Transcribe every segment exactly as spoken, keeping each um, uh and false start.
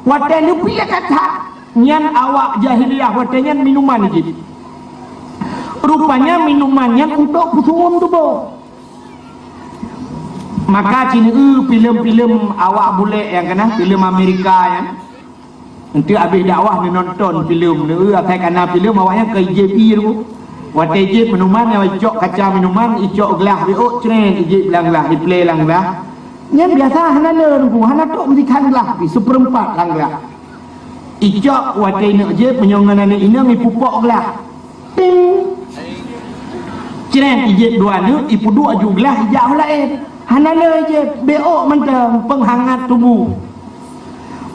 Watée neupiléh that-that, nyan awak jahiliyah watée nyan minuman jih. Rupanya minuman nyan untuk peusuwom tuboh. Maka ci neueu filem-filem awak bulek nyang kana, filem Amerika nyan. Enteuk habéh dakwah neunonton filem, neueu asai kana filem awak nyan ka ijép ié. Watée ijép minuman nyang icok kaca minuman, icok glah, iok cret, ijép lam glah, iplé lam glah. Nyan biasa hana le ruku, hana tok meusikan glah, seupeurempat lam glah. Icok watée ineuk jép meunyoe ngon aneuk inong ipupok glah. Ting. Cret ijép dua neuk, ipeuduek aju glah ijak u laén. Hana le jép, bék ôk mantong peunghangat tuboh.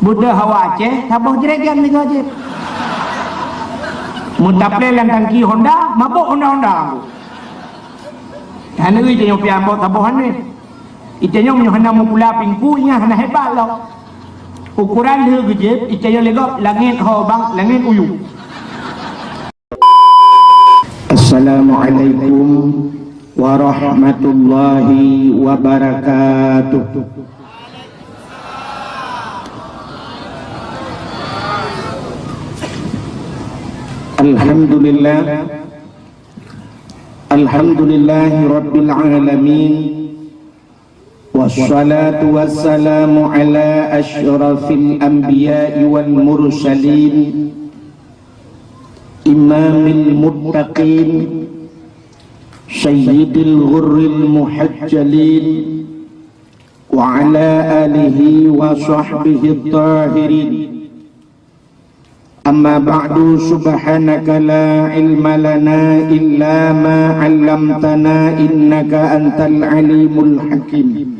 Beudôh hawa Aceh, saboh jregen sigoe jép. Meutaplé lam tangki Honda, mabök Honda-Honda. Hana le jép nyang pian bok saboh aneuk. Itanyong nyoe hana meupula pingpu, ingat hana hebat lom. Ukuran lheueh geujép, itanyong lé gob langét ho bang, langét u yup. Assalamualaikum warahmatullahi wabarakatuh. Alhamdulillah. Alhamdulillahi rabbil alamin. Wassalatu wassalamu ala asyrafil anbiya'i wal mursalin, imamil muttaqin, sayyidil ghurril muhajjalin, wa ala alihi wa sahbihi tahirin. Amma ba'du, subhanaka la ilma lana illa ma 'allamtana innaka antal alimul hakim.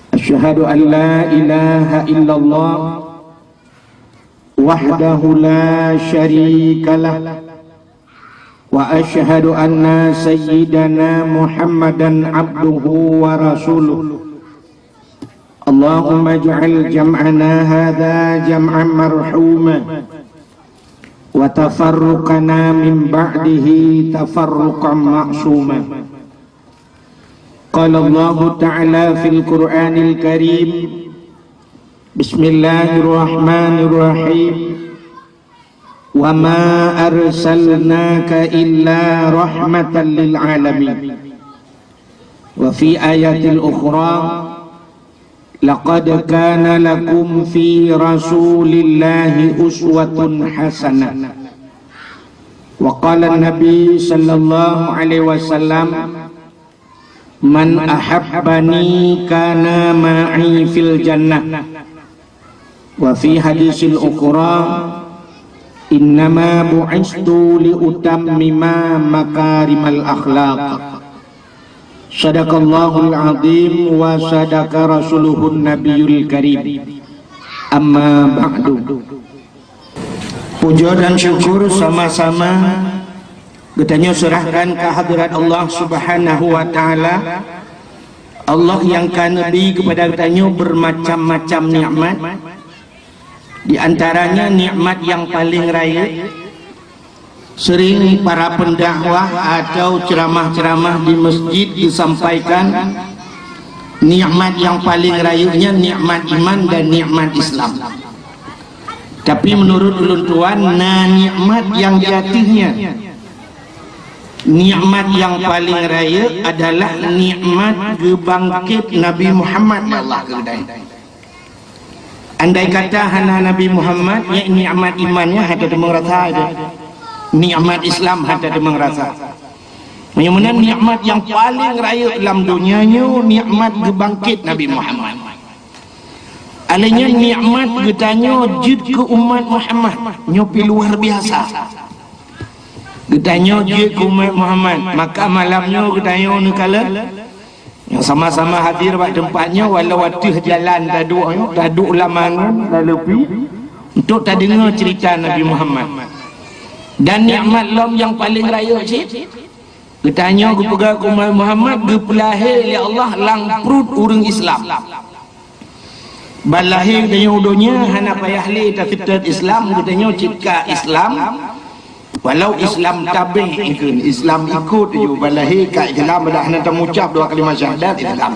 Asyhadu an la ilaha illallah wahdahu la syarikalah. Wa asyhadu anna sayyidana Muhammadan abduhu wa rasuluh. Allahumma ij'al jam'ana hadza jam'an marhuma, wa tafarruqana min ba'dihi tafarruqan ma'suma. Qala Allahu ta'ala fil Qur'anil Karim, bismillahirrahmanirrahim. Wa ma arsalnaka illa rahmatan lil alamin. Wa fi ayatil ukhra, laqad kana lakum fi Rasulillahi uswatun hasanah. Wa qala Nabi sallallahu alaihi wasallam, "Man ahabbani kana ma'i fil jannah." Wa fi hadisil ukhra, "Innama bu'istu li utammima makarimal akhlaq." Sadaqallahul azim wa sadaqa rasuluhun nabiyul karim. Amma ba'du. Puja dan syukur sama-sama geutanyoe serahkan keu hadrat Allah Subhanahu wa Ta'ala. Allah nyang ka neubri keupada geutanyoe beumacam-macam nikmat. Di antaranya nikmat nyang paleng rayeuk, sering para pendakwah atau ceramah-ceramah di masjid disampaikan, nikmat nyang paleng rayeuk nyan nikmat iman dan nikmat Islam. Tapi meunurot ulôn tuan, na nikmat nyang di ateueh nyan. Nikmat nyang paleng rayeuk adalah nikmat geubangkét Nabi Muhammad lé Allah keu geutanyoe. Andai kata hana Nabi Muhammad, nyan nikmat iman nyan hana teumang rasa itu. Nikmat Islam hana teumang rasa. Meunyoe meunan nikmat nyang paleng rayeuk lam donya nyoe nikmat geubangkét Nabi Muhammad. Alèh nyan nikmat geutanyoe jeuet keu umat Muhammad nyoe pi luar biasa. Geutanyoe jeuet keu umat Muhammad, maka malam nyoe geutanyoe neukalon nyang sama-sama hadir bak teumpat nyoe, walau ateueh jalan taduek nyoe, taduek lam angon, lam leupie, untuk tadeungoe ceurita Nabi Muhammad. Dan nikmat lom nyang paleng rayeuk cit, geutanyoe geupeugah keu umat Muhammad geupeulahé lé Allah lam pruet ureueng Islam. Ban lahé geutanyoe u donya hana payah lé taseutôt Islam, geutanyoe cit ka Islam. Walau Islam tabeh ikheun, Islam ikot ju, ban lahé ka Islam, dak hana tamucab dua kalimah syahadat Islam.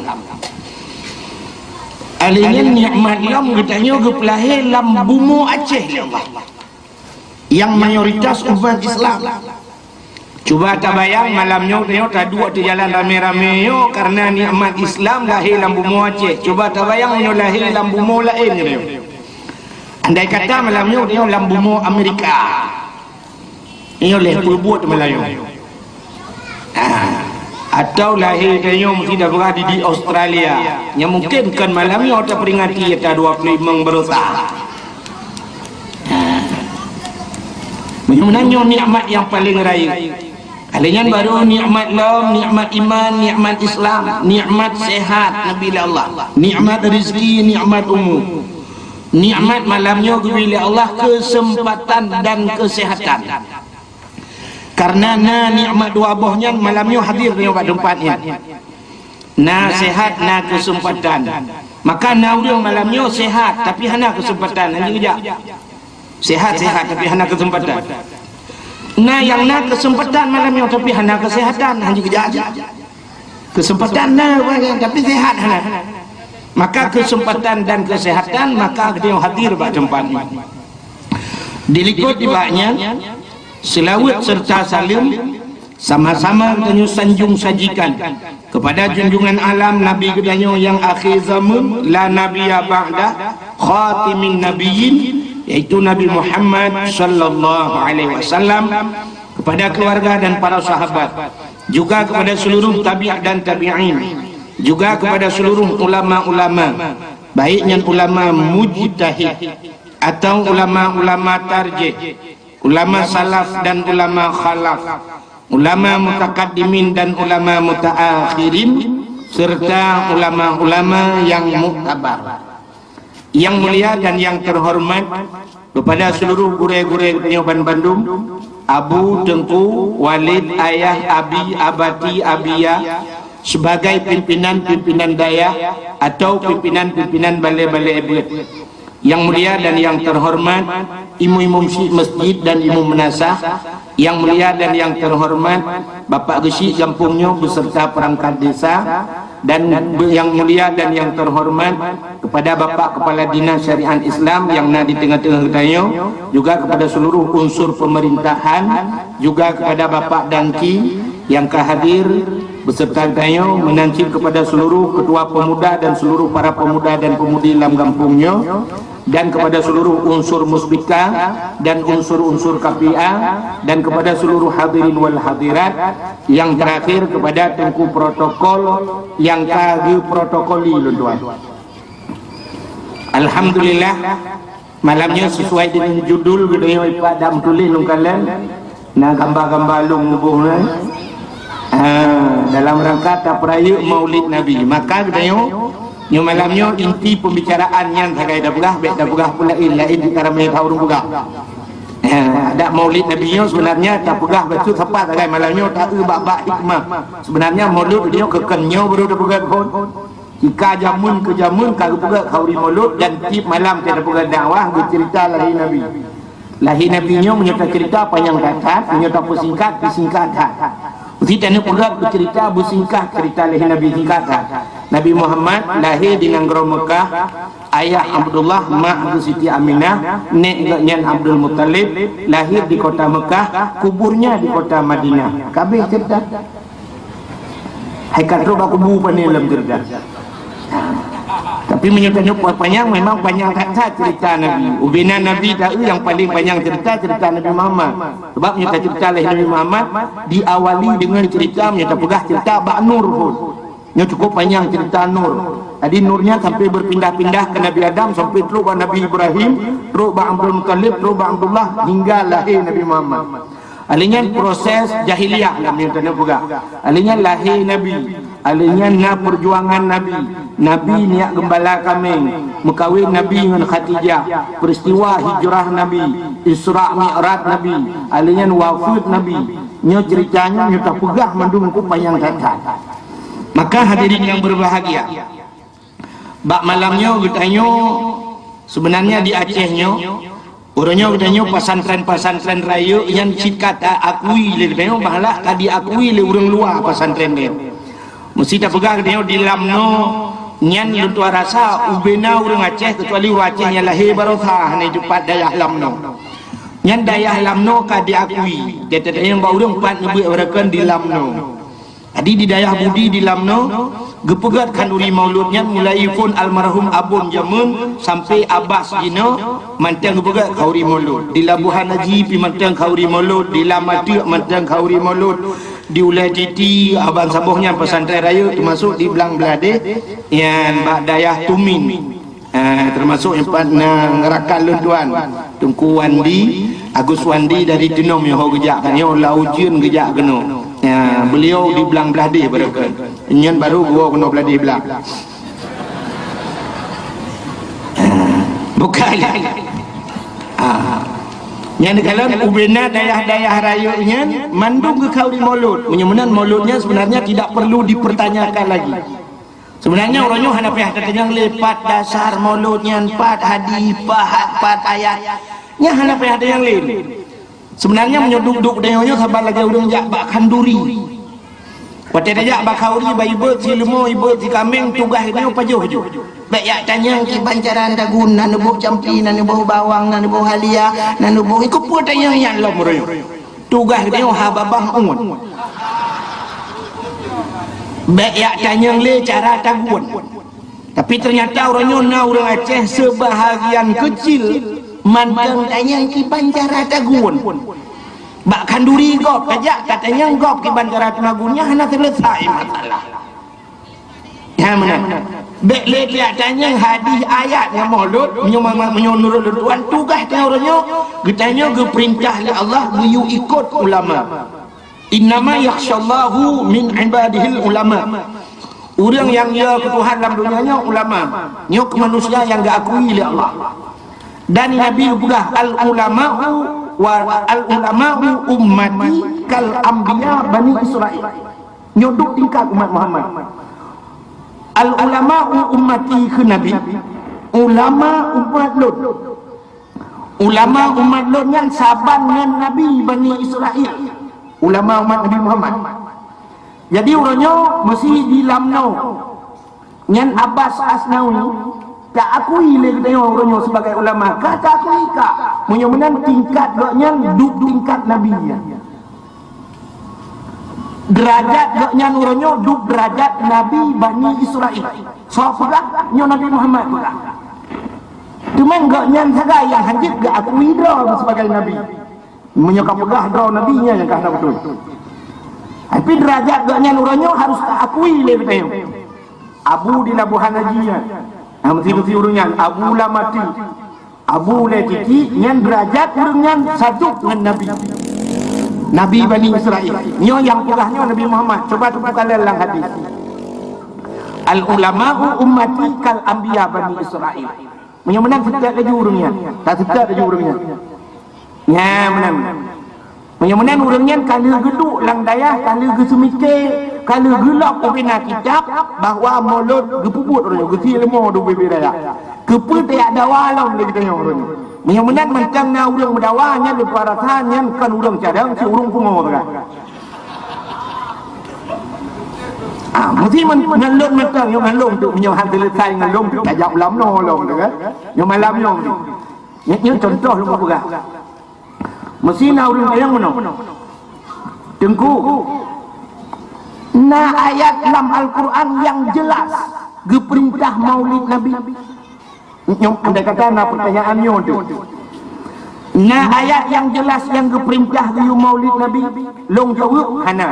Alèh nyan nikmat lom geutanyoe geupeulahé lam bumoe Aceh lé Allah, nyang mayoritas umat Islam. Cuba tabayang malam nyoe tanyoe taduek teujalan ramé-ramé nyoe kareuna nikmat Islam lahé lam bumoe Aceh. Cuba tabayang meunyoe lahé lam bumoe laén nyoe. Andai kata malam nyoe tanyoe lam bumoe Amerika, nyoe lé peubuet malam nyoe. Ah, atau lahé tanyoe meusti tapeugah di, di Australia. Nyang mungken kon malam nyoe tapeuringati ata dua ploh limong baroesa. Meunyoe meunan nyoe nikmat nyang paleng rayeuk. Alèh nyan baru nikmat lom, nikmat iman, nikmat Islam, nikmat sehat neubi lé Allah, nikmat rezeki, nikmat umu. Nikmat malam nyoe geubri lé Allah keuseumpatan dan keusehatan. Kareuna na nikmat dua boh nyan malam nyoe hadir nyoe bak teumpat nyan. Na sehat, na keuseumpatan. Maka na ureueng malam nyoe sehat, tapi hana keuseumpatan, hana geujak. Sehat-sehat, tapi hana keuseumpatan. Na nyang na keuseumpatan malam nyoe, tapi hana keusehatan, hana geujak. Keuseumpatan na, tapi sehat hana. Maka keuseumpatan dan keusehatan, maka geutanyoe hadir bak teumpat nyoe. Dilikot nibak nyan, seulaweuet seureuta saleuem sama-sama geutanyoe sanjong sajikan keupada junjungan alam Nabi geutanyoe nyang akhé zameun, la nabiyya ba'dah, khatimin nabiyyin, yaitu Nabi Muhammad sallallahu alaihi wasallam, keupada keuluwarga dan para sahabat, juga keupada seuluruh tabi' dan tabi'in, juga keupada seuluruh ulama-ulama, baik nyan ulama mujtahid atawa ulama-ulama tarjih, ulama salaf dan ulama khalaf, ulama mutakaddimin dan ulama mutaakhirin, seureuta ulama-ulama nyang muktabar. Nyang mulia dan nyang teuhoreumat keupada seuluruh gurée-gurée geutanyoe ban bandum, Abu, Teungku, Walid, Ayah, Abi, Abati, Abiya, sebagai pimpinan-pimpinan dayah atau pimpinan-pimpinan balée-balée beuet. Nyang mulia dan nyang teuhoreumat, imum-imum syik masjid dan imum meunasah, nyang mulia dan nyang teuhoreumat, Bapak Geuchik gampông nyoe beuseureuta peurangkat desa, dan nyang mulia dan nyang teuhoreumat keupada Bapak Kepala Dinas Syariat Islam nyang na di teungoh-teungoh geutanyoe, juga keupada seuluruh unsur peumerintahan, juga keupada Bapak Danki nyang ka hadir, beuseureuta geutanyoe, meunan cit keupada seuluruh keutua peumuda dan seuluruh para peumuda dan peumudi lam gampông nyoe, dan keupada seuluruh unsur muspika dan unsur-unsur K P A, dan keupada seuluruh hadirin wal hadirat, nyang teurakhir keupada teungku protokol nyang ka geuprotokoli lôn tuan. Alhamdulillah, malam nyoe sesuai deungon judul geutanyoe ipat dak meutuléh lôn kalon, na gamba-gamba lôn muboh nyan. Ha, dalam rangka tapeurayeuk Maulid Nabi. Maka geutanyoe, nyoe malam nyoe inti pembicaraan nyan sagai tapeugah, bék tapeugah peue laén, laén cit ka ramé that ureueng peugah. Ha, adak Maulid Nabi nyoe sebenarnya tapeugah bacut sapat sagai malam nyoe taeu bak-bak hikmah. Sebenarnya Maulud nyoe keu kon nyoe baru tapeugah kon. Jika jameun keu jameun ka geupeugah khauri Maulud dan tiep malam ka geupeugah dakwah geucerita lahé Nabi. Lahé Nabi nyoe meunyoe tacerita panyang that-that, meunyoe tapeusingkat, peusingkat that. Meusti taneuk peugah beucerita beusingkat cerita lahé Nabi singkat that. Nabi Muhammad lahé di nanggroe Meukah, ayah Abdullah, mak geuh Siti Aminah, nék geuh nyan Abdul Muttalib, lahé di kota Meukah, kuburnya di kota Madinah. Ka abéh cerita. Hai ka trok bak kubu pane lom cerita. Tapi meunyoe tanyoe panyang, memang panyang that-that cerita Nabi. Ubena Nabi taeu nyang paleng panyang cerita, cerita Nabi Muhammad. Sebab meunyoe tacerita lé Nabi Muhammad, diawali deungon cerita, meunyoe tapeugah cerita bak Nur phon. Nyoe cukup panyang cerita Nur. Jadi Nur nyan sampai berpindah-pindah ke Nabi Adam, sampai trok bak Nabi Ibrahim, trok bak Abdul Muttalib, trok bak Abdullah, hingga lahé Nabi Muhammad. Alèh nyan proses jahiliyah lam nyoe tanyoe peugah. Alèh nyan lahé Nabi. Alèh nyan na perjuangan Nabi. Nabi neujak geumbala kaméng. Meukawen Nabi ngon Khadijah. Peristiwa hijrah Nabi. Isra Mi'raj Nabi. Alèh nyan wafeuet Nabi. Nyoe cerita nyoe, nyoe tapeugah mandum ku panyang that-that. Maka hadirin yang berbahagia, bak malam nyoe geutanyoe, sebenarnya di Aceh nyoe, uroe nyoe geutanyoe pesantren-pesantren rayeuk nyan cit ka taakui lé geutanyoe, malah ka diakui lé ureueng luwa pesantren nyoe. Meusti tapeugah geutanyoe di lam noe, Nyan lôn tuan rasa ubena ureuëng Aceh, keucuali ureuëng Aceh nyang lahé barosa hana jipat dayah Lamno. Nyan dayah Lamno ka diakui. Teutab nyang bak ureuëng pat neubeuet barakan di Lamno. Jadi di dayah Budi di Lamno, geupeugét khanduri maulud nyan mulai phon almarhum Abon jameun sampai Abas jinoe mantong geupeugét khanduri maulud. Di Labuhan Haji pi mantong khanduri maulud, di Lamateuk mantong khanduri maulud. Di Ulèe Titi, Aban Saboh nyan pesantren rayeuk, teumasuk di Blang Bladeh, nyan bak dayah Tumin. Ha, teumasuk nyan pat na rakan lôn tuan, Teungku Wandi, Agus Wandi dari Teunom nyoe ho geujak ka nyoe, Lau Jeun geujak keunoe. Ha, beliau di Blang Bladeh baroe keuh. Nyan baru geuwoe keunoe Bladeh Blang. Bukan. Ah. Nyan dikalon ubena dayah-dayah rayeuk nyan mandum geukhanduri maulud. Meunyoe meunan maulud nyan sebenarnya tidak perlu dipertanyakan lagi. Sebenarnya uroe nyoe hana payah tatanyong lé pat dasar maulud nyan, pat hadis, pat, pat ayat. Nyan hana payah tatanyong lé. Sebenarnya meunyoe duek-duek tanyoe nyoe saban lagèe ureuëng jak bak khanduri. Watèe tajak bak khanduri, bak ibeuet si leumô, ibeuet si kaméng, tugaih geutanyoe pajoh ju. Bèk jak tanyong kiban cara tagun, na neuboh campli, na neuboh bawang, na neuboh halia, na neuboh, ih, keupeue tanyong nyan lom uroe nyoe. Tugaih geutanyoe haba babah uet. Bèk jak tanyong lé cara tagun. Tapi ternyata uroe nyoe na ureuëng Aceh seubahagian keucil mantong tanyong kiban cara tagun. Bak khanduri gob tajak, tatanyong gob kiban cara tagun, nyan hana seuleusai masalah. Nyan meunan. Bèk lé tajak tanyong hadis ayat ngon maulud, meunyoe ma-, meunyoe nurot lôn tuan, tugaih tanyoe uroe nyoe, geutanyoe geupeurintah lé Allah geuyue ikot ulama. "Innama yakhsyallaha min ibadihil ulama." Ureuëng nyang yo keu Tuhan lam donya nyoe ulama. Nyoe keuh manusia nyang geuakui lé Allah. Dan Nabi geupeugah, "Al ulama'u wa al ulama'u ummati kal anbiya Bani Israil." Nyoe duek tingkat umat Muhammad. "Al ulama'u ummati," kheun Nabi, "ulama umat lôn." Ulama umat lôn nyan saban ngon Nabi Bani Israil, ulama umat Nabi Muhammad. Jadi uroe nyoe meusi di Lamno nyan Abbas Asnawi taakui lé geutanyoe uroe nyoe sibagai ulama. Ka taakui ka, meunyoe meunan tingkat gobnyan duek tingkat Nabi nyan. Deurajat gobnyan uroe nyoe duek deurajat Nabi Bani Israil. Soe peugah? Nyoe Nabi Muhammad peugah. Teuma gobnyan sagai nyang hanjeuet geuakui droe sibagai nabi. Meunyoe ka peugah droe nabi, nyan nyang ka hana beutôi. Tapi deurajat gobnyan uroe nyoe harôh taakui lé geutanyoe. Abu di Labuhan Haji nyan. Nah, meusi-meusi ureuëng nyan, Abu Lamateuk. Abu Ulèe Titi nyan deurajat ureuëng nyan saduek ngon Nabi. Nabi Bani Israil. Nyoe nyang peugah nyoe Nabi Muhammad. Cuba teubuka lam hadis. "Al ulama'u ummati kal anbiya Bani Israil." Meunyoe meunan seutôt laju ureuëng nyan. Taseutôt laju ureuëng nyan. Nyan meunan. Meunyoe meunan ureuëng nyan ka lheueh geuduek lam dayah, ka lheueh geuseumike, ka lheueh geulok ubena kitab bahwa maulud geupeubuet ureuëng nyoe, geusie leumô di ubé-ubé dayah. Keupeue tajak dawa lom lé geutanyoe ureuëng nyoe? Meunyoe meunan mantong na ureuëng meudawa nyan, lôn peue rasa nyan kon ureuëng cadang, si ureuëng pungo sagai. Ah, meusi man-, ngon lôn mantong, nyoe ngon lôn tu, meunyoe han seuleusai ngon lôn tu, tajak ulam nyoe lôn tu kan. Nyoe malam nyoe tu. Nyoe, nyoe contoh lôn peugah. Meusi na ureuëng tanyong meunoe, "Teungku, na ayat lam Al-Quran nyang jeulaih geupeurintah maulid Nabi?" Nyoe, andai kata na peurtanyaan nyoe tu, "Na ayat nyang jeulaih nyang geupeurintah geuyue maulid Nabi?" Lôn jaweueb, "Hana."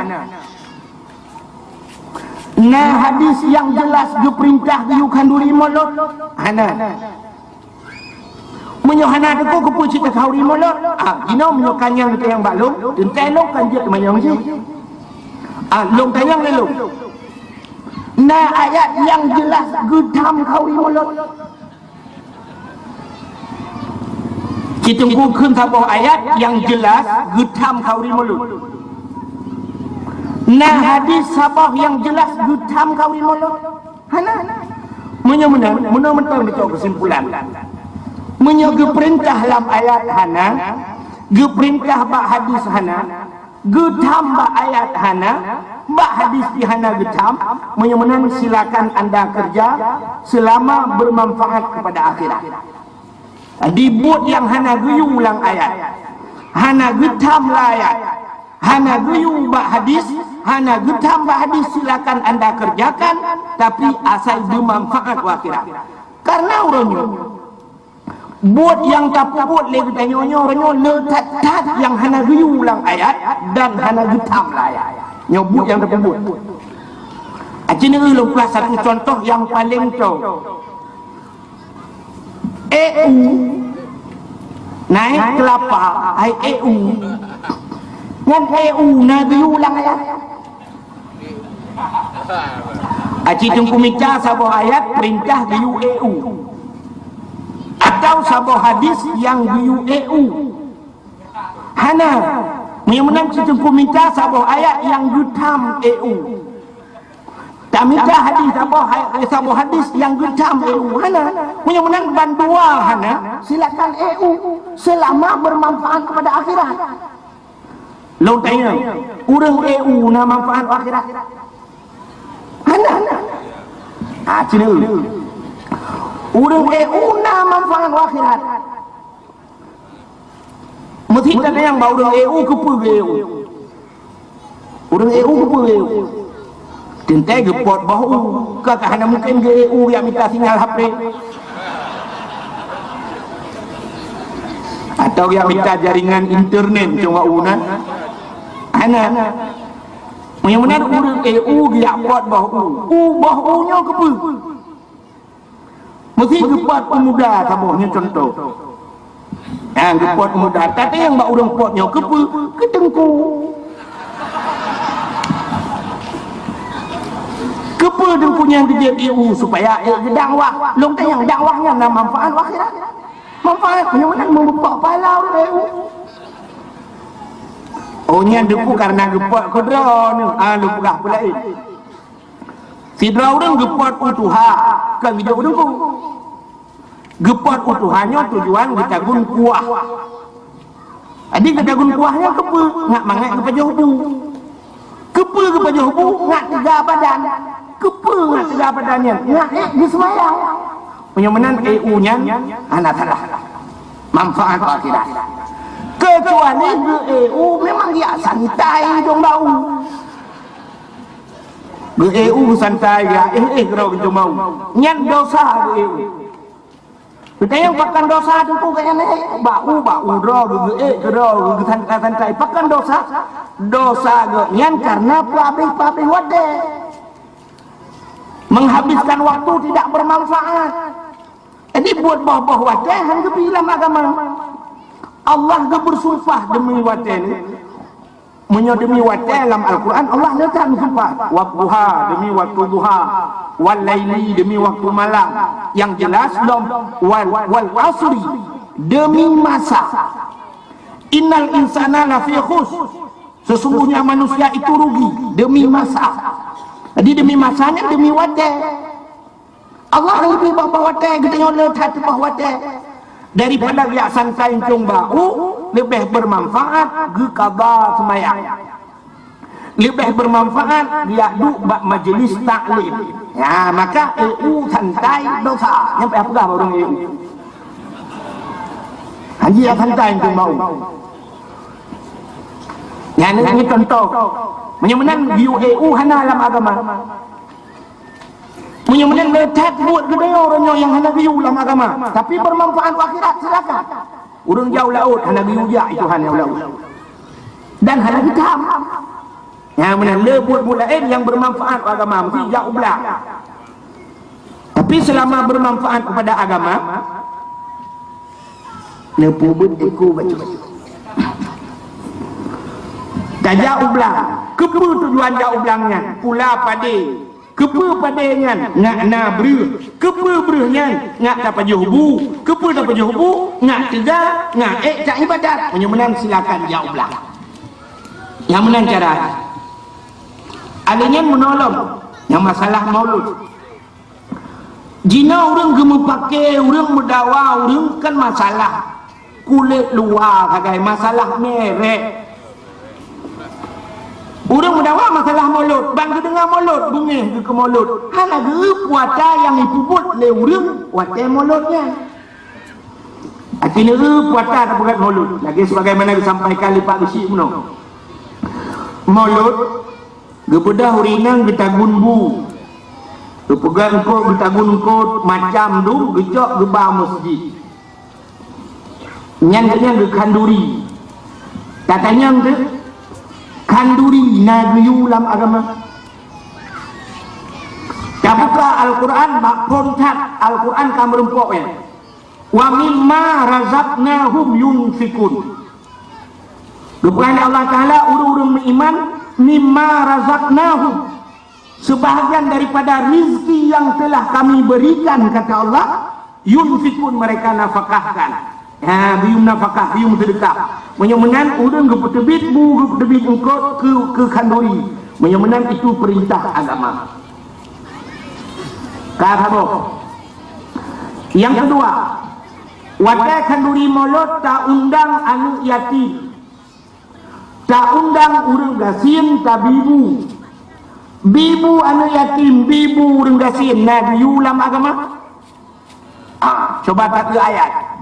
"Na hadis nyang jeulaih geupeurintah geuyue khanduri maulud?" "Hana." "Meunyoe hana, teungku, keupeue cit takhanduri maulud?" "Ah, jinoe meunyoe ka nyan geutanyong bak lôn, teuntèe lôn kan jeuet teumanyong cit. Ah, lôn tanyong lé lôn. Na ayat nyang jeulaih geutham khanduri maulud?" Ci Teungku kheun saboh ayat nyang jeulaih geutham khanduri maulud. Na hadis saboh nyang jeulaih geutham khanduri maulud? Hana. Meunyoe meunan, meunoe mantong neucok keusimpulan. Meunyoe geupeurintah lam ayat hana, geupeurintah bak hadis hana, geutham bak ayat hana, Bak hadis di hana geutham, meunyoe meunan silakan anda kerja selama bermanfaat kepada akhirat. Di buet nyang hana geuyue lam ayat, hana geutham lam ayat, hana geuyue bak hadis, hana geutham bak hadis, silakan anda kerjakan, tapi asai bermanfaat u akhirat. Karena uroe nyoe, buet nyang tapeubuet lé geutanyoe nyoe, uroe nyoe le that-that nyang hana geuyue lam ayat dan hana geutham lam ayat. Nyoe buet nyang tapeubuet. Aci neu lôn peugah satu contoh nyang paleng toe. E U, naik kelapa, hai e u. Nyan e u na geuyue lam ayat. Aci Teungku mita saboh ayat perintah geuyue e u. Atau saboh hadis nyang geuyue e u. Hana. Meunyoe meunan Teungku mita saboh ayat nyang geutham e u. Tamita hadis saboh, saboh hadis nyang geutham e u. Hana. Meunyoe meunan bandua hana, silakan e u selama bermanfaat kepada akhirat. Lôn tanyong, ureuëng e u na manfaat akhirat? Hana. Ah, cina. Ureuëng e u na manfaat akhirat. Meusi tatanyong bak ureuëng e u keupeue geu e u. Ureuëng e u keupeue geu e u. Teuntée geupot boh u, ka ka hana mungken geu e u jak mita sinyal H P. Atau jak mita jaringan internet cuma u na. Hana. Meunyoe meunan ureuëng e u geujak pot boh u. U boh u nyoe keupeue? Meusi geupot peumuda saboh nyoe contoh. Ha, geupot peumuda. Tatanyong bak ureuëng pot nyoe keupeue? Keu teungku. Keupeue teungku nyan geujak e u supaya e geudakwah? Lôn tanyong dakwah nyan na manfaat u akhirat? Manfaat nyoe meunan meubeupak pahala ureuëng e u. Oh nyan teungku karena geupot keudroe nyoe. Ah, lôn peugah peulaén. Sidroe ureuëng geupot u tuha, kon geujok u teungku. Geupot u tuha nyoe tujuan geutagun kuah. Jadi geutagun kuah nyoe keupeue? Ngat mangat geupajoh bu. Keupeue geupajoh bu? Ngat teuga badan. Keupeue ngat teuga badan nyan? Ngat ék geuseumayang. Meunyoe meunan e u nyan hana salah. Manfaat akhirat. Kecuali geu e u memang jak santai dong bak u. Geu e u santai ya, eh, eh, keudroe geujumau. Nyan dosa geu e u. Geutanyong pakon dosa teungku geuh nyan, eh, bak u, bak u droe geu, geu e keudroe geu santai-santai. Pakon dosa? Dosa geuh nyan karena peuhabéh-peuhabéh watée. Menghabiskan waktu tidak bermanfaat. Jadi buet boh-boh watée han geubi lam agama. Allah geubeursumpah deumi watée nyoe. Meunyoe deumi watée lam Al-Quran, Allah le that meusumpah, "Wadduha," demi waktu duha, "wal laili," demi waktu malam, nyang jelas lom, "wal, wal asri," demi masa, "innal insana lafi khus," sesungguhnya manusia itu rugi, demi masa. Jadi demi masanya, demi watée. Allah leubeh bak watée, geutanyoe le that bak watée. Daripada jak santai encong bak u, leubeh bermanfaat geuqadha seumayang. Leubeh bermanfaat jak duek bak majlis taklim. Ya, maka e u santai dosa. Nyan payah peugah bak ureuëng e u. Haji jak santai encong bak u. Nyan ni contoh. Meunyoe meunan geuyue e u hana lam agama. Meunyoe meunan le that buet geutanyoe uroe nyoe nyang hana geuyue lam agama, tapi bermanfaat u akhirat, silakan. Ureuëng jak u laôt hana geuyue jak, itu hana u laôt. Dan hana geutam. Nyang meunan le buet-buet laén nyang bermanfaat u agama, meusti jak u blang. Tapi selama bermanfaat kepada agama, neupeubuet iku bacut. Tajak u blang. Keupeue tujuan jak u blang nyan? Pula padé. Keupeue padé nyan? Ngat na breueh. Keupeue breueh nyan? Ngat tapajoh bu. Keupeue tapajoh bu? Ngat teuga, ngat ék taibadat. Meunyoe meunan silakan jak u blang. Nyang meunan cara. Alèh nyan meunolong nyang masalah maulud. Jinoe ureuëng geumeupaké, ureuëng meudawa, ureuëng kan masalah kulét luwa sagai, masalah merek. Ureuëng meudawa masalah molot, ban geudeungoe molot, beungéh geuh keu molot. Hana geu puasa nyang jipeubuet lé ureuëng watée molot nyan. Akhirnya geu puasa tapeugét molot. Lagée sebagaimana geusampaikan lé Pak Geuchik bunoe. Molot, geubeudôh ureuëng inong geutagun bu. Geupeugét eungkôt, geutagun eungkôt, macam dum, geucok geuba meuseujid. Nyan geuhnyan geukhanduri. Tatanyong teuk, khanduri na geuyue lam agama? Tabuka Al-Qur'an bak phon that, Al-Qur'an ka meurumpok nyan. "Wa mimma razaqnahum yunfikun." Geupeugah lé Allah Taala, ureuëng-ureuëng meuiman, "Mimma razaqnahum." Sebahagian daripada rizki yang telah Kami berikan, kata Allah, yunfikun, mereka nafakahkan. Ha, geuyue nafakah, geuyue seudeukah. Meunyoe meunan, ureuëng geupeuteubiet bu, geupeuteubiet eungkôt keu, keu khanduri. Meunyoe meunan, itu perintah agama. Ka saboh. Yang kedua, watée khanduri molot taundang aneuëk yatim. Taundang ureuëng gasien tabi bu. Bi bu aneuëk yatim, bi bu ureuëng gasien, na geuyue lam agama? Ah, cuba taeu ayat.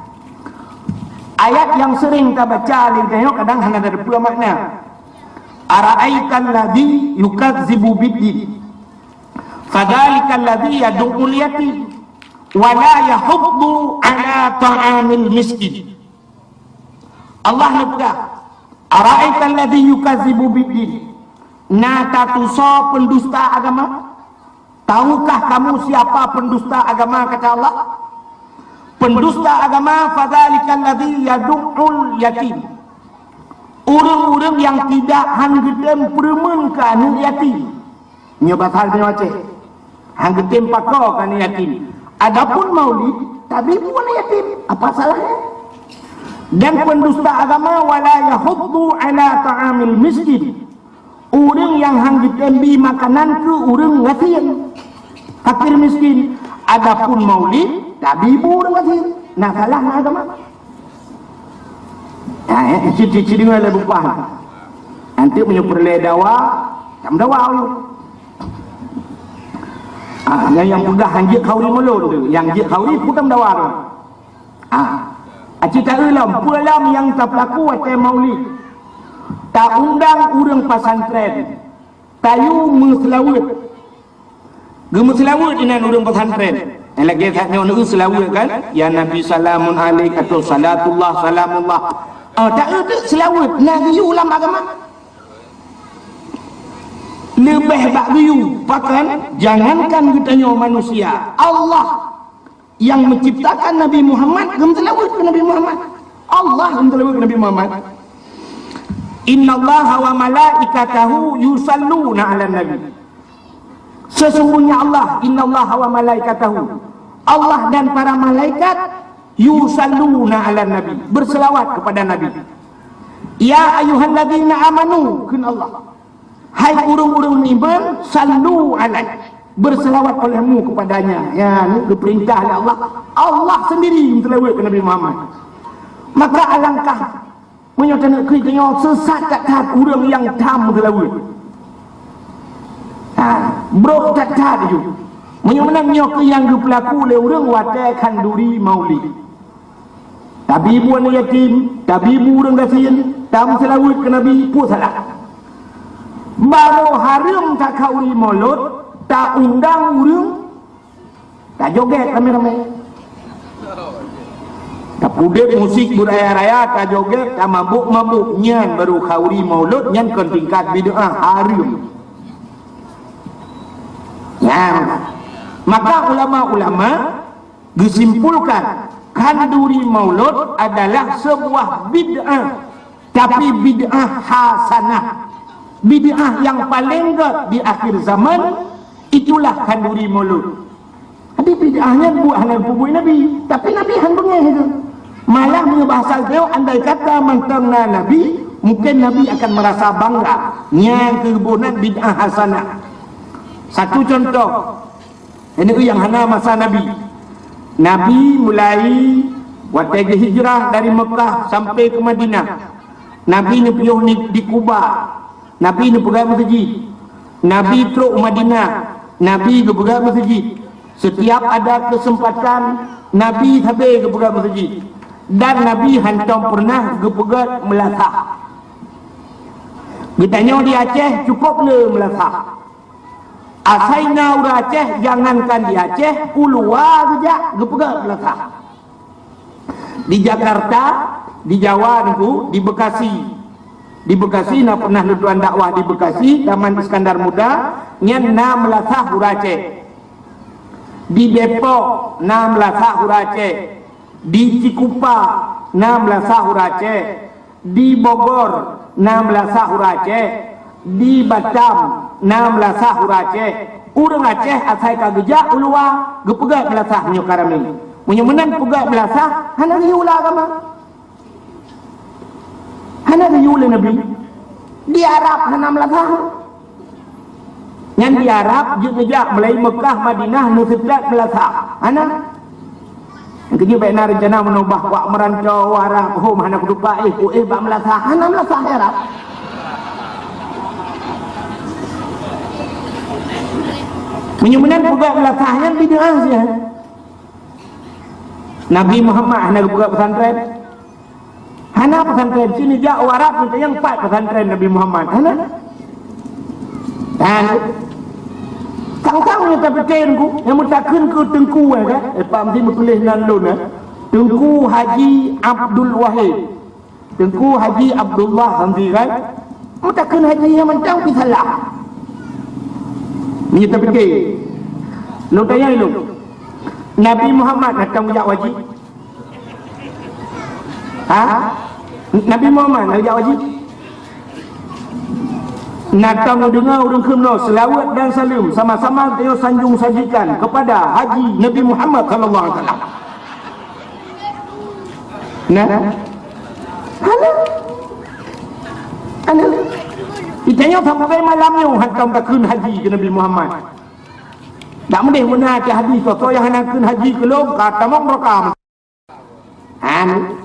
Ayat nyang sering tabaca lé geutanyoe kadang hana tateupeue makna. "Ara'aital ladzi yukazzibu biddin, fadzalikal ladzi yadu'ul yatim, wa la yahuddu ala ta'amil miskin." Allah neupeugah, "Ara'aital ladzi yukazzibu biddin." Na tatusoe peundusta agama? Tahukah kamu siapa pendusta agama, kata Allah? Pendusta agama, "Fadzalikal ladzi yadu'ul yatim." Ureuëng-ureuëng nyang tidak han geutem peureumeun keu aneuëk yatim. Nyoe bahasa tanyoe Aceh. Han geutem pakoe keu aneuëk yatim. Adapun maulid, tabi bu aneuëk yatim. Apa salahnya? Dan pendusta agama, "Wa la yahuddu ala ta'amil miskin." Ureuëng nyang han geutem bi makanan keu ureuëng gasien, fakir miskin. Adapun maulid, tabi bu ureuëng gasien. Na salah na agama? Ha, eh, cit-cit deungoe lé bupah. Nanti meunyoe peureulée dawa, tam dawa ulôn. Ah, nyang, nyang peugah han jeuet khanduri molot tu, nyang jeuet khanduri peue tam dawa tu. Ah, aci taeu lom, peue lom nyang tapeulaku watée maulid. Taundang ureuëng pesantren, tayue meuseulaweuet. Geumeuseulaweuet inan ureuëng pesantren. Nyang lagée that nyoe neu seulaweuet kan? "Ya Nabi salamun alaik," atau "Salatullah salamullah." Oh, taeu teuk seulaweuet na geuyue lam agama? Leubeh bak geuyue, bahkan jangankan geutanyoe manusia, Allah yang menciptakan Nabi Muhammad, geumeuseulaweuet keu Nabi Muhammad. Allah geumeuseulaweuet keu Nabi Muhammad. "Innallaha wa malaikatahu yusalluna 'alan nabi." Sesungguhnya Allah, "Innallaha wa malaikatahu," Allah dan para malaikat, "yusalluna 'alan nabi," berselawat kepada Nabi. "Ya ayyuhalladzina amanu," kheun Allah. "Hai ureuëng-ureuëng meuiman, sallu alaihi," berselawat olehmu kepadanya. Ya, ni geupeurintah lé Allah. Allah sendiri meuseulaweuet keu Nabi Muhammad. Maka alangkah meunyoe taneuk keu tanyoe sesat that-that ureuëng nyang tam meuseulaweuet. Ha, brok that-that ju. Meunyoe meunan nyoe keuh nyang geupeulaku lé ureuëng watée khanduri maulid. Tabi bu aneuëk yatim, tabi bu ureuëng gasien, tameuseulaweuet keu Nabi, peue salah? Barô hareuem takhanduri molot, taundang ureuëng, tajogét ramé-ramé. Tapudeb musik beuraya-raya, tajogét, tamabôk-mabôk, nyan barô khanduri molot, nyan kon tingkat bid'ah, hareuem. Nyan. Maka ulama-ulama geusimpulkan, khanduri maulot adalah sebuah bid'ah, tapi bid'ah hasanah. Bid'ah yang paling gét di akhir zaman, itulah khanduri maulot. Jadi bid'ah nyan buet hana geupeubui Nabi, tapi Nabi han beungéh itu. Malah meunyoe bahasa Jawa, andai kata mantong na Nabi, mungkin Nabi akan merasa bangga. Nyan keuh bunoe bid'ah hasanah. Satu contoh, Ini nyang hana masa Nabi. Nabi mulai watée geuhijrah dari Mekah sampai ke Madinah. Nabi neupiôh ni di Kuba. Nabi neupeugah meuseujid. Nabi trok u Madinah, Nabi geupeugah meuseujid. Setiap ada kesempatan, Nabi sabe geupeugah meuseujid. Dan Nabi hantom pernah geupeugah meulasah. Geutanyoe di Aceh cukop le meulasah. Asai na ureuëng Aceh, jangankan di Aceh, u luwa geujak geupeugah meulasah. Di Jakarta, di Jawa Teungku, di Bekasi. Di Bekasi na pernah lôn tuan dakwah di Bekasi, Taman Iskandar Muda, nyan na meulasah ureuëng Aceh. Di Depok na meulasah ureuëng Aceh. Di Cikupa na meulasah ureuëng Aceh. Di Bogor na meulasah ureuëng Aceh. Di Batam na meulasah ureuëng Aceh. Ureuëng Aceh asai ka geujak u luwa, geupeugah meulasah meunyoe ka ramé. Meunyoe meunan peugah meulasah, hana geuyue lam agama. Hana geuyue lé Nabi. Di Arab hana meulasah. Nyan di Arab jeuet neujak mulai Meukah, Madinah, neuseutôt meulasah. Hana. Keujeuet bèk na reuncana meunoe bah wak meuranco u Arab, hom hana kutupat éh, ku éh bak meulasah. Hana meulasah di Arab. Meunyoe meunan peugah meulasah nyan bid'ah siat. Nabi Muhammad hana geupeugah pesantren. Hana pesantren, sini jak u Arab, nyang pat pesantren Nabi Muhammad. Hana. Dan sang-sang nyang tapike Teungku, nyang meutakheun keu Teungku, eh, kan? Eh, Pak Mesti meutuléh nan lôn, eh. Teungku Haji Abdul Wahid. Teungku Haji Abdullah Hamdi, kan? Meutakheun haji nyang mantong pih salah. Meunyoe tapike, lôn tanyong lôn. Nabi Muhammad na tom jak haji? Ha? Nabi Muhammad na jak haji? Na tom neudeungoe ureuëng kheun nyoe, seulaweuet dan saleuem sama-sama geutanyoe sanjong sajikan kepada Haji Nabi Muhammad sallallahu alaihi wasallam. Nah. Hana. Hana. Geutanyoe sampai malam nyoe hantom takheun haji keu Nabi Muhammad. Dak meudeh meunan cit hadis, soe-soe nyang hana kheun haji keu lôn, ka tamong neuraka. Amin.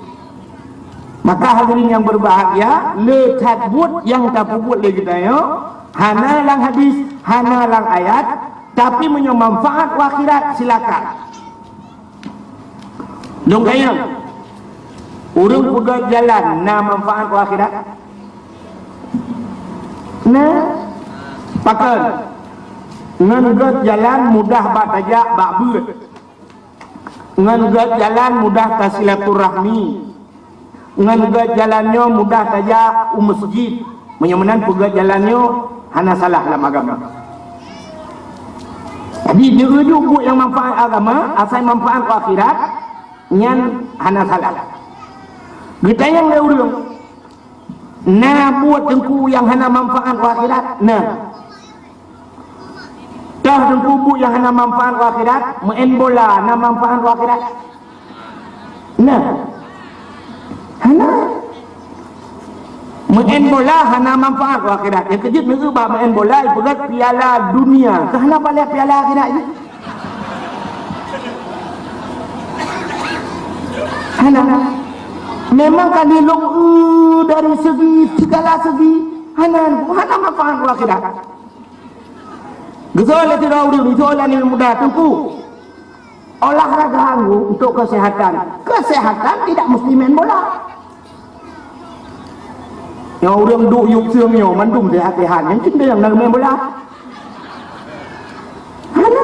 Maka hadirin yang berbahagia, le that buet nyang tapeubuet lé geutanyoe, hana lam hadis, hana lam ayat, tapi meunyoe manfaat u akhirat, silakan. Lôn tanyong, ureuëng peugöt jalan na manfaat u akhirat? Na. Pakon? Ngon göt jalan mudah bak tajak bak beuet. Ngon göt jalan mudah tasilaturahmi. Ngon göt jalan nyoe mudah tajak u meuseujid. Meunyoe meunan peugöt jalan nyoe hana salah lam agama. Jadi, deuh-deuh buet nyang manfaat agama, asai manfaat u akhirat, nyan hana salah. Geutanyong lé ureuëng, na buet teungku nyang hana manfaat u akhirat? Na. Toh teungku buet nyang hana manfaat u akhirat? Meu'en bola na manfaat u akhirat? Na. Hana. Meu'en bola hana manfaat u akhirat. Nyang keujeuet meu'en bola ipeugöt piala dunia. Keu hana paléh piala akhirat jih? Hana. Memang ka dilong, eh, dari segi, segala segi. Hana, hana manfaat u akhirat. Geuseuôt lé sidroe ureuëng, geuseuôt lé aneuk muda, teungku. Olahraga untuk kesehatan. Kesehatan tidak mesti main bola. Nyang ureuëng duek yub seueng nyoe mandum sehat-sehat, nyang cit nyang na main bola. Hana.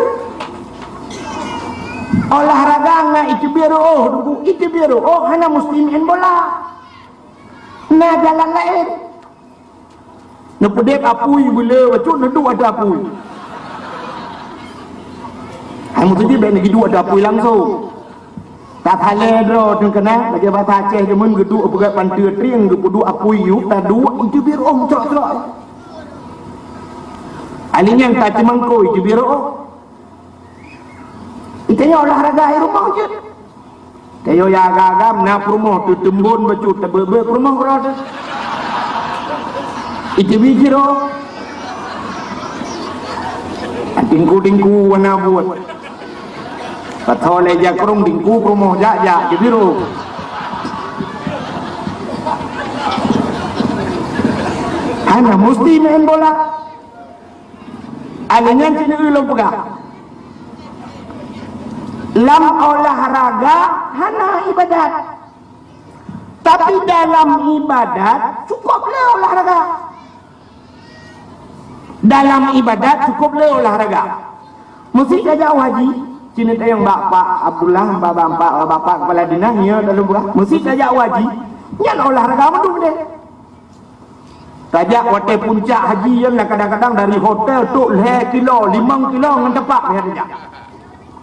Olahraga ngon iteubiet reuôh, teungku, iteubiet reuôh hana mesti main bola. Na jalan laén. Neupeudeb apui beuleu bacut neuduek ateueh apui. Hai meuseujid bèk neuduek ateueh apui langsong. Tasalée droe teungku na, lagée basa Aceh jameun geuduek peugöt panteue trieng geupeuduek apui yub taduek iteubiet reuôh meucrok-crok. Alèh nyan taceumangkôi iteubiet reuôh. Itanyoe olahraga i rumoh jeuet. Tayoe ya agam-agam na peurumoh teuteumbon bacut tabeuet-beuet peurumoh keudroe teuh. Iteubiet sidroe. Tingku-tingku hana buet. Pasoe lé jakrong tingku peurumoh jak-jak teubiet reuôh. Hana musti main bola. Alèh nyan cit ulôn peugah, lam olahraga hana ibadat. Tapi dalam ibadat cukôp le olahraga. Dalam ibadat cukôp le olahraga. Meusi tajak u haji, cit tanyong bak Pak Abdullah, bak, bak, bak, bak Pak Kepala Dinas, nyoe dalam beurah. Meusi tajak u haji, nyan olahraga mandum deh. Tajak watèe puncak haji nyan, kadang-kadang dari hotel trôk lhèe kilo, limong kilo ngon tapak payah tajak.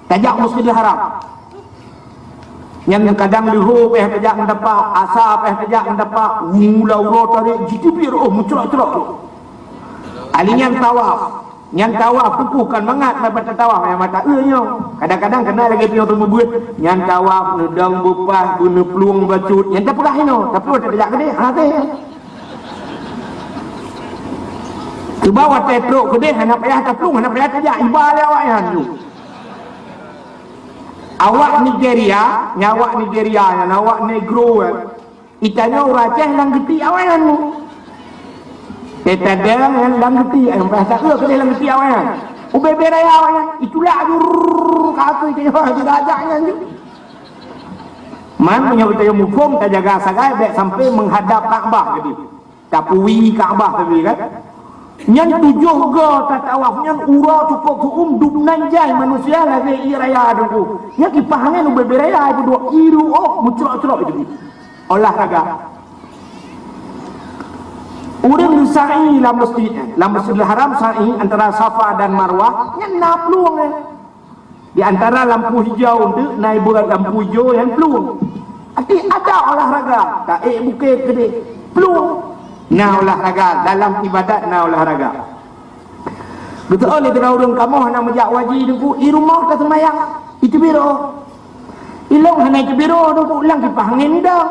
Tajak Masjidil Haram. Nyan kadang leuhô payah tajak ngon tapak, asa payah tajak ngon tapak, mula uroe tarek jiteubiet rôh meucrok-crok. Alèh nyan tawaf. Nyan tawaf teupeu kon mangat bak tawaf nyang mata eu nyoe. Kadang-kadang keunan lagèe piôh teumeubeuet. Nyan tawaf neudong beupaih, beuneuplueng bacut. Nyan tapeugah inoe, tapi watèe tajak keudeh, hana teuh. Cuba watèe trôk keudeh hana payah taplueng, hana payah tajak, iba lé awak nyan nyoe. Awak Nigeria, nyan awak Nigeria nyan, awak Negro, eh. Itanyoe ureueng Aceh lam geuti awak nyan. Eh, tadong nyan lam geuti, eh, bahasa eu keudeh lam geuti awak nyan. Ubé-bé raya awak nyan, itulak jur ka ateueh itanyoe, sudah ajak nyan ju. Man meunyoe geutanyoe muphom, tajaga sagai bèk sampai menghadap Ka'bah keudeh. Tapuwi Ka'bah tadi kan. Nyan tujoh go tatawaf nyan uroe cukôp su'um dub nan jai manusia lagèe ié raya Teungku. Nyan kipah angén ubé-bé raya ipeudua iru oh meucrok-crok itu. Olahraga. Ureueng sa'i lam masjid, lam Masjidil Haram sa'i antara Safa dan Marwah, nyan na plueng, eh. Di antara lampu hijau tu, na ibuat lampu hijau nyang plueng. Arti ada olahraga, taék bukét keudeh, plueng. Na olahraga, dalam ibadat na olahraga. Beutôi lé droe ureueng kamoe hana meujak u haji Teungku, i rumoh taseumayang, iteubiet rôh. Ilôn hana iteubiet rôh Teungku, lam kipah angén dong.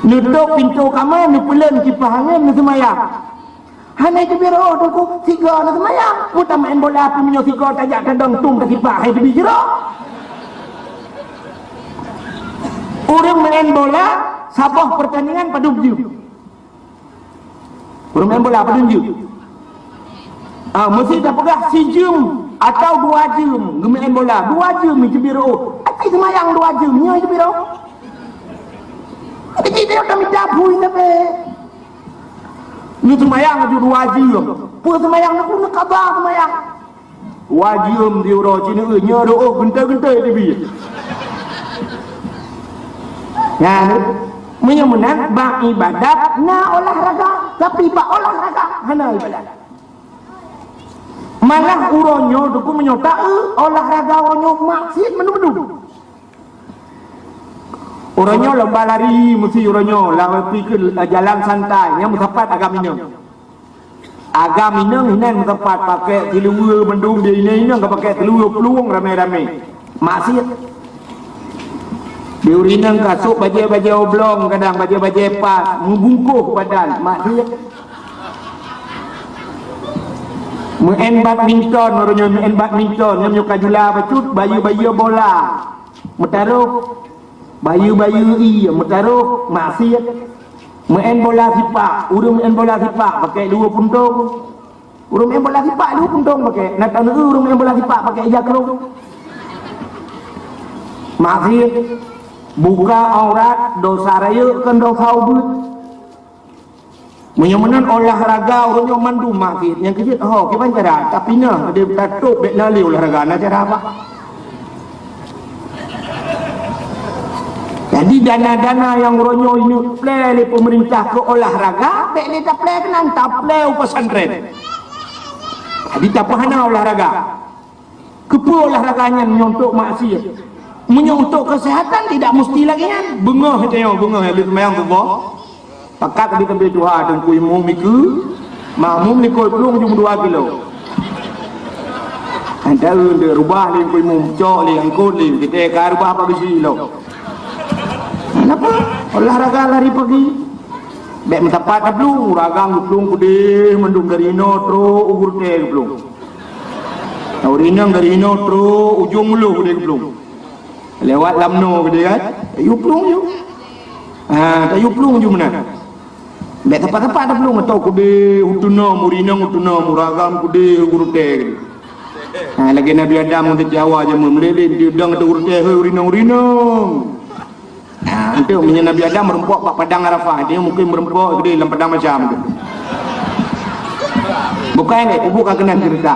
Neutôp pintoe kamé, neupeuleuen kipah angén, neuseumayang. Hana iteubiet rôh Teungku, sigoe neuseumayang. Peue tameu'en bola pih meunyoe sigoe tajak tadong tueng takipah, hai teubiet jroh. Ureueng meu'en bola, saboh peurtandingan padum jeuem. Ureueng meu'en bola padum jeuem. Ah, meusi tapeugah sijeuem atawa dua jeuem geumeu'en bola. Dua jeuem iteubiet rôh. Aci seumayang dua jeuem, nyoe iteubiet rôh. Aci teuh kami dapui tapi. Nyoe seumayang laju dua jeuem. Peue seumayang Teungku, neuqadha seumayang. Dua jeuem di uroe cit nyoe, nyoe rôh geuntôi-geuntôi teubiet. Nyan, meunyoe meunan, bak ibadat na olahraga, tapi bak olahraga hana ibadat. Malah uroe nyoe Teungku meunyoe taeu olahraga uroe nyoe maksiet mandum-mandum. Uroe nyoe lomba lari meusi uroe nyoe, lam pikeue jalan santai, nyang meusapat agam inong. Agam inong hinan meusapat pakai siluweue bandum, di inong-inong ka pakai siluweue plueng ramé-ramé. Maksiet. Di ureueng inong ka sôk bajèe-bajèe oblong, kadang bajèe-bajèe pas, meubungkôh badan, maksiet. Meu'en badminton, uroe nyoe meu'en badminton, nyoe meunyoe ka jula bacut, bayeue-bayeue bola. Meutarôh, bayeue-bayeue ié, meutarôh, maksiet. Meu'en bola sipak, ureueng meu'en bola sipak pakai dua puntông. Ureueng meu'en bola sipak dua puntông pakai. Na taneuk ureueng meu'en bola sipak pakai ija krông. Maksiet. Buka aurat, dosa rayeuk kon dosa ubeut. Meunyoe meunan olahraga uroe nyoe mandum maksiet, nyang keujeuet ho kiban cara, tapi na deuh tatôp bèk na lé olahraga, na cara apa? Jadi dana-dana nyang uroe nyoe ineuk plè lé peumeurintah keu olahraga, bèk lé taplè keunan, taplè u pesantren. Jadi tapeuhana olahraga. Keupeue olahraga nyan meunyoe untuk maksiet? Meunyoe untuk kesehatan tidak mesti lagèe nyan. Beungoh tanyoe, beungoh lheueh seumayang suboh. Pakat teubiet-teubiet tuha Teungku Imum ikeue, makmum likot plueng jeuem dua kilo. Antara rubah lé Teungku Imum, cok lé, angkot lé, kita ka rubah pageusi lo. Kenapa? Olahraga lari pagi. Bèk meusapat taplueng, ureueng agam geuplueng keudeh mandum dari inoe trôk u gurtée geuplueng. Ureueng inong dari inoe trôk ujong uloh keudeh geuplueng. Lewat lam noe keudeh kan? Tayue plueng ju. Ha, tayue plueng ju meunan. Bèk teumpat-teumpat taplueng, atau keudéh u teunong, u rinong, u teunong, u ragam keudéh u rutèe keudéh. Ha, lagèe Nabi Adam ngon Siti Hawa jameun, meulilén di dong atau u rutèe, hei, u rinong, u rinong. Ha, enteuk meunyoe Nabi Adam meureumpok bak padang Arafah, dia mungkin meureumpok keudéh lam padang Masyam tu. Bukan, eh, kubu ka keunan ceurita.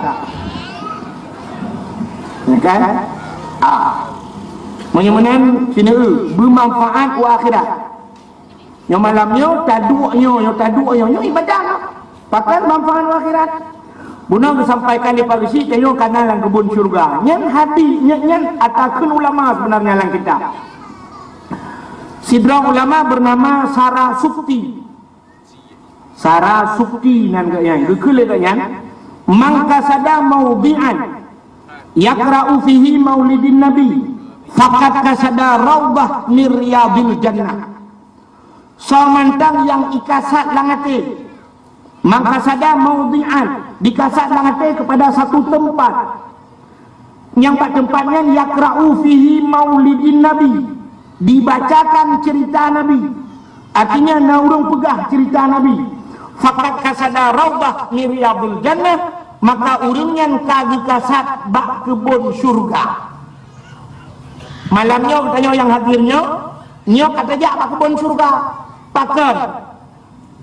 Ya kan? Ah. Meunyoe meunan, sineuk beumanfaat u akhirat. Nyoe malam nyoe, taduek nyoe, nyoe taduek nyoe, nyoe ibadah nyoe. Pakon manfaat akhirat. Bunoe geusampaikan lé Pak Geuchik, tanyoe ka na lam keubon syeuruga. Nyan hadis, nyan, nyan ata kheun ulama seubeunarnya lam kitab. Sidroe ulama beunama Sarasukti. Sarasukti nan geuh nyan, geukheun lé geuh nyan, "Man qasada maudhi'an yaqra'u fihi maulidin nabi, faqad qasada raudhah min riyadil jannah." Soe mantong nyang ikasat lam até, man qasada maudhi'an, dikasat lam até kepada satu tempat, nyang bak teumpat nyan yaqra'u fihi maulidin nabi, dibacakan cerita Nabi, artinya na ureuëng peugah cerita Nabi, faqad qasada raudhah min riyadil jannah, maka ureuëng nyan ka geukasat bak keubon syeuruga. Malam nyoe geutanyoe nyang hadir nyoe, nyoe ka tajak bak keubon syeuruga. Pakon?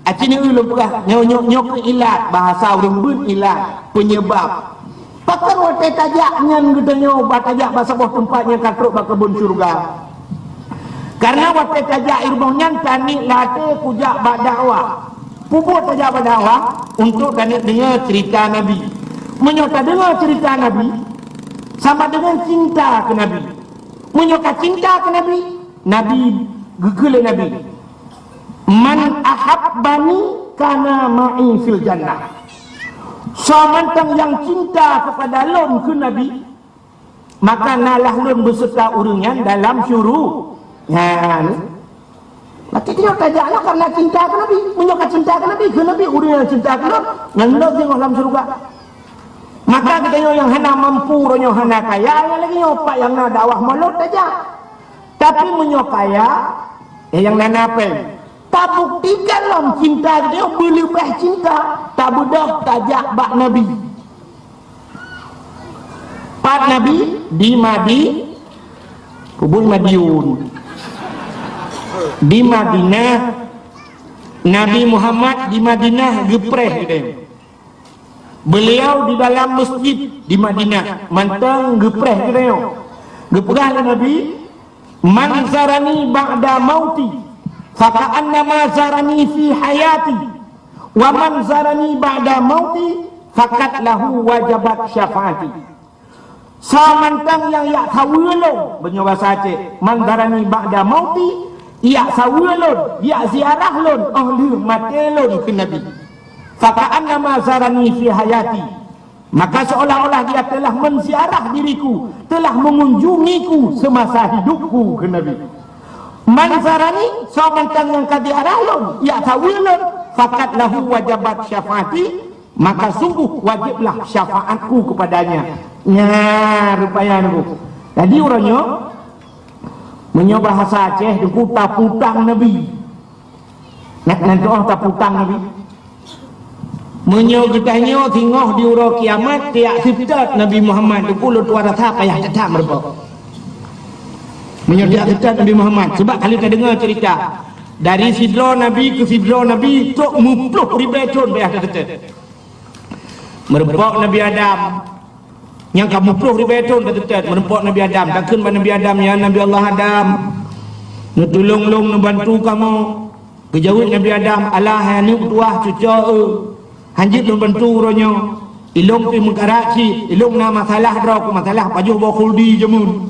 Aci nyoe ulôn peugah, nyoe, nyoe, nyoe keuh ilat, bahasa ureuëng beuet ilat, penyebab. Pakon watée tajak nyan geutanyoe, bah tajak bak saboh teumpat nyang ka trok bak keubon syeuruga. Kareuna watée tajak i rumoh nyan, taniet lam até kujak bak dakwah. Peue buet tajak bak dakwah? Untuk taniet deungoe ceurita Nabi. Meunyoe tadeungoe ceurita Nabi, sama deungon cinta keu Nabi. Meunyoe ka cinta keu Nabi, Nabi geukheun lé Nabi, "Man ahabbani kana ma'i fil jannah." Soe mantong nyang cinta keupada lôn kheun Nabi, maka na lah lôn beuseurta ureuëng nyan dalam syuru-, nyan. Berarti nyoe tajak nyoe karena cinta keu Nabi. Meunyoe ka cinta keu Nabi, kheun Nabi, "Ureuëng nyang cinta keu lôn, ngon lôn singoh lam syeuruga." Maka geutanyoe nyang hana mampu, uroe nyoe hana kaya, nyang lagée nyoe pat nyang na dakwah mulod tajak. Tapi meunyoe kaya, eh, nyang na-na péng, tabuktikan lom cinta geutanyoe beuleubeh cinta, tabeudôh tajak bak Nabi. Pat Nabi? Di Madi-, kubur Madiun. Di Madinah, Nabi Muhammad di Madinah geupreh geutanyoe. Beliau di dalam masjid di Madinah, mantong geupreh geutanyoe. Geupeugah lé Nabi, "Man zarani ba'da mauti, faka'annama zarani fi hayati. Wa man zarani ba'da mauti, faqad lahu wajabat syafaati." Soe mantong nyang jak saweue lôn, meunyoe basa Aceh, "Man zarani ba'da mauti", jak saweue lôn, jak ziarah lôn óh lheueh maté lôn, kheun Nabi. "Faka'annama zarani fi hayati." Maka seolah-olah dia telah menziarah diriku, telah mengunjungiku semasa hidupku, kheun Nabi. "Man zarani", soe mantong nyang ka ziarah lôn, jak saweue lôn, "faqad lahu wajabat syafaati", maka sungguh wajiblah syafaatku kepadanya. Nyan rupanya nyoe. Jadi uroe nyoe, meunyoe bahasa Aceh, Teungku, taputang Nabi. Nak nantoh taputang Nabi. Meunyoe geutanyoe singoh di uroe kiamat, tajak seutôt Nabi Muhammad, Teungku, lôn tuan rasa payah that-that meurumpok. Meunyoe tajak seutôt Nabi Muhammad, sebab ka lheueh tadeungoe ceurita, dari sidroe Nabi keu sidroe Nabi, trok meuplôh ribée thon payah taseutôt. Meurumpok Nabi Adam, nyang ka meuplôh ribée thon taseutôt, meurumpok Nabi Adam, takheun bak Nabi Adam, "Ya Nabi Allah Adam, neutulông lôn, neubantu kamoe." Geujaweueb Nabi Adam, "Alah, hai aneuk tuah, cucoe, han jeuet lôn bantu uroe nyoe. Ilông pih meukarat cit, ilông na masalah droe, masalah pajoh boh khuldi jameun.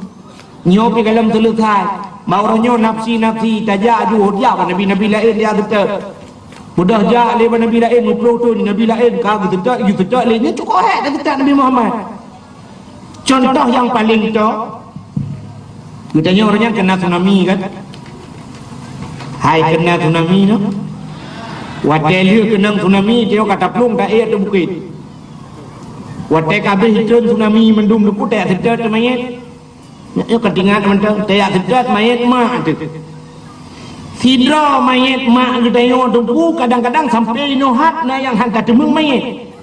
Nyoe pih gohlom seuleusai. Bak uroe nyoe nafsi-nafsi tajak aju, jak bak nabi-nabi laén jak seutôt. Beudôh jak lé bak nabi laén, meuplôh thon nabi laén ka geuseutôt, geuseutôt lé nyoe, cukôp hék taseutôt Nabi Muhammad." Contoh nyang paleng tok, geutanyoe uroe nyan keuna tsunami kan? Hai keuna tsunami nyoe. Watée lheueh keunong tsunami, tanyoe ka taplueng taék ateueh bukét. Watée ka abéh treun tsunami mandum, Teungku, tajak seutôt manyét. Nyoe ka teuingat mantong, tajak seutôt manyét mak teuh. Sidroe manyét mak geutanyoe Teungku, kadang-kadang sampoe inoe that na nyang han tateumeung manyét.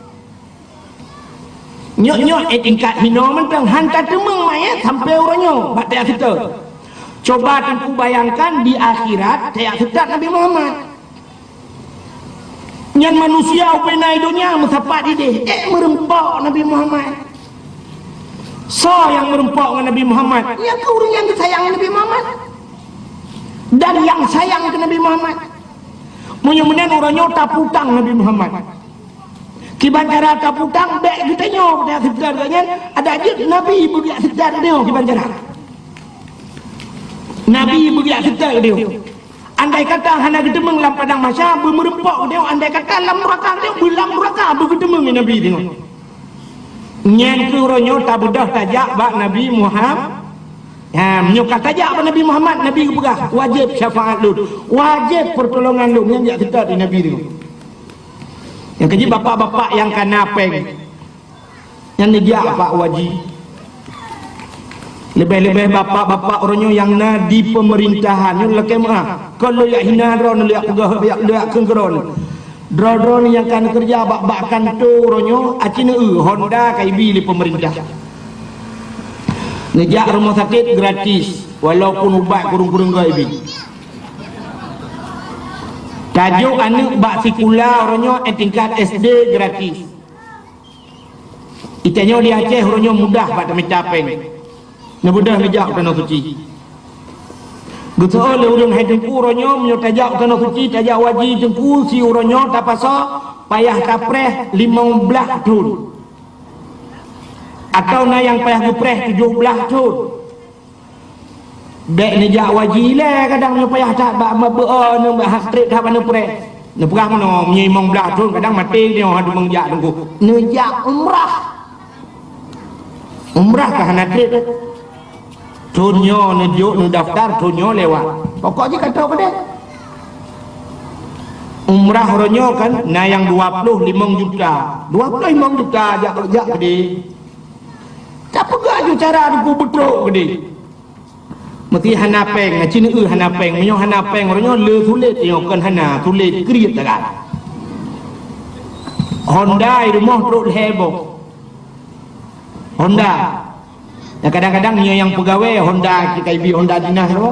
Nyok-nyok, eh, tingkat hinoe mantong han tateumeung manyét sampoe uroe nyoe bak tajak seutôt. Coba Teungku bayangkan di akhirat tajak seutôt Nabi Muhammad. Nyan manusia ubé na i donya meusapat idéh, ék meureumpok Nabi Muhammad. Soe nyang meureumpok ngon Nabi Muhammad? Nyang keuh ureuëng nyang geusayang Nabi Muhammad dan nyang sayang keu Nabi Muhammad. Meunyoe meunan uroe nyoe tapeutang Nabi Muhammad. Kiban cara tapeutang, bék geutanyoe beudak seutôt geuh nyan, adak jeuet Nabi beudak seutôt geutanyoe kiban cara. Nabi beudak seutôt geutanyoe. Andai kata hana geuteumeung lam padang mahsyar, beumeureumpok geutanyoe, andai kata lam nuraka geutanyoe, beulam nuraka beugeuteumeung Nabi geutanyoe. Nyan keuh uroe nyoe tabeudôh tajak bak Nabi Muhammad. Ha, meunyoe ka tajak bak Nabi Muhammad, Nabi geupeugah, "Wajéb syafaat lôn, wajéb peurtolongan lôn," nyan jak seutôt di Nabi geutanyoe. Nyang keujeuet bapak-bapak nyang kana péng, nyan neujak bak waji. Leubeh-leubeh bapak-bapak uroe nyoe nyang na di peumeurintahan, nyoe lakée meu'ah. Kon lôn jak hina droeneuh, lôn jak peugah, lôn jak kheun keu droeneuh. Droeneuh nyang ka neukeureuja bak, bak kantô uroe nyoe, aci neueu Honda ka ibi lé peumeurintah. Neujak rumoh sakét gratis, walaupun ubat kureueng-kureueng ka ibi. Tajok aneuëk bak sikula uroe nyoe, eh, tingkat S D gratis. Geutanyoe di Aceh uroe nyoe mudah bak tamita péng. Neubeudôh neujak u Tanoh Suci. Geuseuôt lé ureuëng hai Teungku uroe nyoe, meunyoe tajak u Tanoh Suci, tajak waji Teungku, si uroe nyoe tapasoe payah tapreh limong blaih thon. Atawa na nyang payah geupreh tujoh blaih thon. Bék neujak waji lé, kadang nyoe payah that bak, bak beuo, nyoe bak hana treb that bak neupreh. Neupeugah meunoe, meunyoe limong blaih thon kadang maté nyoe hana meunjak Teungku. Neujak umrah. Umrah ka hana treb. Thon nyoe neujok, neudaftar, thon nyoe lewat. Pokok jih ka troh keudeh. Umrah uroe nyoe kan na nyang dua ploh limong juta. Dua ploh limong juta jak, jak keudeh. Tapeugah ju cara Teungku beutrok keudeh. Meusti hana péng, ci neueu hana péng. Meunyoe hana péng, uroe nyoe le sulet, nyoe kon hana, sulet kriet tagai. Honda i rumoh trok lhée boh. Honda. Ya, kadang-kadang nyoe nyang peugawée Honda, kita ibi Honda dinas tu.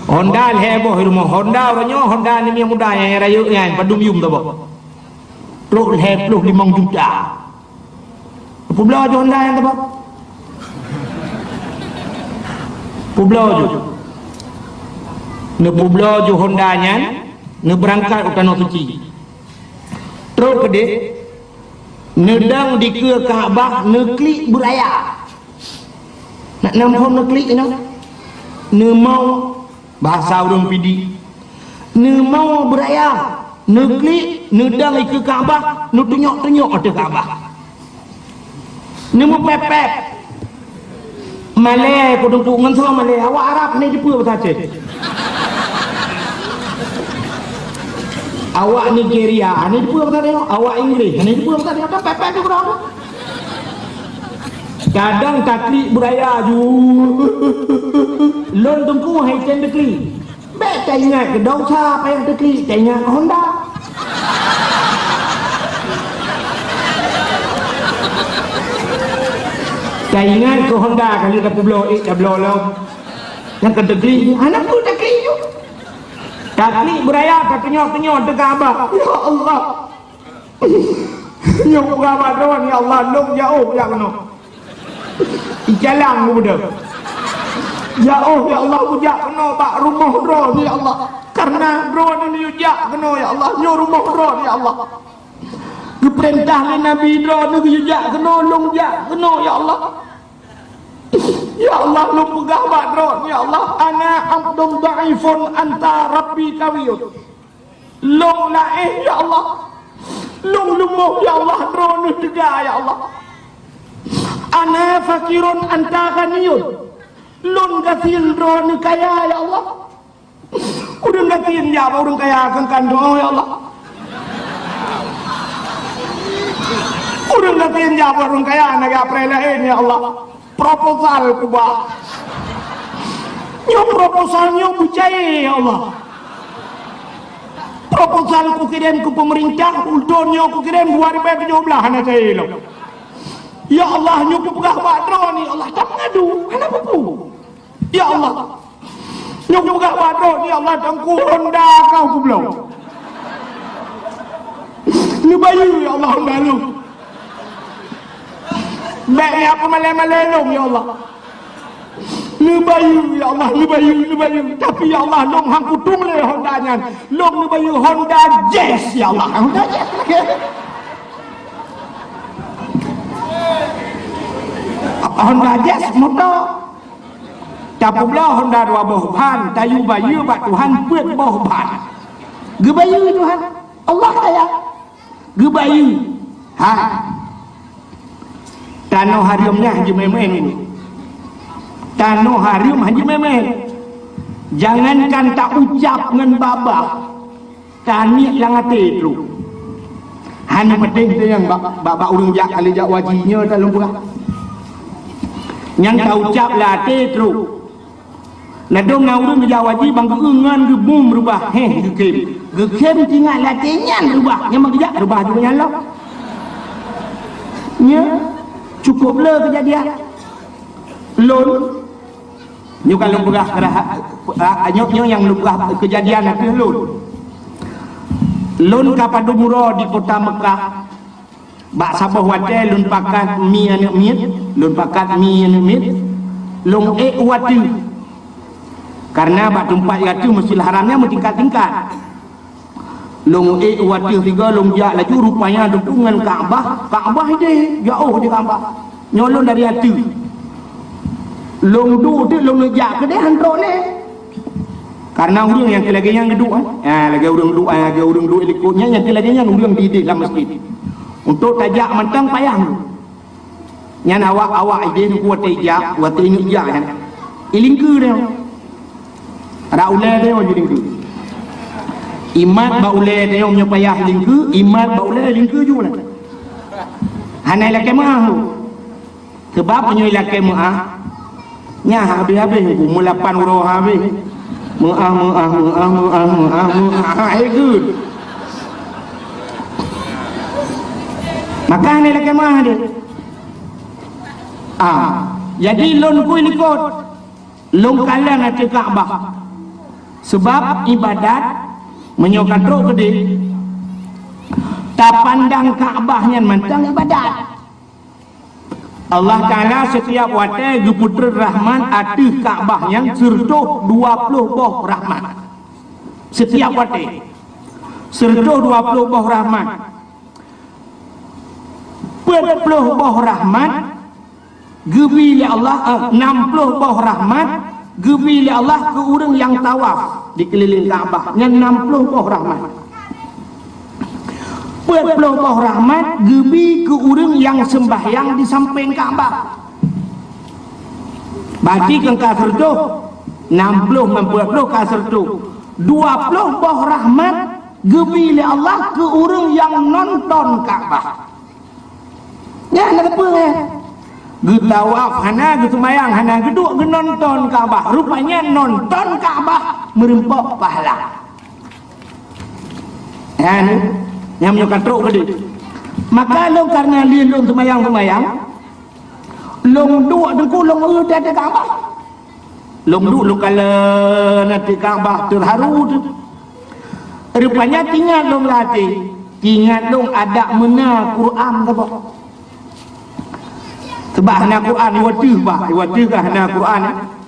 Honda lhée boh i rumoh. Honda uroe nyoe, Honda ni muda nyang rayeuk nyan, padum yum tu boh. Trok lhée ploh limong juta. Peubloe ju Honda nyan teuma. Peubloe ju. Neupeubloe ju Honda nyan, neubeurangkat u Tanoh Suci. Trok keudeh, neudong dikeue Ka'bah, neuklik beuraya. Nak nam phon neuklik inoe? Neumong. Bahasa ureuëng Pidie, neumoe beuraya, neuklik, neudong dikeue Ka'bah, neutunyok-tunyok ateueh Ka'bah. Neumeupép-pép. Malée, kudong ngon soe malée, awak Arab hana jipeue bahasa Aceh. Awak Nigeria hana jipeue bahasa Aceh, awak Inggris hana jipeue bahasa Aceh, kan pép-pép di keudroe. Kadang taklik beuraya ju. Lôn Teungku hai tem taklik. Bék taingat keu desya payah taklik, taingat keu Honda. Taingat keu Honda ka lheueh tapeubloe ék tabloe lom. Nyang keu taklik, hana peue taklik ju. Taklik beuraya tatunyok-tunyok teuka abah. Ya Allah. Nyoe peugah bak droe, ya Allah, lôn jaoh jak keunoe. Icalang muda. Jaoh, ya Allah, ujak keunoe bak rumoh droe, ya Allah. Karena droe ni ujak keunoe, ya Allah. Nyoe rumoh droe, ya Allah. Geupeurintah lé Nabi droe ni ujak keunoe, lôn jak keunoe, ya Allah. Ya Allah, lôn peugah bak droe, ya Allah. Ana abdun dhaifun anta rabbi qawiyun. Lôn laén, ya Allah. Lôn leumoh, ya Allah, droeneuh teuga, ya Allah. Ana fakirun anta ghaniyun. Lôn gasien, droeneuh kaya, ya Allah. Ureuëng gasien jak bak ureuëng kaya keukan droe, ya Allah. Ureuëng gasien jak bak ureuëng kaya na geupreh laén, ya Allah. Proposal kuba. Nyoe proposal nyoe beucae, ya Allah. Proposal kukirém keu peumeurintah, ulôn nyoe kukirém dua ribèe tujoh blaih hana cae lom. Ya Allah, nyoe kupeugah bak droeneuh, ya Allah, tameungadu, hana peue-peue. Ya Allah, nyoe kupeugah bak droeneuh, ya Allah, teungku Honda kau kubloe. Neubayeue, ya Allah, Honda lôn. Bèk neupeumeumalèe-malèe lôn, ya Allah. Neubayeue, ya Allah, neubayeue, neubayeue. Tapi, ya Allah, lôn han kutueng lé Honda nyan. Lôn neubayeue Honda Jazz, ya Allah. Honda Jazz. Honda Jazz moto. Tapeubloe Honda dua boh ban, tayue bayeue bak Tuhan peuet boh ban. Geubayeue Tuhan. Allah kaya. Geubayeue. Ha. Tanoh hareuem nyan hana jimeu'én. Tanoh hareuem hana jimeu'én. Jangankan taucab ngon babah, taniet lam até trok. Hana meudeh teuh nyang bak, bak, bak ureueng jak, kali jak waji nyoe ka lôn peugah. Nyang taucab lam até trok. Ladôm na ureueng geujak waji bang geueu ngon geubum reubah, héh, geukhém. Geukhém teuingat lam até nyan reubah, nyang bang geujak reubah juga nyan lom. Nyoe cukôp le keujadian. Lôn, nyoe ka lôn peugah keurah-, ah, nyoe, nyoe nyang lôn peugah keujadian ateueh lôn. Lôn ka padum uroe di kota Meukah. Bak saboh watèe lôn pakat mi aneuk miet, lôn pakat mi aneuk miet, lôn ék u ateueh. Karena bak teumpat ateueh Masjidil Haram nyan meutingkat-tingkat. Lôn ék u ateueh sigoe lôn jak laju, rupanya deungon Ka'bah, Ka'bah idéh, jiôh di Ka'bah. Nyoe lôn dari ateueh. Lôn duek teuk lôn neujak keudéh han trok lé. Karena ureueng nyang keu lagèe nyan geuduek, eh. Ah, lagèe ureueng duek, ah, lagèe ureueng duek likot nyan, nyang keu lagèe nyan ureueng di idéh lam masjid. Untuk tajak mantong payah. Nyan awak-awak idéh nyoe watèe jak, watèe ingat jak nyan. Ilingkeue deh. Rak ulèe deh nyoe jilingkeue. Imat bak ulèe deh nyoe meunyoe payah ilingkeue, imat bak ulèe ilingkeue ju nyan. Hana ilakèe meu'ah. Sabab meunyoe ilakèe meu'ah, nyan habéh-habéh, meulapan uroe habéh. Meu'ah, meu'ah, meu'ah, meu'ah, meu'ah, meu'ah, eh, geuh. Maka hana ilakèe meu'ah deh. Ah, jadi lôn kui likot, lôn kalon ateueh Ka'bah. Sabab ibadat, meunyoe ka trok keudéh, tapandang Ka'bah nyan mantong ibadat. Allah Taala setiap watèe geupeutrön rahmat ateueh Ka'bah nyan sireutoh dua ploh boh rahmat. Setiap watèe sireutoh dua ploh boh rahmat. Peuet ploh boh rahmat geubri lé Allah, eh, nam ploh boh rahmat geubri lé Allah keu ureueng nyang tawaf di keulileng Ka'bah. Nyan nam ploh boh rahmat. Peuet ploh boh rahmat geubri keu ureueng nyang seumbahyang di sampéng Ka'bah. Berarti kan ka sireutoh, nam ploh ngon peuet ploh ka sireutoh. Dua ploh boh rahmat geubri lé Allah keu ureueng nyang nonton Ka'bah. Nyan na teupeue, eh? Geutawaf hana, geuseumayang hana, geuduek geunonton Ka'bah. Rupanya nonton Ka'bah meureumpok pahala. Nyan, nyan meunyoe ka trok keudéh. Maka lôn karena lé lôn seumayang-seumayang, lôn duek teungku lôn eu di ateueh Ka'bah. Lôn duek lôn kalon ateueh Ka'bah teuharu teuh. Rupanya teuingat lôn lam até, teuingat lôn adak meuna Quran saboh. Sabab hana Quran, iwateuh bah, iwateuh ka hana Quran,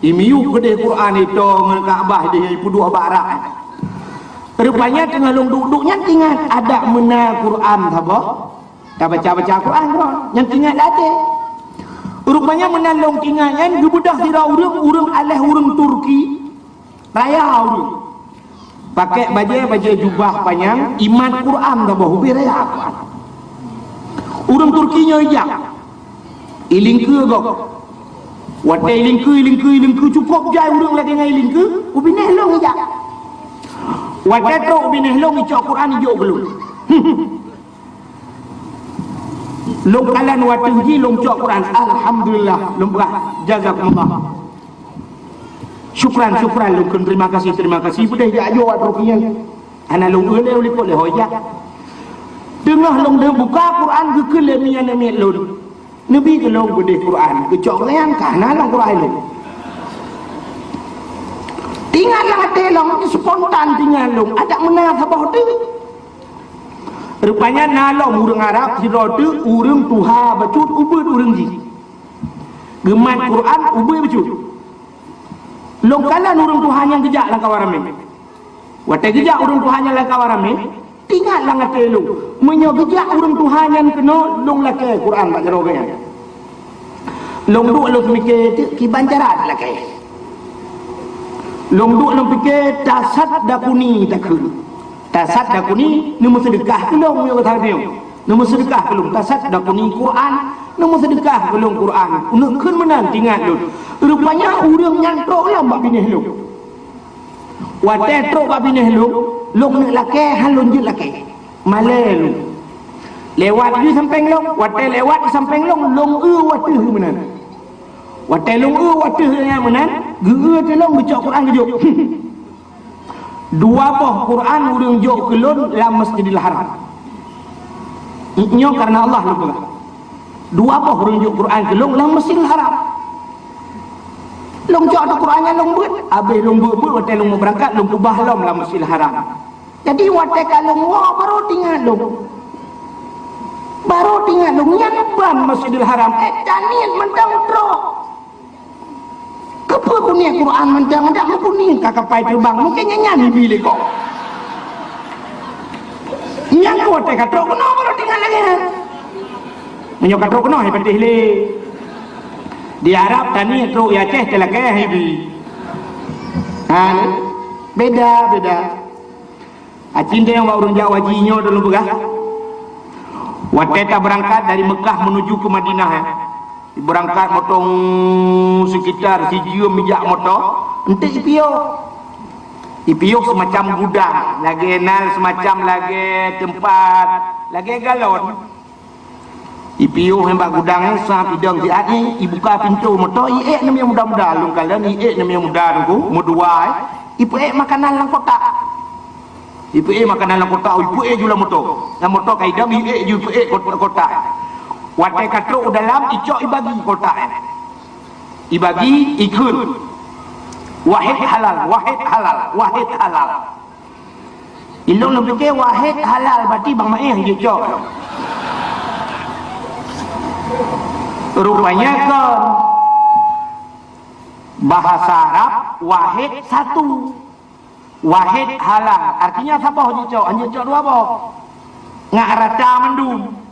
imiyueb keudéh Quran ito ngon Ka'bah deh ipeuduek bak rak. Rupanya teungoh lôn duek-duek nyan teuingat adak meuna Quran saboh. Tabaca-baca Quran droe, nyang teuingat lam até. Rupanya meunan lôn teuingat nyan geubeudôh sidroe ureueng, ureueng aléh ureueng Turki, raya ureueng. Pakai bajèe, bajèe jubah panyang, imat Quran saboh, ubé raya Quran. Ureueng Turki nyoe ijak. Ilingkeue gob. Watèe ilingkeue, ilingkeue, ilingkeue cukôp jai ureueng lagèe nyan ilingkeue, u binéh lôn ijak. Watèe trok u binéh lôn icok Quran ijok keu lôn. Lôn kalon watèe jih lôn cok Quran, alhamdulillah, lôn peugah, jazakumullah. Syukran, syukran lôn kheun terima kasih, terima kasih. Beudeh jak ajoe ateueh nyan. Hana lôn eu lé likot lé ho jak. Teungoh lôn deuh buka Quran geukheun lé miet-miet lôn. Neubi keu lôn beudeh Quran, geucok nyan ka na lam Quran lôn. Teuingat lam até lôn, spontan teuingat lôn, adak meunan saboh teuk. Rupanya na lom ureuëng Arab sidroe teuk, ureuëng tuha bacut ubit ureuëng jih. Geumat Quran ubit bacut. Lôn kalon ureuëng tuha nyan geujak lam kawan ramé. Watée geujak ureuëng tuha nyan lam kawan ramé, teuingat lam até lôn, meunyoe geujak ureuëng tuha nyan keunoe, lôn lakée Quran bak jaroe geuh nyan. Lôn duek lôn pike teuk kiban cara lakée. Lôn duek lôn pike tasaddaquni takheun. Tasaddaquni, neumeuseudeukah keu lôn, meunyoe gata teurimong. Neumeuseudeukah keu lôn, tasaddaquni Quran, neumeuseudeukah keu lôn Quran. Neukheun meunan teuingat lôn. Rupanya ureuëng nyan trok lom bak binéh lôn. Watée trok bak binéh lôn, lôn neuk lakée, han lôn jeuet lakée. Malée lôn. Lewat di sampéng lôn, watée lewat di sampéng lôn, lôn eu wateuh meunan. Watée lôn eu wateuh nyan meunan, geu-eu teulông geucok Quran geujok. Dua boh Quran ureuëng jok keu lôn lam Masjidil Haram. Nyoe karena Allah lôn peugah. Dua boh ureuëng jok Quran keu lôn lam Masjidil Haram. Lôn cok ata Quran nyan lôn beuet, habéh lôn beuet-beuet watée lôn meubeurangkat lôn keubah lom lam Masjidil Haram. Jadi watée ka lôn woe baru teuingat lôn. Baru teuingat lôn nyan ban Masjidil Haram, eh, taniet mantong trok. Keupeue kuniet Quran mantong, adak meukuniet ka kapai teubang, mungken nyan nyan ibi lé kong. Nyan keuh watée ka trok keunoe baru teuingat lagée nyan. Meunyoe ka trok keunoe hai patéh lé. Di Arab taniet trok i Aceh teulakée hai ibi. Ha, beda, beda. Aci ndeng bak ureuëng jak haji nyoe dalam peugah. Watée tabeurangkat dari Mekah menuju ke Madinah, eh. Beurangkat motong sekitar sijeuem jak moto, enteuk ipiôh. Ipiôh semacam gudang, lagée nan semacam lagée teumpat, lagée galon. Ipiôh nyan bak gudang nyan, sab idong siat nyan, ibuka pintoe moto, iék namiet muda-muda, lôn kalon iék namiet muda teungku, meudua, eh, ipeuék makanan lam kotak. Ipeuék makanan lam kotak, ipeuék ju lam moto. Lam moto ka idong, iék ju ipeuék kot-, kotak. Watée ka trok u dalam, icok ibagi kotak nyan. Ibagi, ikheun. Wahid halal, wahid halal, wahid halal. Ilong lôn pike wahid halal, berarti bang maéh jicok. Rupanya kon. Bahasa Arab wahid satu. Wahid halal. Artinya saboh jicok, hana jicok dua boh. Ngak rata mandum.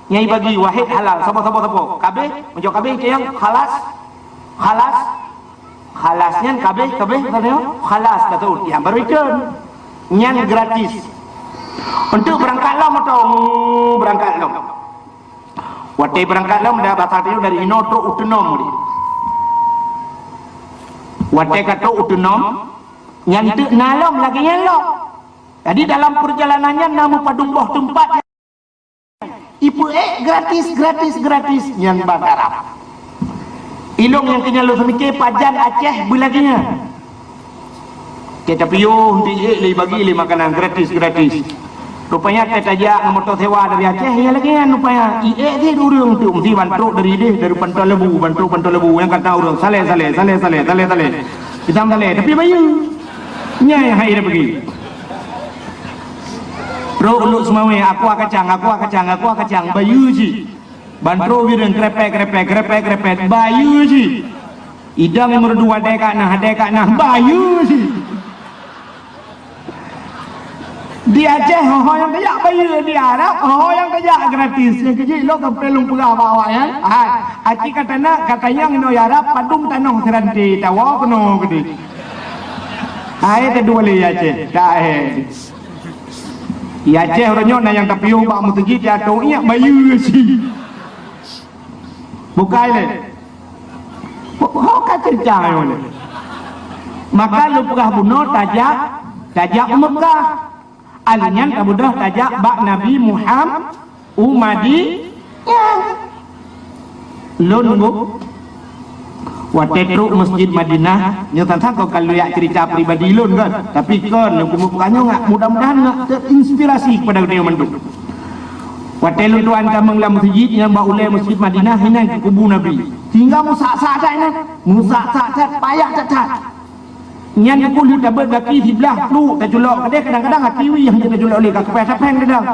Nyang ibagi wahid halal, saboh, saboh, saboh. Kabeh, meunyoe kabeh itu nyang khalas, khalas, khalas nyan kabeh, kabeh, kabeh, khalas, kata ureuëng. Nyang baru ikheun. Nyan gratis. Untuk beurangkat lom atau beurangkat lom. Watée beurangkat lom, dah basah teuh dari inoe trok u teunom dia. Watée ka trok u teunom, nyan teuk na lom lagée nyan lom. Jadi dalam perjalanan nyan na meupadum boh teumpat. Ipeuék gratis, gratis, gratis nyan ban Arab. Ilong nyang keu nyan lôn seumike pajan Aceh beulagée nyan. Tetapi yoh, di ék lé bagi lé makanan gratis, gratis. Rupanya teuh tajak ngon moto sewa dari Aceh, ya lagée nyan rupanya. Iék di ureuëng tu mesti ban trok dari deh, dari Panton Lebu, ban trok Panton Lebu, nyang kata ureuëng saleh, saleh, saleh, saleh, saleh, saleh. Kita saleh, tapi bayeue. Nyan nyang hai dah pergi. Trok Lhokseumawe, aqua kacang, aqua kacang, aqua kacang, bayeue cit. Ban trok Bireuen, krepek, krepek, krepek, krepek, bayeue cit. Idong nyang meureudu hadé ka na, hadé ka na, bayeue cit. Di Aceh, ho-ho nyang tajak bayeue, di Arab, ho-ho nyang tajak gratis. Nyang keu jih lôn sampoe lôn peugah bak awaknyan. Hai, aci ka tanyong, ka tanyong inoe Arab, padum tanoh seuranté, tawoe keunoe keudeh. Hai, teudua lé Aceh, dah, eh. I Aceh uroe nyoe na nyang tapiôh bak meuseujid, ya tong iyak bayeue cit. Bukai lé. Ho ka ceurita nyoe lé. Maka lôn peugah bunoe tajak, tajak u Meukah. Alèh nyan tabeudôh tajak bak Nabi Muham-, u Madi-, nyan. Lôn bu-, Watée trok Masjid Madinah, nyoe tantang kon ka lôn jak cerita pribadi lôn kan, tapi kon nyang keuneuk peugah nyoe ngat, mudah-mudahan ngat terinspirasi kepada geutanyoe mandum. Watée lôn tuan tamong lam meuseujid nyang bak ulée Masjid Madinah, hinan keu kubu Nabi. Sehingga meusak-sak that inan, meusak-sak that, payah that-that. Nyan keuh lheueh tabeuet gaki siblah trok taculok keudeh, kadang-kadang akiwi nyang taculok lé ka keupah sapeng kadang.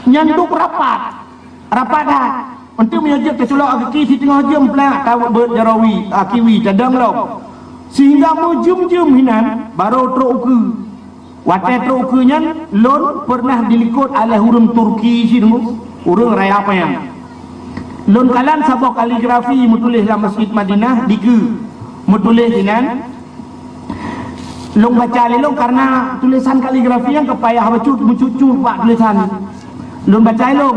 Nyan duek rapat. Rapat that. Untuk meunyoe jeuet teuculok gaki siteungoh jeuem peulak tabeuet jaroe, akiwi tadong lom. Sehingga meujeuem-jeuem hinan barô trok ukeue. Watée trok ukeue nyan lôn pernah dilikot oleh ureuëng Turki sideungoe, ureuëng raya panyang. Lôn kalon saboh kaligrafi meutuléh lam Masjid Madinah dikeue. Meutuléh hinan, lôn baca lé lôn karena tulésan kaligrafi nyang ka payah bacut, meucut-cut bak tulésan. Lôn baca lé lôn,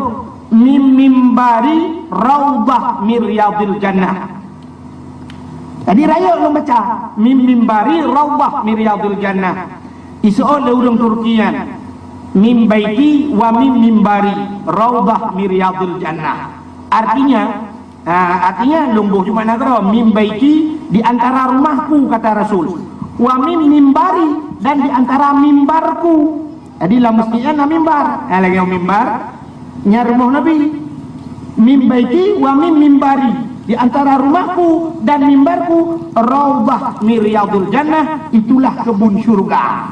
"Mim mimbari raudhah min riyadil jannah." Jadi rayeuk lôn baca, "Mim mimbari raudhah min riyadil jannah." Iseuôt lé ureuëng Turki nyan, "Mim baiti wa mim mimbari raudhah min riyadil jannah." Artinya, Ha, artinya lôn boh ju makna keudroe, "Mim baiti, di antara rumahku," kata Rasul. "Wa mim mimbari, dan di antara mimbarku." Jadi lam masjid nyan na mimbar. Ha, lagée mimbar, nyan rumoh Nabi. "Mim baiti wa mim mimbari, di antara rumahku dan mimbarku, raudhah min riyadil jannah, itulah kebun syurga."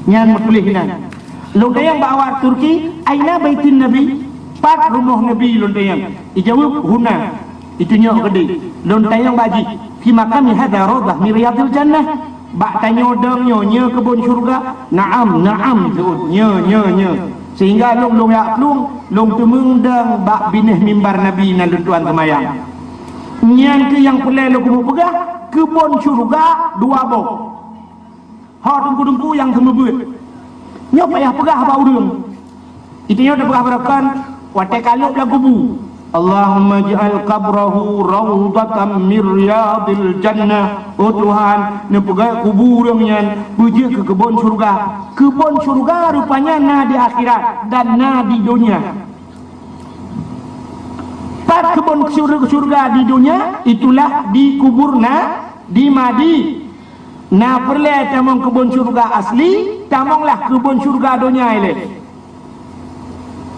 Nyan meutuléh nyan. Lôn tanyong bak awak Turki, "Aina baitin Nabi?" Pat rumoh Nabi lôn tanyong. Ijaweueb, "Huna." Itunyok keudeh. Lôn tanyong bak jih, "Fi maqami hadza raudhah min riyadil jannah?" Bak tanyoe dong nyoe, nyoe keubon syeuruga? "Na'am, na'am," jaweueb, "nyoe, nyoe, nyoe." Sehingga lôn, lôn jak plueng, lôn teumeung dong bak binéh mimbar Nabi nan lôn tuan seumayang. Nyan keuh nyang peureulée lôn keuneuk peugah, keubon syeuruga dua boh. Ho teungku-teungku nyang seumeubeuet. Nyoe payah peugah bak ureuëng. Itunyok tapeugah barokan watée kalôb lam kubu. "Allahumma ij'al qabrahu raudhatan min riyadil jannah." Oh Tuhan, neupeugét kubu ureuëng nyan beujeuet keu keubon syeuruga. Keubon syeuruga rupanya na di akhirat dan na di donya. Pat keubon syur-, syeuruga di donya, itulah di kubur na, di madi. Na peureulée tamong keubon syeuruga asli, tamonglah keubon syeuruga donya ilée.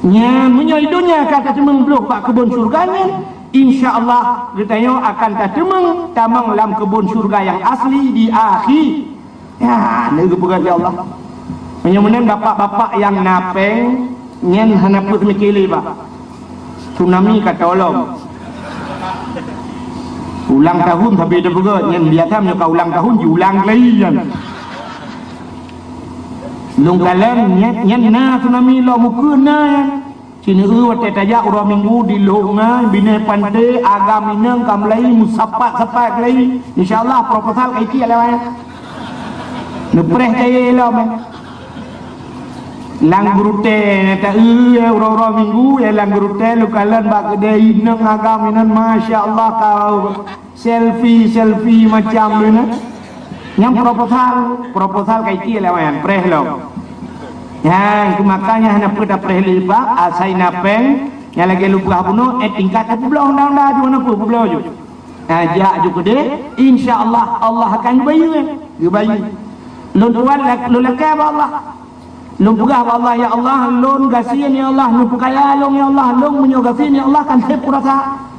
Nyan, meunyoe di donya ka tateumeung bloh bak keubon syeuruga nyan, insya Allah geutanyoe akan tateumeung tamong lam keubon syeuruga nyang asli di akhi. Ya, nyoe geupeugah lé Allah. Meunyoe meunan bapak-bapak nyang na péng, nyan hana peuet meukeulée bak. Tsunami ka tolom. Ulang tahun sabe teupeugét, nyan biasa meunyoe ka ulang tahun jiulang lagi nyan. Lôn kalon nyan, nyan na tsunami lom ukeue na nyan. Sineuk watée tajak uroe Minggu di Lhok Ngai, binéh panté, agam inong ka meulai, meusapat-sapat lagi. Insya Allah proposal ka itiek lewat. Neupreh kayée lom. Lam gurutée, ta-, eh, uroe-uroe Minggu, eh, lam gurutée, lôn kalon bak keudée inong agam inan, masya Allah, ka selfie, selfie macam tu na. Nyang proposal, proposal ka itiek lewat nyan, preh lom. Nyang keumakanya hana peue tapreh lé bak, asai na péng, nyang lagée lubah bunoe, eh, tingkat ka peubloe honda-honda ju, hana peue peubloe ju. Nah, jak ju keudeh, insya Allah, Allah akan geubayeue, geubayeue. Lôn tuan lak-, lôn lakée bak Allah. Lôn peugah bak Allah, "Ya Allah, lôn gasien, ya Allah, neupeukaya lôn, ya Allah, lôn meunyoe gasien, ya Allah, kan seb kurasa.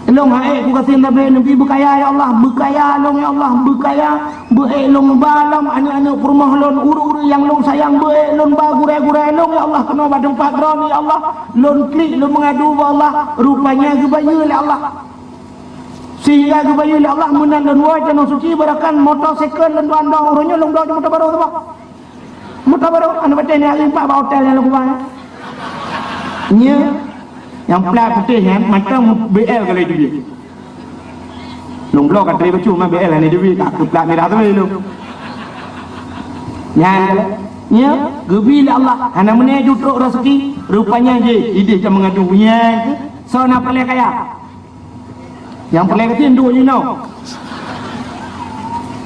Lôn han ék kugasien sabe neubi beukaya, ya Allah, beukaya lôn, ya Allah, beukaya, beu ék lôn ba lom aneuëk-aneuëk peurumoh lôn, ureuëng-ureuëng nyang lôn sayang, beu ék lôn ba gurée-gurée lôn, ya Allah, keunoe bak teumpat droeneuh, ya Allah, lôn klik, lôn meungadu bak Allah, rupanya geubayeue lé Allah." Sehingga geubayeue lé Allah meunan lôn woe Tanoh Suci, bahkan moto second lôn tuan dong, uroe nyoe lôn bloe moto barô saboh. Moto barô, aneuk batée nyan impak bak hotel nyang lôn keubah. Nyoe, nyang plat putéh nyan, mantong B L ka lheueh teubiet. Lôn bloe ka trép bacut, ma B L hana teubiet, ka keu plat mirah tu lôn. Nyan, nyoe, geubi lé Allah, hana meuné ju trok raseuki, rupanya jih, ideh ka meungadu, nyan, soe na peureulée kaya. Nyang peureulée gasien dua jinoe.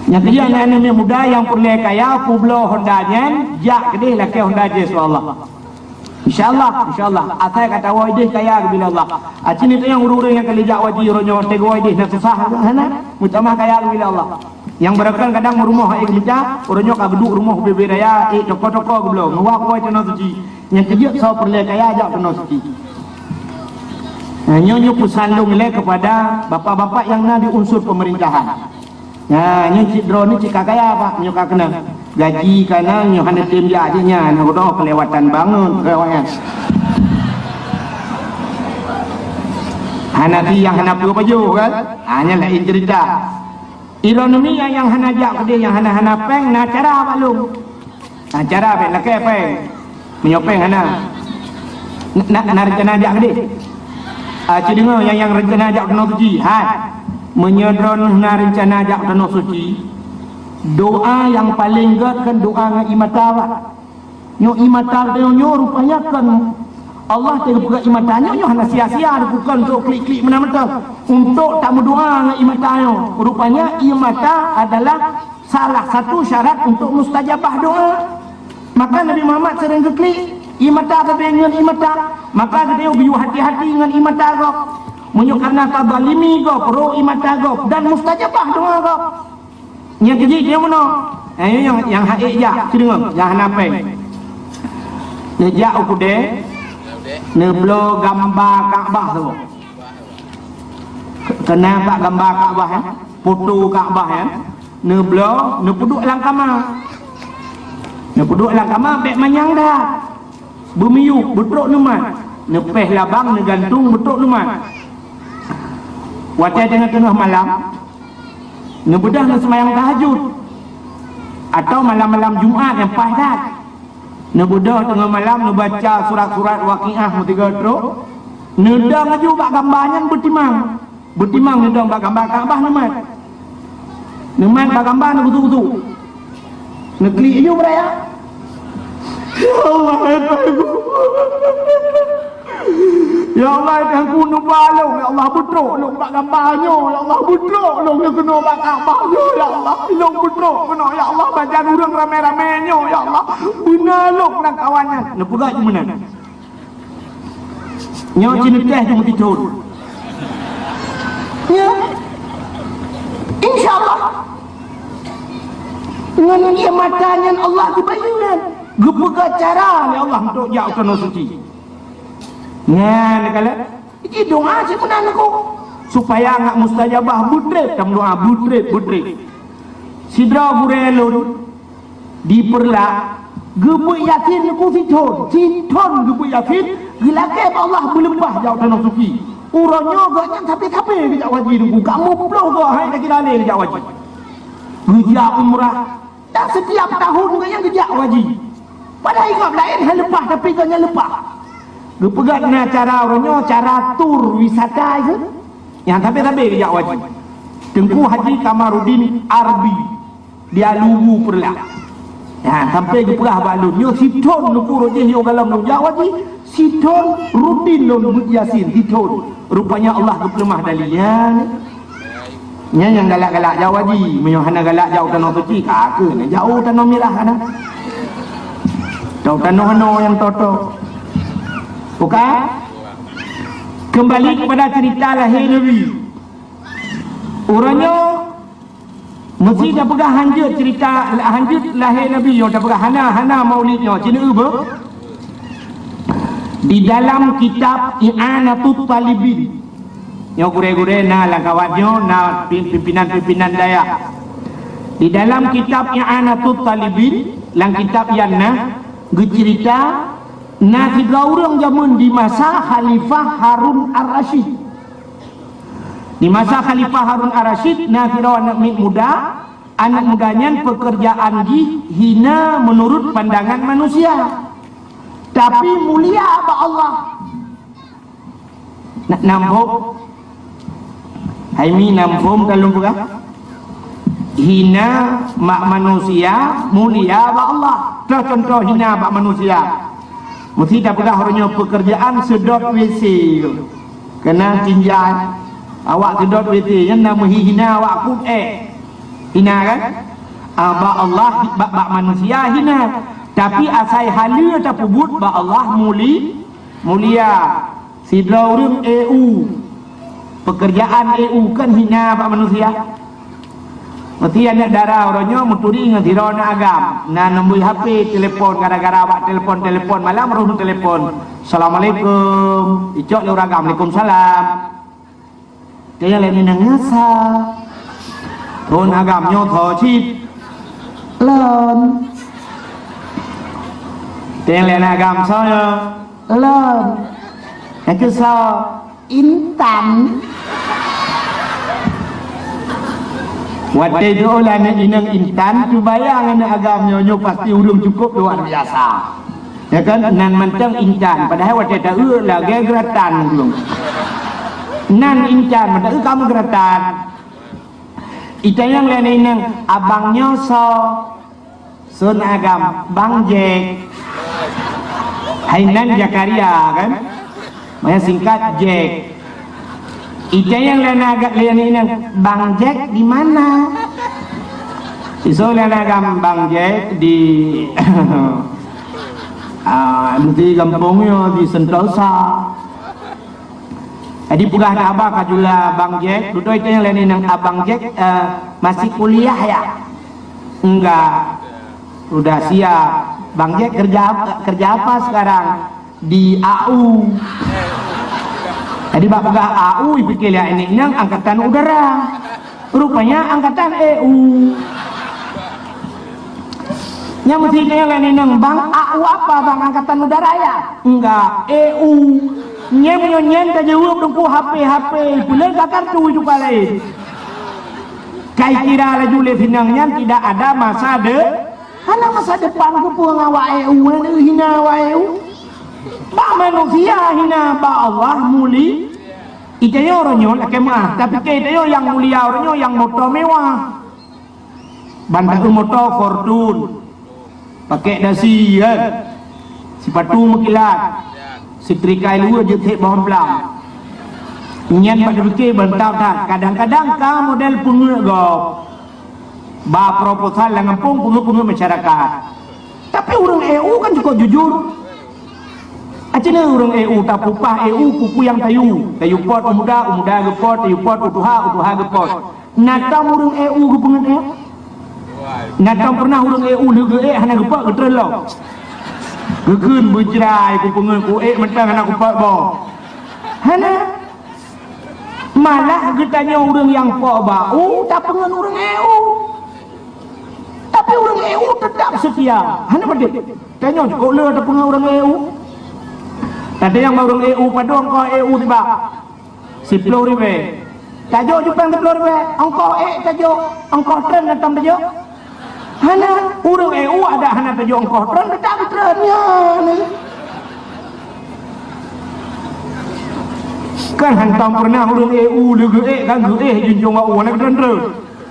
Nyang keujeuet aneuk-aneuk muda nyang peureulée kaya, peubloe honda nyan, jak keudeh lakée honda jih, insya Allah. Insya Allah, insya Allah. Asai ka tawoe ideh kaya geubila Allah. Aci ni teunyang ureueng-ureueng nyang ka lheueh jak waji uroe nyoe, teuk woe ideh na susah hana, meutamah kaya geubila Allah. Nyang beureukan kadang rumoh ék mita, uroe nyoe ka geuduek rumoh ubé-ubé raya, ék toko-toko geubloe, meuwah-wah tanoh suci. Nyang keujeuet soe peureulée kaya jak tanoh suci. Nah, nyoe, nyoe peusan lôn ilée kepada bapak-bapak nyang na di unsur pemerintahan. Nah, nyoe cit droeneuh cit ka kaya, Pak, nyoe ka keunong. Gaji ka na, nyoe hana tem jak jih nyan, na uroe kelewatan banget keu awaknyan. Hana ti nyang hana peue pajoh kan? Ha, nyan laén cerita. Ironomi nyang, nyang hana jak keudeh, nyang hana, hana péng, na cara bak lôn. Na cara péng, lakée péng. Meunyoe péng hana. Na, na, na rencana jak keudeh? Ah, ci deungoe nyang, nyang rencana jak keunoe suci. Hai. Meunyoe droeneuh na rencana jak keunoe suci, doa nyang paleng gét kan doa ngon ie mata, Pak. Nyoe ie mata geutanyoe nyoe rupanya kan Allah teupeugah ie mata nyoe, nyoe hana sia-sia dipeugah untuk klik-klik meunan mantong. Untuk tameudoa ngon ie mata nyoe. Rupanya ie mata adalah salah satu syarat untuk mustajabah doa. Maka Nabi Muhammad sering geuklik ie mata sabe ngon ie mata. Maka geutanyoe geuyue hati-hati ngon ie mata gob. Meunyoe karena tazalimi gob, roh ie mata gob dan mustajabah doa gob. Nyang keujih dia meunoe. Eh, nyang, nyang hak ék jak, ci deungoe, nyang hana péng. Neujak u keudè, neubloe gamba Ka'bah tu. Keunan bak gamba Ka'bah, eh? Foto Ka'bah, eh? Neubloe, neupeuduek lam kama. Neupeuduek lam kama, bék manyang that. Beumiyueb, beutrok neumat. Neupéh labang, neugantung, beutrok neumat. Watée teungoh-teungoh malam, neubeudôh neuseumayang tahajud. Atau malam-malam Jumat nyang paih that. Neubeudôh teungoh malam neubaca surat-surat Waqiah meusigoe trok. Neudong laju bak gamba nyan beutimang. Beutimang neudong bak gamba Ka'bah neumat. Neumat bak gamba neukhusu-khusu. Neuklik laju beuraya. Ya Allah, hai Tuhanku. Ya Allah, hai Tuhanku, neuba lôn, ya Allah, beutrok lôn bak gamba nyoe, ya Allah, beutrok lôn keunoe bak Ka'bah nyoe, ya Allah, lôn beutrok keunoe, ya Allah, bak jan ureueng ramé-ramé nyoe, ya Allah, beuna lôn ngon kawan nyan. Neupeugah meunan. Nyoe ci neutéh jeuet meusiton. Ya. Insya Allah. Ngon ie mata nyan Allah geubayeue nyan. Geupeugah cara lé Allah untuk jak u Tanoh Suci. Nyan, kalon. Ji doa cit meunan aku. Supaya ngat mustajabah, beutrép tameudoa, beutrép, beutrép. Sidroe gurée lôn di Peureulak, geubeuet Yasin aku sithon, sithon geubeuet Yasin, geulakée bak Allah beuleupah jak u Tanoh Suci. Uroe nyoe gobnyan sabe-sabe geujak haji, Teungku, kamoe ploh goe hai takira lé geujak haji. Geujak umrah. Dan setiap tahun gobnyan geujak haji. Padahai gob laén hai leupah, tapi gobnyan leupah. Geupeugah na cara uroe nyoe, cara tur wisata itu. Nyang sabe-sabe geujak haji. Teungku Haji Kamaruddin Arbi di Alubu Peureulak. Ya, sampai geupeugah bak lôn, nyoe sithon Teungku rot jih nyoe gohlom lôn jak haji, sithon rutin lôn beuet Yasin, sithon. Rupanya Allah geupeuleumah dali nyan. Nyan nyang galak-galak jak haji, meunyoe hana galak jak u Tanoh Suci, ka keuh na jak u Tanoh Mirah kana. Tau tanoh-tanoh nyang toto. Bukan? Kembali kepada cerita lahé Nabi. Uroe nyoe meusti tapeugah hanjeuet cerita, hanjeuet lahé Nabi nyoe tapeugah, hana, hana maulid nyoe, ci neueu beuh. Di dalam kitab I'anatut Talibin, nyoe gurée-gurée na lam kawat nyoe, na pi-, pimpinan-pimpinan dayah. Di dalam kitab I'anatut Talibin, lam kitab nyan na geucerita na sidroe ureuëng jameun di masa Khalifah Harun Ar-Rasyid. Di masa Khalifah Harun Ar-Rasyid, na sidroe aneuëk miet muda, aneuëk muda nyan peukeurjaan jih hina meunurut pandangan manusia, tapi mulia bak Allah. Na, na muphom? Hai mi, na muphom ka lôn peugah? Hina bak manusia, mulia bak Allah. Toh contoh hina bak manusia. Meusti tapeugah uroe nyoe peukeurjaan seudot W C tu. Keunan tinjai, awak seudot W C, nyan na meuhi hina awak kut ék. Hina kan? Ah, bak Allah, bak, bak manusia hina. Tapi asai haleue tapeubuet bak Allah muli-, mulia. Sidroe ureuëng E U, peukeurjaan E U kan hina bak manusia. Meusti aneuëk dara uroe nyoe meuturi ngon sidroe aneuëk agam. Na neubri H P, telepon, gara-gara bak telepon-telepon malam roh telepon. "Assalamualaikum." Icok lé ureuëng agam, "Waalaikumsalam." Teunyang lé nyan ngasa. Thon agam nyoe tho cit. Lon. Teunyang lé na agam soe nyoe? Lon. Nyang keu soe? Intan. Watée jioh lé aneuk inong Intan, cuba bayang aneuk agam nyoe, nyoe pasti ureuëng cukup luar biasa. Ya kan? Nan mantong intan, padahai watée ta-eu lagée geuratan ureuëng. Nan intan, mata-eu kamoe geuratan. Itanyong lé neng, "Abang nyoe soe?" "Son agam, Bang Jack." Hainan Zakaria kan? Maknanya singkat Jack. Itanyong lé na-, lé neng, "Bang Jack di mana?" Iso lé na agam, "Bang Jack di, ah, di gampông nyoe, di Sentosa." Jadi peugah na haba ka jula Bang Jack, dudoe itanyong lé neng, "Abang Jack, eh, masih kuliah ya?" "Enggak, udah siap." "Bang Jack kerja, kerja apa sekarang?" "Di A U." Jadi bak peugah A U, ipike lé aneuk inong angkatan udara. Rupanya angkatan E U. Nyang meusti tanyong lé neng, "Bang, A U apa, Bang, angkatan udara ya?" "Enggak, E U." Nyan meunyoe nyan tajaweueb teungku, "H P, H P," peuleueh ka kartu juga laén. Kai kira laju lé sinong nyan tidak ada masa de-, hana masa depan, keupeue ngon awak E U, hana hina awak E U. Bak manusia hina, bak Allah muli. Itanyoe uroe nyoe lakée meuah, tapi keu itanyoe nyang mulia uroe nyoe nyang moto mewah. Ban taeu moto Fortune, pakek dasi, kan? Sipatu meukilat, setrika luweue jeuet thek boh plam. Nyan bak tapike ban tau that, kadang-kadang ka model peungeuet gob. Ba proposal lam gampông peungeuet-peungeuet masyarakat. Tapi ureuëng E U kan cukup jujur. Aci na ureuëng E U, tapupah E U peue-peue nyang tayue. Tayue pot u muda, u muda geupot, tayue pot u tuha, u tuha geupot. Na tom ureuëng E U geupeungeut ék? Na tom peureunah ureuëng E U lheueh geuék hana geupot geutreun lom? Geukheun beujrai kupeungeut, kuék mantong hana kupot boh. Hana. Malah geutanyoe ureuëng nyang pot bak u tapeungeut ureuëng E U. Tapi ureuëng E U teutap seutia. Hana padub. Tanyoe cukôp le tapeungeut ureuëng E U. Tanyong bak ureuëng E U, "Padub ongkoh E U tiba?" "Siploh ribée." "Tajok jupang siploh ribée, ongkoh ék tajok, ongkoh treun na tom tajok?" Hana, ureuëng E U adak hana tajok ongkoh treun, teutap treun nyan. Kan hantom peureunah ureuëng E U lheueh geuék kan geuéh junjung bak u hana geutreun-treun.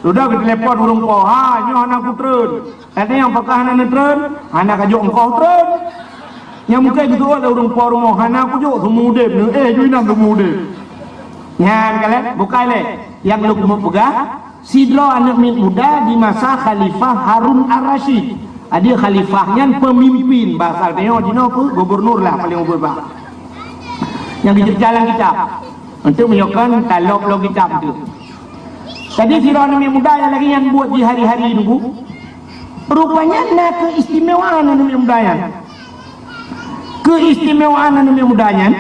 Sudah geutelepon ureuëng po, "Ha, nyoe hana kutreun." Tanyong pakon hana neutreun, "Hana kajok ongkoh treun." Nyang mungken geuteuôt lé ureuëng po rumoh, "Hana kujok, seumudeb neuéh ju inan seumudeb." Nyan kalheueh, bukai lé. Nyang lôn keumeung peugah, sidroe aneuk miet muda di masa Khalifah Harun Ar-Rasyid. Adak khalifah nyan peumimpin, basa tanyoe jinoe peue, gubernur lah paleng ubit bah. Nyang geucok jalan kitab. Untuk meunyoe kon talop lom kitab tu. Jadi sidroe aneuk miet muda nyang lagée nyan buet jih hari-hari nunggu. Rupanya na keistimewaan aneuk miet muda nyan. Keistimewaan aneuk miet muda nyan,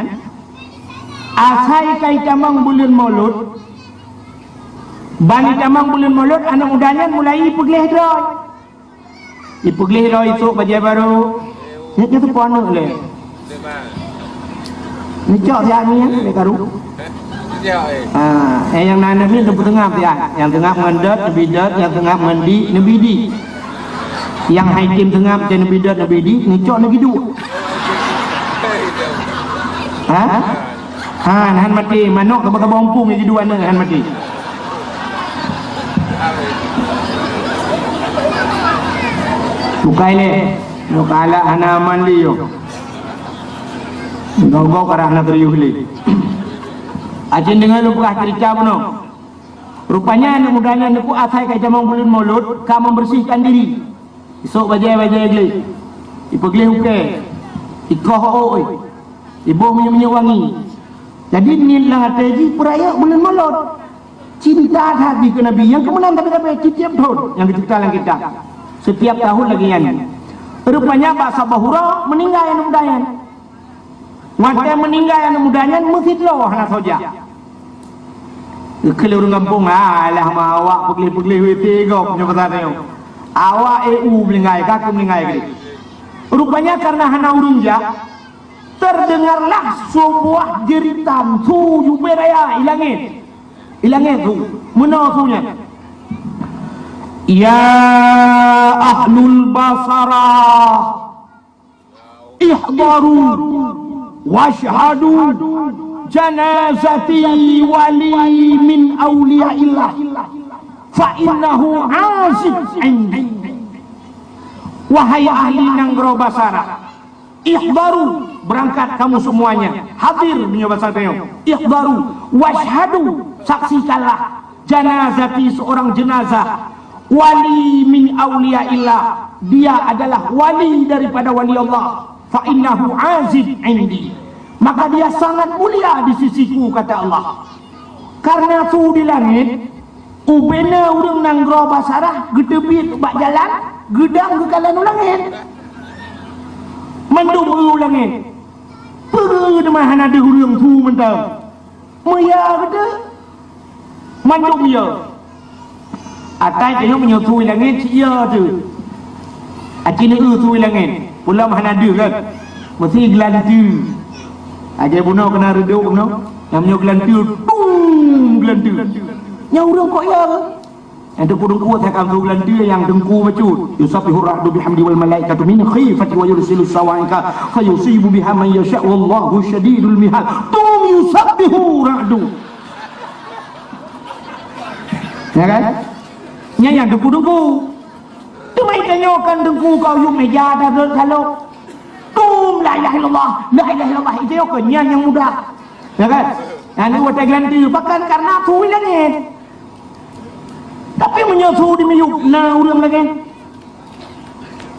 asai ka itamong buleuen Maulud, ban itamong buleuen Maulud, aneuk muda nyan mulai ipeugleh droe. Ipeugleh droe isôk bajée barô. Nyan nyan teupeu aneuk lé. Neucok siat nyan lé karu. Ah, eh, nyang na aneuk miet neupeuteungab siat. Nyang teungab ngon dot, neubi dot, nyang teungab ngon di, neubi di. Nyang hai tem teungab, cit neubi dot, neubi di, neucok neugiduek. Ha? Ha, han maté, manok saboh-saboh umpung neugiduek aneuk han maté. Bukai lé, nyoe kalak hana aman lé nyoe. Gob-gob karah na serius lé. Acen deungoe lôn peugah ceurita bunoe. Rupanya aneuk muda nyan neukuk asai ka itamong buleuen Maulud ka membersihkan diri. Isôk bajée-bajée gleh. Ipeugleh ukée, ikoh ôk, iboh minyeuk-minyeuk wangi. Jadi niet lam até jih peurayeuk buleuen Molot. Cinta that jih keu Nabi, nyang keumeunan tapi-tapi tiep-tiep thon nyang geucebta lam kitab. Setiap tahun lagée nyan. Rupanya bak saboh uroe meuninggai aneuk muda nyan. Watée meuninggai aneuk muda nyan meusidroe hana soe jak. Geukheun lé ureuëng gampông, "Alah ma awak peugleh-peugleh W T gob nyoe pasai nyoe. Awak E U meuninggai, ka keuh meuninggai keuh." Rupanya karena hana ureuëng jak, terdengarlah sebuah jeritan su jubé raya i langét. I langét su, meunoe su nyan. "Ya ahlul Basarah, ihdaru wasyhadu janazati wali min auliyaillah, fa innahu azib indi." Wahai ahli nanggroe Basarah, ihdaru, berangkat kamu semuanya, hadir, meunyoe basa tanyoe. Ihdaru, wasyhadu, saksikanlah, janazati, seorang jenazah, wali min auliyaillah, dia adalah wali daripada wali Allah, fa innahu azib indi, maka dia sangat mulia di sisiku, kata Allah. Karena su di langét, ubena ureuëng nanggroe Basarah geuteubiet bak jalan, geudong geukalon u langét. Mandum eu u langét. Peue teuma hana deuh ureuëng su mantong. Meuya geude, mandum ya. Atai tanyoe meunyoe su i langét, cit ya teuh. Aci neu-eu su i langét, peulom hana deuh kan? Meusi geulanteue. Aja bunoe keunan reudok bunoe. Nyang meunyoe geulanteue, tum geulanteue. Nyang ureuëng kok ya kan? Nyang teungku-teungku takam su geulanteue nyang teungku bacut. Yusabbihu ra'du bihamdi wal malaikatu min khifati wa yursilu sawaika fayusibu biha man yasha wallahu syadidul mihal. Tum yusabbihu ra'du. Ya kan? Nyan nyang teungku-teungku. Teuma itanyoe kan teungku kau yum meja dah dot salok. Tum la ilaha illallah, la ilaha illallah, itanyoe kan nyan nyang mudah. Ya kan? Nyan watée geulanteue, bahkan karena su i langét. Tapi meunyoe su di miyueb na ureuëng lagée.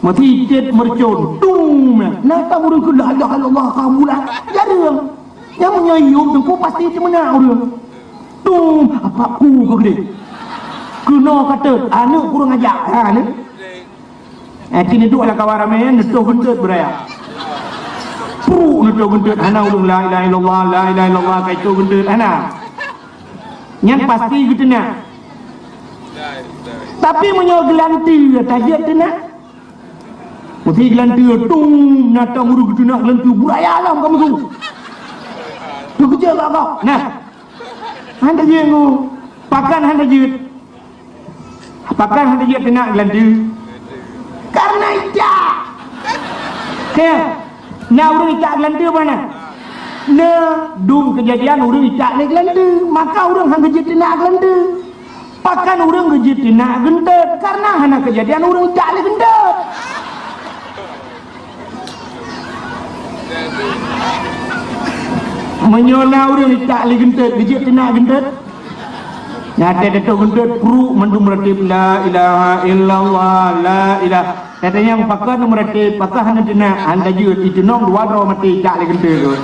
Meusi cit meureucon, tum, na tam ureuëng keu la ilaha illallah ka bulat. Jareueng. Nyang meunyoe yub teungku pasti teumeunak ureuëng. Tum, apa ku keu gede. Keunoe ka teut, aneuk kurang aja. Ha ni. Eh, kini duek lam kawan ramé, neutoh geunteut beuraya. Pru neutoh geunteut, hana ureuëng la ilaha illallah, la ilaha illallah, ka itoh geunteut, hana. Nyan pasti geuteunak. Tapi meunyoe geulanteue tajeuet teunak, meusi geulanteue tum, na tam ureuëng geuteunak geulanteue, beuraya lom kamoe su. Teukeujot bak gob. Nah. Hana jeuet ngu. Pakon hana jeuet? Pakon hana jeuet teunak geulanteue? Karena itak. Keu, na ureuëng itak geulanteue bana? Na, dum keujadian ureuëng itak lé geulanteue, maka ureuëng hana jeuet teunak geulanteue. Pakon ureuëng geujeuet teunak geunteut? Karena hana keujadian ureuëng itak lé geunteut. Meunyoe na ureuëng itak lé geunteut, geujeuet teunak geunteut? Nyan teutoh geunteut, pru mandum meuratéb, la ilaha illallah, la ilaha. Kata nyang pakon meuratéb, pakon hana teunak, hana jeuet, iteunong dua droe maté itak lé geunteut.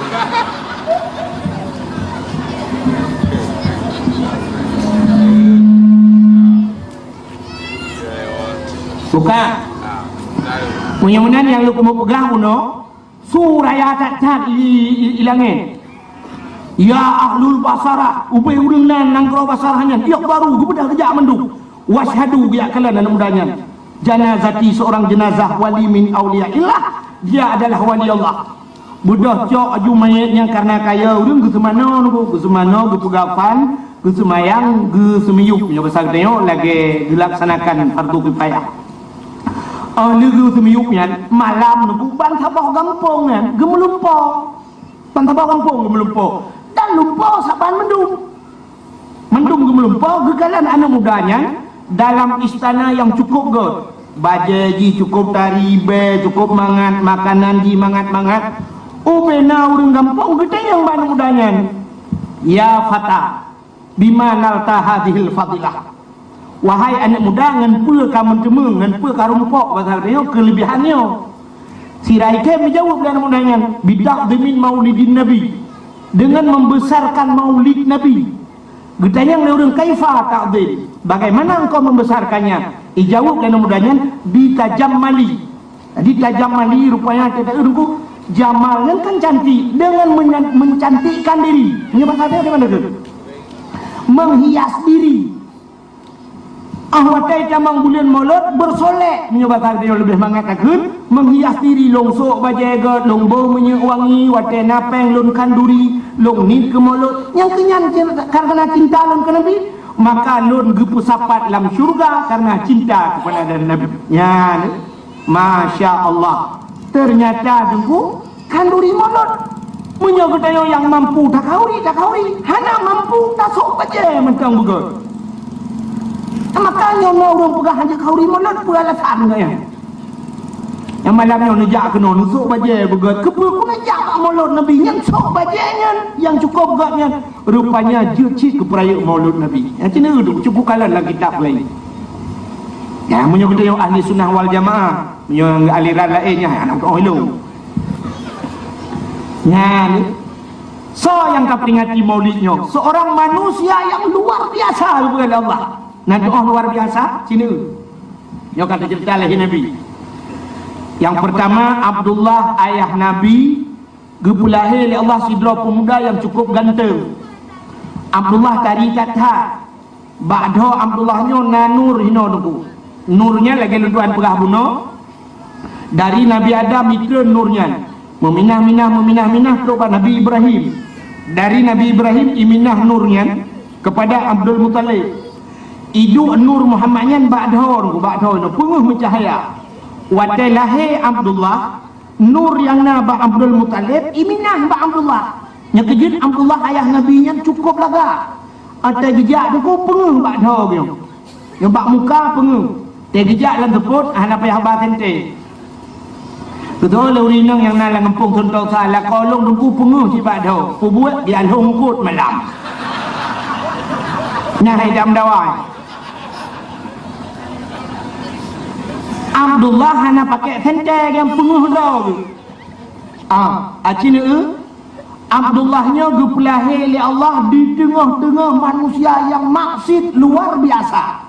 Bukan. Meunyoe meunan nyang lôn keumeung peugah bunoe, su raya that-that i, i, i langét. Ya ahlul Basarah, ubé ureuëng nan nanggroe Basarah nyan, ihdaru, geubeudôh geujak mandum. Wasyhadu, geujak kalon aneuk muda nyan. Janazati, seorang jenazah wali min auliyaillah, dia adalah wali Allah. Beudôh cok aju manyét nyang karna kaya ureuëng geuseumanoe nunggu, geuseumanoe, geupeugah fan, geuseumayang, geuseumiyueb. Nyoe basa geutanyoe lagée geulaksanakan fardu kifayah. Óh lheueh geuseumiyueb nyan, malam nunggu ban saboh gampông nyan geumeulumpoe. Ban saboh gampông geumeulumpoe. Dan lumpoe saban mandum. Mandum geumeulumpoe geukalon aneuk muda nyan dalam istana nyang cukup göt. Bajée jih cukup tari, bée cukup mangat, makanan jih mangat-mangat. Ubena ureuëng gampông geutanyong bak aneuk muda nyan, "Ya fata, bima nalta hadzihil fadilah?" Wahai aneuk muda, ngon peue ka meuteumé, ngon peue ka rumpok, basa geutanyoe, keuleubihan nyoe? Sira item geujaweueb lé aneuk muda nyan, "Bita'zimin maulidin Nabi," dengan membesarkan maulid Nabi. Geutanyong lé ureuëng, "Kaifa ta'zim? Bagaimana engkau membesarkannya?" Ijaweueb lé aneuk muda nyan, "Bitajammali." Jadi tajammali rupanya, kata ureuëng ku, jamal nyan kan cantik, dengan menya-, mencantikkan diri. Meunyoe bahasa dia bagaimana tu? Menghias diri. Ah, watée tamong buleuen Molot, bersolek. Meunyoe bahasa dia lebih mangat takheun, menghias diri, lôn sôk bajée gét, lôn boh minyeuk wangi, watée na péng lôn khanduri, lôn niet keu Molot. Nyang keu nyan, karena cinta lôn keu Nabi, maka lôn geupeusapat lam syurga karena cinta kepada Nabi. Nyan. Masya Allah. Ternyata Teungku, khanduri Molot. Meunyoe geutanyoe nyang mampu takhanduri, takhanduri. Hana mampu, tasôk bajée mantong beugét. Maka nyoe na ureuëng peugah hanjeuet khanduri Molot, peue alasan geuh nyan? Nyang malam nyoe neujak keunoe, neusôk bajée beugét. Keupeue ku neujak bak Molot Nabi nyan, sôk bajée nyan nyang cukôp gét nyan. Rupanya jeuet cit keu peurayeuk Maulud Nabi. Nyang cit nyoe cukup kalon lam kitab laén. Ya, meunyoe geutanyoe ahli sunnah wal jamaah, meunyoe aliran laén nyan, aneuk tu'oh ilong. Nyan, soe nyang ka peringati Maulid nyoe? Seorang manusia yang luar biasa, bukan Allah. Nan tu'oh luar biasa, sini. Nyoe ka teuceurita lé Nabi. Yang pertama, Abdullah, ayah Nabi, geupeulahé lé Allah sidroe peumuda nyang cukup ganteng. Abdullah tari that-that. Bak dhoe Abdullah nyoe na nur hinoe Teungku. Nur nyan lagée lôn tuan peugah bunoe, dari Nabi Adam jitreun nur nyan. Meuminah-minah, meuminah-minah trok bak Nabi Ibrahim. Dari Nabi Ibrahim iminah nur nyan kepada Abdul Muthalib. Iduek nur Muhammad nyan bak dhoe Teungku, bak dhoe nyoe peungeuh meucahya. Watée lahé Abdullah, nur nyang na bak Abdul Muthalib iminah bak Abdullah. Nyang keujeuet Abdullah ayah Nabi nyan cukup lagak. Watée geujak Teungku peungeuh bak dhoe nyoe. Nyoe bak muka peungeuh. Watée geujak lam seupôt hana payah ba sentée. Beutôi lé ureuëng inong nyang na lam gampông Suntosa, lakoe lôn Teungku peungeuh cit bak dhoe. Peubuet di alhong eungkôt malam. Nyan hai dam dawai. Abdullah hana pakai sentée nyang peungeuh droe. Ah, aci neu, Abdullah nyoe geupeulahé lé Allah di teungoh-teungoh manusia nyang maksiet luar biasa.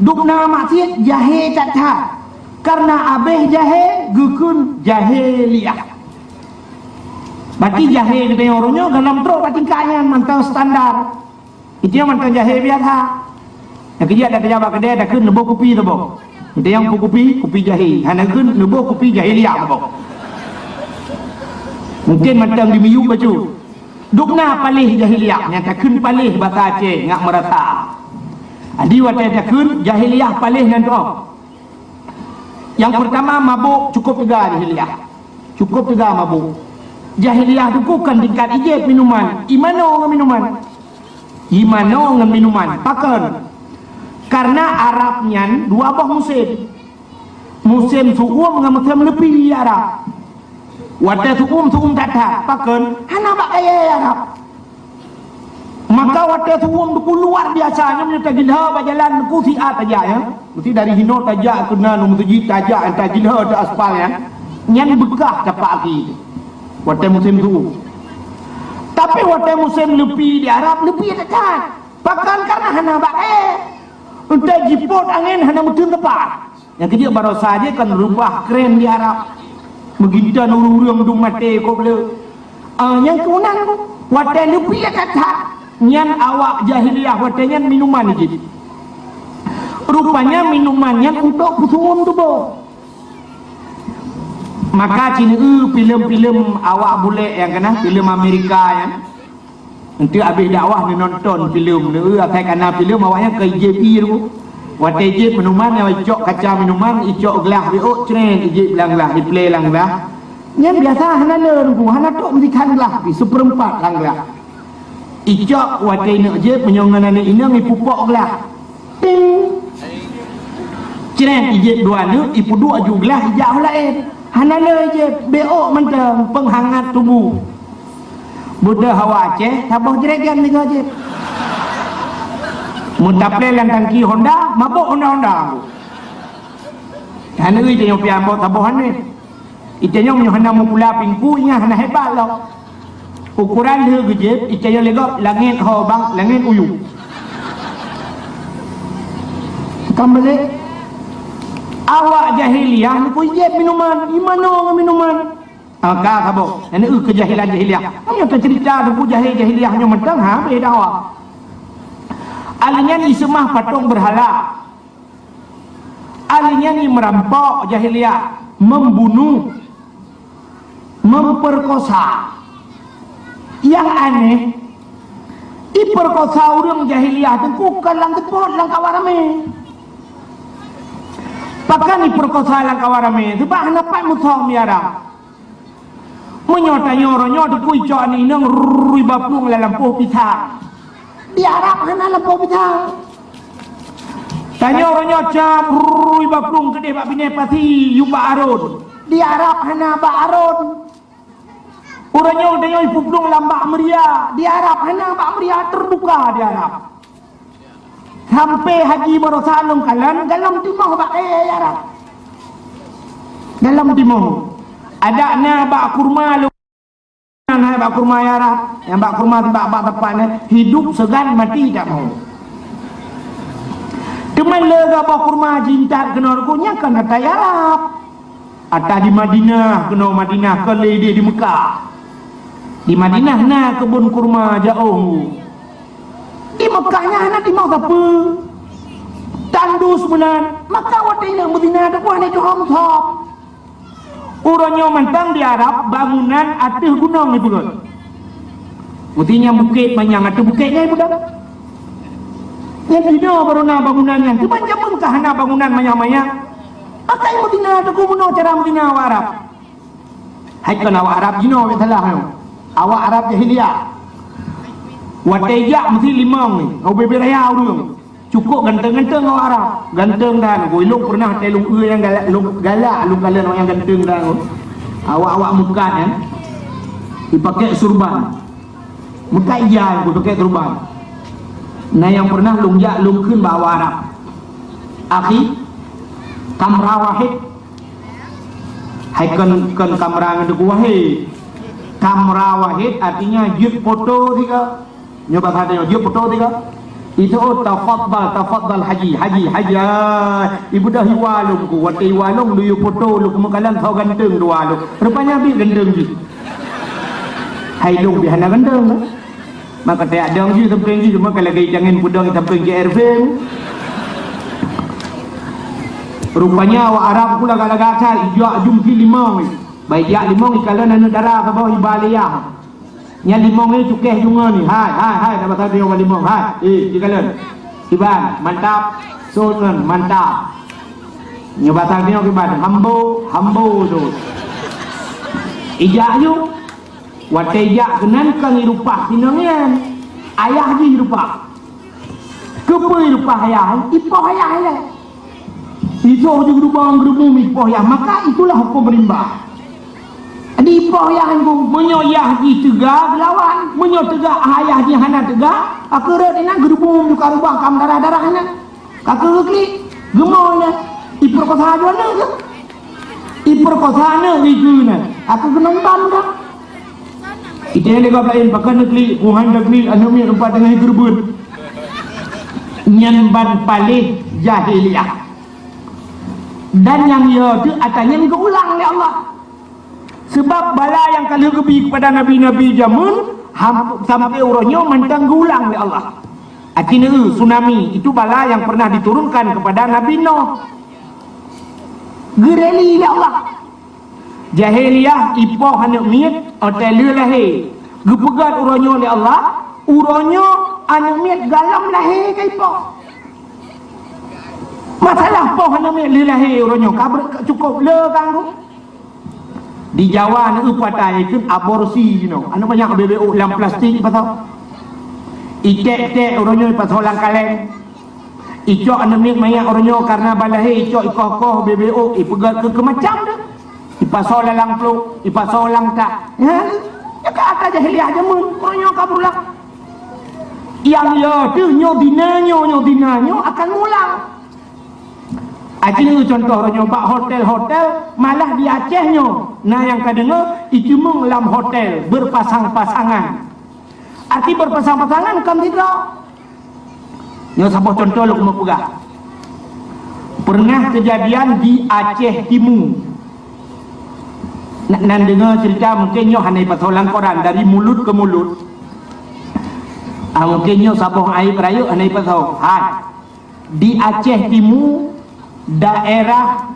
Dubna maksiet jahé that-that. Karena abéh jahé geukheun jahiliyah. Berarti jahé geutanyoe uroe nyoe golom trok bak tingkat nyan mantong standar. Itu nyang mantong jahé biasa. Nyang keujeuet dak tajak bak keudè takheun neuboh kupi saboh. Itu nyang kupi, kupi jahé. Hana kheun neuboh kupi jahiliyah saboh. Mungkin mantong di miyup bacut. Dubna paléh jahiliyah, nyang takheun paléh basa Aceh ngat meurasa. Jadi watée takheun jahiliyah paléh nan tu'oh. Nyang peurtama mabök cukup teuga jahiliyah. Cukup teuga mabök. Jahiliyah Teungku kon tingkat ijép minuman, imanoe ngon minuman. Imanoe ngon minuman. Pakon? Karena Arab nyan dua boh musém. Musém su'um ngon musém leupi di Arab. Watée su'um, su'um that-that. Pakon? Hana bak kayée Arab. Maka watée su'um Teungku luar biasa, nyoe meunyoe tagilah bak jalan Teungku siat tajak, ya. Mesti dari hinoe tajak keunan meuseujid tajak, tagilah di aspal, ya. Nyan beukah tapak aki. Watée musém su'um. Tapi watée musém leupi di Arab, leupi that-that. Pakon? Karena hana bak kayée. Entah jipot angén hana meuteun tepat. Nyang keujeuet baroesa jih kon reubah kren di Arab. Meuginton ureuëng-ureuëng dum maté kok le. Ah, nyang keunan watée leupi that-that, nyan awak jahiliyah watée nyan minuman jih. Rupanya minuman nyan untuk peusuum tuboh. Maka cine filem-filem awak bulek nyang keunan, filem Amerika nyan. Enteuk habéh dakwah neunonton filem, neu asai kana filem awaknyan ka ijép ie tu. Watée ijép minuman nyang icok kaca minuman, icok glah biôk, cret, ijép lam glah, iplé lam glah. Nyan biasa hana le ruku, hana trok meusikan glah, pi seupeurempat lam glah. Icok watée ineuk jép meunyoe ngon aneuk inong ipupok glah. Ting! Cret, ijép dua neuk, ipeuduek aju glah ijak u laén. Hana le ijép, biôk mantong peunghangat tuboh. Beudôh hawa Aceh, saboh jregen tiga jép. Meutaplé lam tangki Honda, mabök Honda-Honda. Hana ui tanyoe pian bok saboh aneuk. Ita nyoe meunyoe hana meupula pingku, nyan hana hebat lom. Ukoran lheueh geujieb, ita nyoe lé gob langét ho bang, langét u yup. Kan beuléh? Awak jahiliyah neukui jieb minuman, imanoe ngon minuman. Ah, ka saboh. Nyan keuh keujahilan jahiliyah. Meunyoe taceurita teungku jahé-jahiliyah nyoe mantong, ha, beda awak. Ahli nyan jiseumah patong beurhala. Ahli nyan jimerampok jahiliyah, membunuh, memperkosa. Nyang aneh, jiperkosa ureuëng jahiliyah teungku kon lam seupôt, lam kawan ramé. Pakon jiperkosa lam kawan ramé? Sabab hana pat musöm di Arab. Meunyoe tanyoe uroe nyoe teungku icok aneuk inong, rui baplueng lam lampôh pisang. Di Arab hana lampôh pisang. Tanyoe uroe nyoe cam, rui baplueng keudeh bak binéh pasi, yub bak arôn. Di Arab hana bak arôn. Uroe nyoe tanyoe ipuplueng lam bak meuria. Di Arab hana bak meuria, terbuka di Arab. Sampai haji baroesa lôn kalon, golom timoh bak kayèe Arab. Golom timoh. Adak na bak kurma lôn, na bak kurma Arab. Nyang bak kurma bak, bak teumpat nyan, hidup segan mati tak mau. Teuma lé gabah kurma jintat keunoe ruku nyan kan ata Arab. Ata di Madinah, keunoe Madinah, kon lé idéh di Mekah. Di Madinah na keubon kurma jaoh. Di Mekah nyan hana timoh sapeue. Tandus meunan, maka watèe inong meuzina teuh hana jihom-hom. Uroe nyoe mantong di Arab bangunan ateueh gunong jipeugöt. Meusti nyan bukét manyang ateueh bukét nyan jipeugöt. Nyan inoe baru na bangunan nyan. Teuma jameun ka hana bangunan manyang-manyang. Maka meuzina teuh keunoe cara meuzina awak Arab. Hai kon awak Arab jinoe, bèk salah nyoe. Awak Arab jahiliyah. Watèe jak meusti limong ni, ubé-bé raya ureueng. Cukôp ganteng-ganteng awak Arab. Ganteng dan, ilôn pernah watèe lôn eu nyang galak, lôn galak lôn kalon awak nyang ganteng dan. Awak-awak meukat nyan. Jipakèk surban. Meukat ija, jipakèk surban. Na nyang pernah lôn jak lôn kheun bak awak Arab. Akhi, kamera wahid. Hai kon, kon kamera ngon teungku wahid. Kamera wahid artinya jeuet foto sigoe. Nyoe bahasa tanyoe, jeuet foto sigoe. Itu, oh, tafadhal, tafadhal haji, haji, haji. Ah, ibu dah iwa lôn ku, watèe iwa lôn, lôn yue foto, lôn keumeung kalon soe ganteng dua lôn. Rupanya bit ganteng jih. Hai lôn bit hana ganteng. Maka tajak dong jih sampéng jih, cuma ka lagèe jangan peudong sampéng J R V. Rupanya awak Arab ku lagak-lagak that, ijak jum si limong. Baik jak limong, ikalon aneuk dara saboh iba lé yah. Nyan limong ni cukéh ju ngon ni. Hai, hai, hai, na bahasa dia limong. Hai, eh, ikalon. Iban, mantap. Sul ngon, mantap. Nyoe bahasa dia kiban, hambo, hambo tu. Ijak ju. Watèe jak keunan kon irupah sinong nyan. Ayah jih irupah. Keupeue irupah ayah? Ipoh ayah ilèe. Isoh jih geurubong geurubum ipoh ayah. Maka itulah huköm rimba. Di ipoh ayah nyan, meunyoe yah jih teuga geulawan, meunyoe teuga ayah jih hana teuga, akhé rot inan geurubum juga rubah kam darah-darah inan. Ka keuh geuklik, geumoe nyan, ipeurkosa aneuk nyan. Ipeurkosa aneuk iku nyan, ka keuh geunonton ka. Ite lé gob laén, pakon neuklik, kuhan neuklik, aneuk miet teumpat teungoh geureubeut. Nyan ban paléh jahiliyah. Dan nyang yo teuh ata nyan geuulang lé Allah. Sebab bala nyang ka lheueh geubi kepada nabi-nabi jameun, ham-, sampai uroe nyoe mantong geuulang lé Allah. Aci neu tsunami, itu bala yang pernah diturunkan kepada Nabi Nuh. Geureli lé Allah. Jahiliyah ipoh aneuk miet, watèe lheueh lahé. Geupeugöt uroe nyoe lé Allah, uroe nyoe aneuk miet golom lahé ka ipoh. Masalah poh aneuk miet lheueh lahé uroe nyoe, ka ber-, ka cukôp le ka anggô. Di Jawa na eu patai kheun aborsi jinoe. Aneuk manyak bebek lam plastik ipasoe. Iték-iték uroe nyoe ipasoe lam kaleng. Icok aneuk miet manyak uroe nyoe karena ban lahé icok ikoh-koh bebek ipeugöt keu, keu macam tu. Ipasoe lam plôk, ipasoe lam tak. Ya, ya ka ata jahiliyah jameun, uroe nyoe ka berulang. Nyang yo teuh nyoe dina nyoe, nyoe dina nyoe akan mulang. Aci nyoe contoh uroe nyoe bak hotel-hotel, malah di Aceh nyoe na nyang ka deungoe iceumeung lam hotel beurpasang-pasangan. Arti beurpasang-pasangan kon sidroe. Nyoe saboh contoh lôn keumeung peugah. Pernah keujadian di Aceh Timu. Na-, nan deungoe ceurita mungken nyoe hana ipasoe lam koran, dari mulut ke mulut. Ah, mungken nyoe saboh aib rayeuk hana ipasoe. Hai. Di Aceh Timu, daerah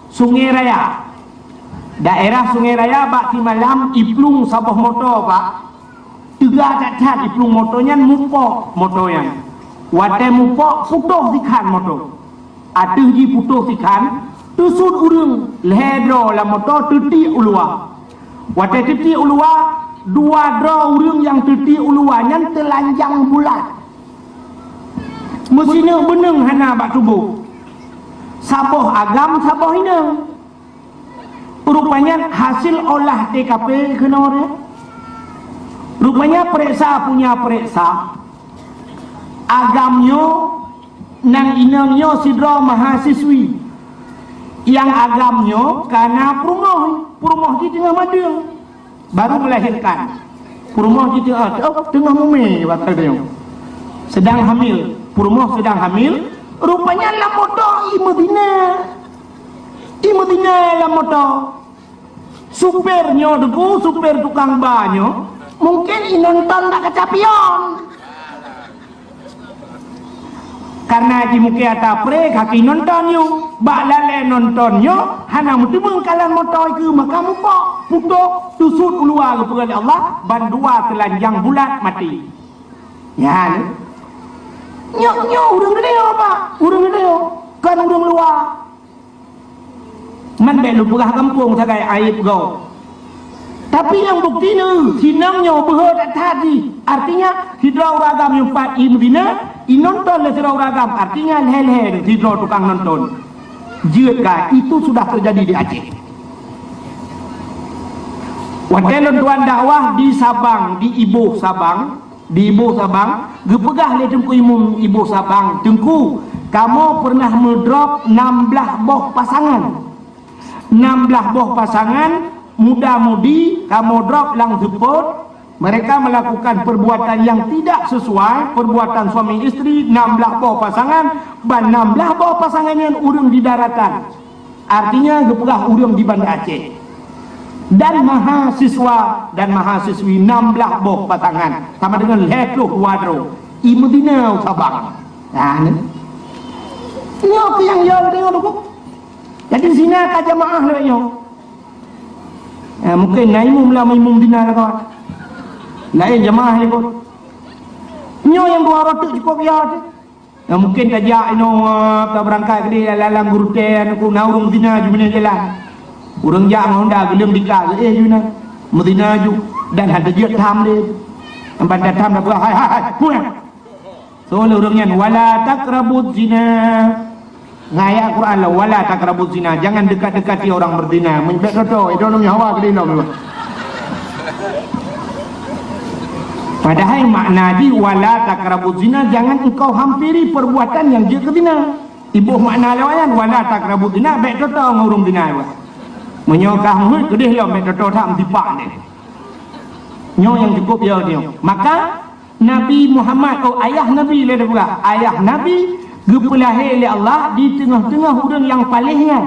Sungai Raya. Daerah Sungai Raya bak simalam iplueng saboh moto, Pak. Teuga that-that iplueng moto nyan, mupok moto nyan. Watée mupok, putôh sikhan moto. Ateueh jih putôh sikhan, teusut ureuëng lhée droe lam moto teutiek u luwa. Watée teutiek u luwa, dua droe ureuëng nyang teutiek u luwa nyan teulanjang bulat. Meusineuk beuneueng hana bak tuboh. Saboh agam, saboh inong. Rupanya hasil olah T K P keunoe. Rupanya pereksa punya pereksa. Agam nyoe, nang inong nyoe sidroe mahasiswi. Nyang agam nyoe kana peurumoh, peurumoh jih teungoh madeueng. Baru melahirkan. Peurumoh jih teungoh, oh, teungoh mumé watée nyoe. Sedang hamil. Peurumoh sedang hamil. Rupanya lam moto i meuzina. I meuzina lam moto. Supir nyoe Teungku, supir tukang ba nyoe, mungken inonton bak kaca pion. Karena jimukée ata pré, ka inonton nyoe. Bak lalée nonton nyoe, hana meuteumeung kalon moto ikeue, maka mupok, putôh, teusut u luwa geupeugah lé Allah, bandua teulanjang bulat maté. Nyan. Nyoe, nyoe ureuëng geutanyoe, Pak. Ureuëng geutanyoe. Kon ureuëng luwa. Man bék lôn peugah gampông sagai aib gob. Tapi nyang bukti nyoe, sinong nyoe beuhe that-that jih. Artinya, sidroe ureuëng agam nyang pat i meuzina, inonton lé sidroe ureuëng agam. Artinya, lhée-lhée sidroe tukang nonton. Jeuet ka, itu sudah terjadi di Aceh. Watée lôn tuan dakwah di Sabang, di Iboh Sabang, Di Iboh Sabang, geupeugah lé Teungku Imum Iboh Sabang, "Teungku, kamoe peureunah meudrop nam blaih boh pasangan. Nam blaih boh pasangan, muda-mudi, kamoe drop lam seupôt, mereka melakukan perbuatan yang tidak sesuai, perbuatan suami isteri, nam blaih boh pasangan, ban nam blaih boh pasangan nyan ureuëng di daratan." Artinya geupeugah ureuëng di Banda Aceh. Dan mahasiswa dan mahasiswi nam blaih boh pasangan, sama dengan lhée ploh dua droe. I meuzina u Sabang. Nah, ni. Nyoe keuh nyang yo deungoe, Teungku. Jadi zina ka jamaah lagée nyoe. Ya, mungkin na imum lah, imum zina lah, kawan. Laén jamaah ikot. Nyoe nyang dua ratus cukup ya tu. Nah, mungkin tajak inoe, eh, ka beurangkat keudeh lam, lam gurutée, na ureuëng zina ju meunan jalan. Ureuëng jak ngon honda, geuleueng dika, eh, ju na. Meuzina ju. Dan hana jeuet tham lé. Ban tatham dah peugah, "Hai, hai, hai, pulang." So, lé ureuëng nyan, "Wala taqrabuz zina." Ngon ayat Quran lah, "Wala taqrabuz zina." Jangan dekat-dekati orang berzina. Meunyoe bèk toto, itu namanya hawa keudeh lom. Padahai makna jih, "Wala taqrabuz zina," jangan engkau hampiri perbuatan yang jeuet keu zina. Iboh makna lewat nyan, "Wala taqrabuz zina," bèk toto ngon ureuëng zina. Meunyoe ka meuheuet keudeh lom, bèk toto that meusipak nyan. Nyoe nyang cukup ya nyoe. Maka Nabi Muhammad, oh, ayah Nabi lé peugah, ayah Nabi geupeulahé lé Allah di teungoh-teungoh ureuëng nyang paléh nyan.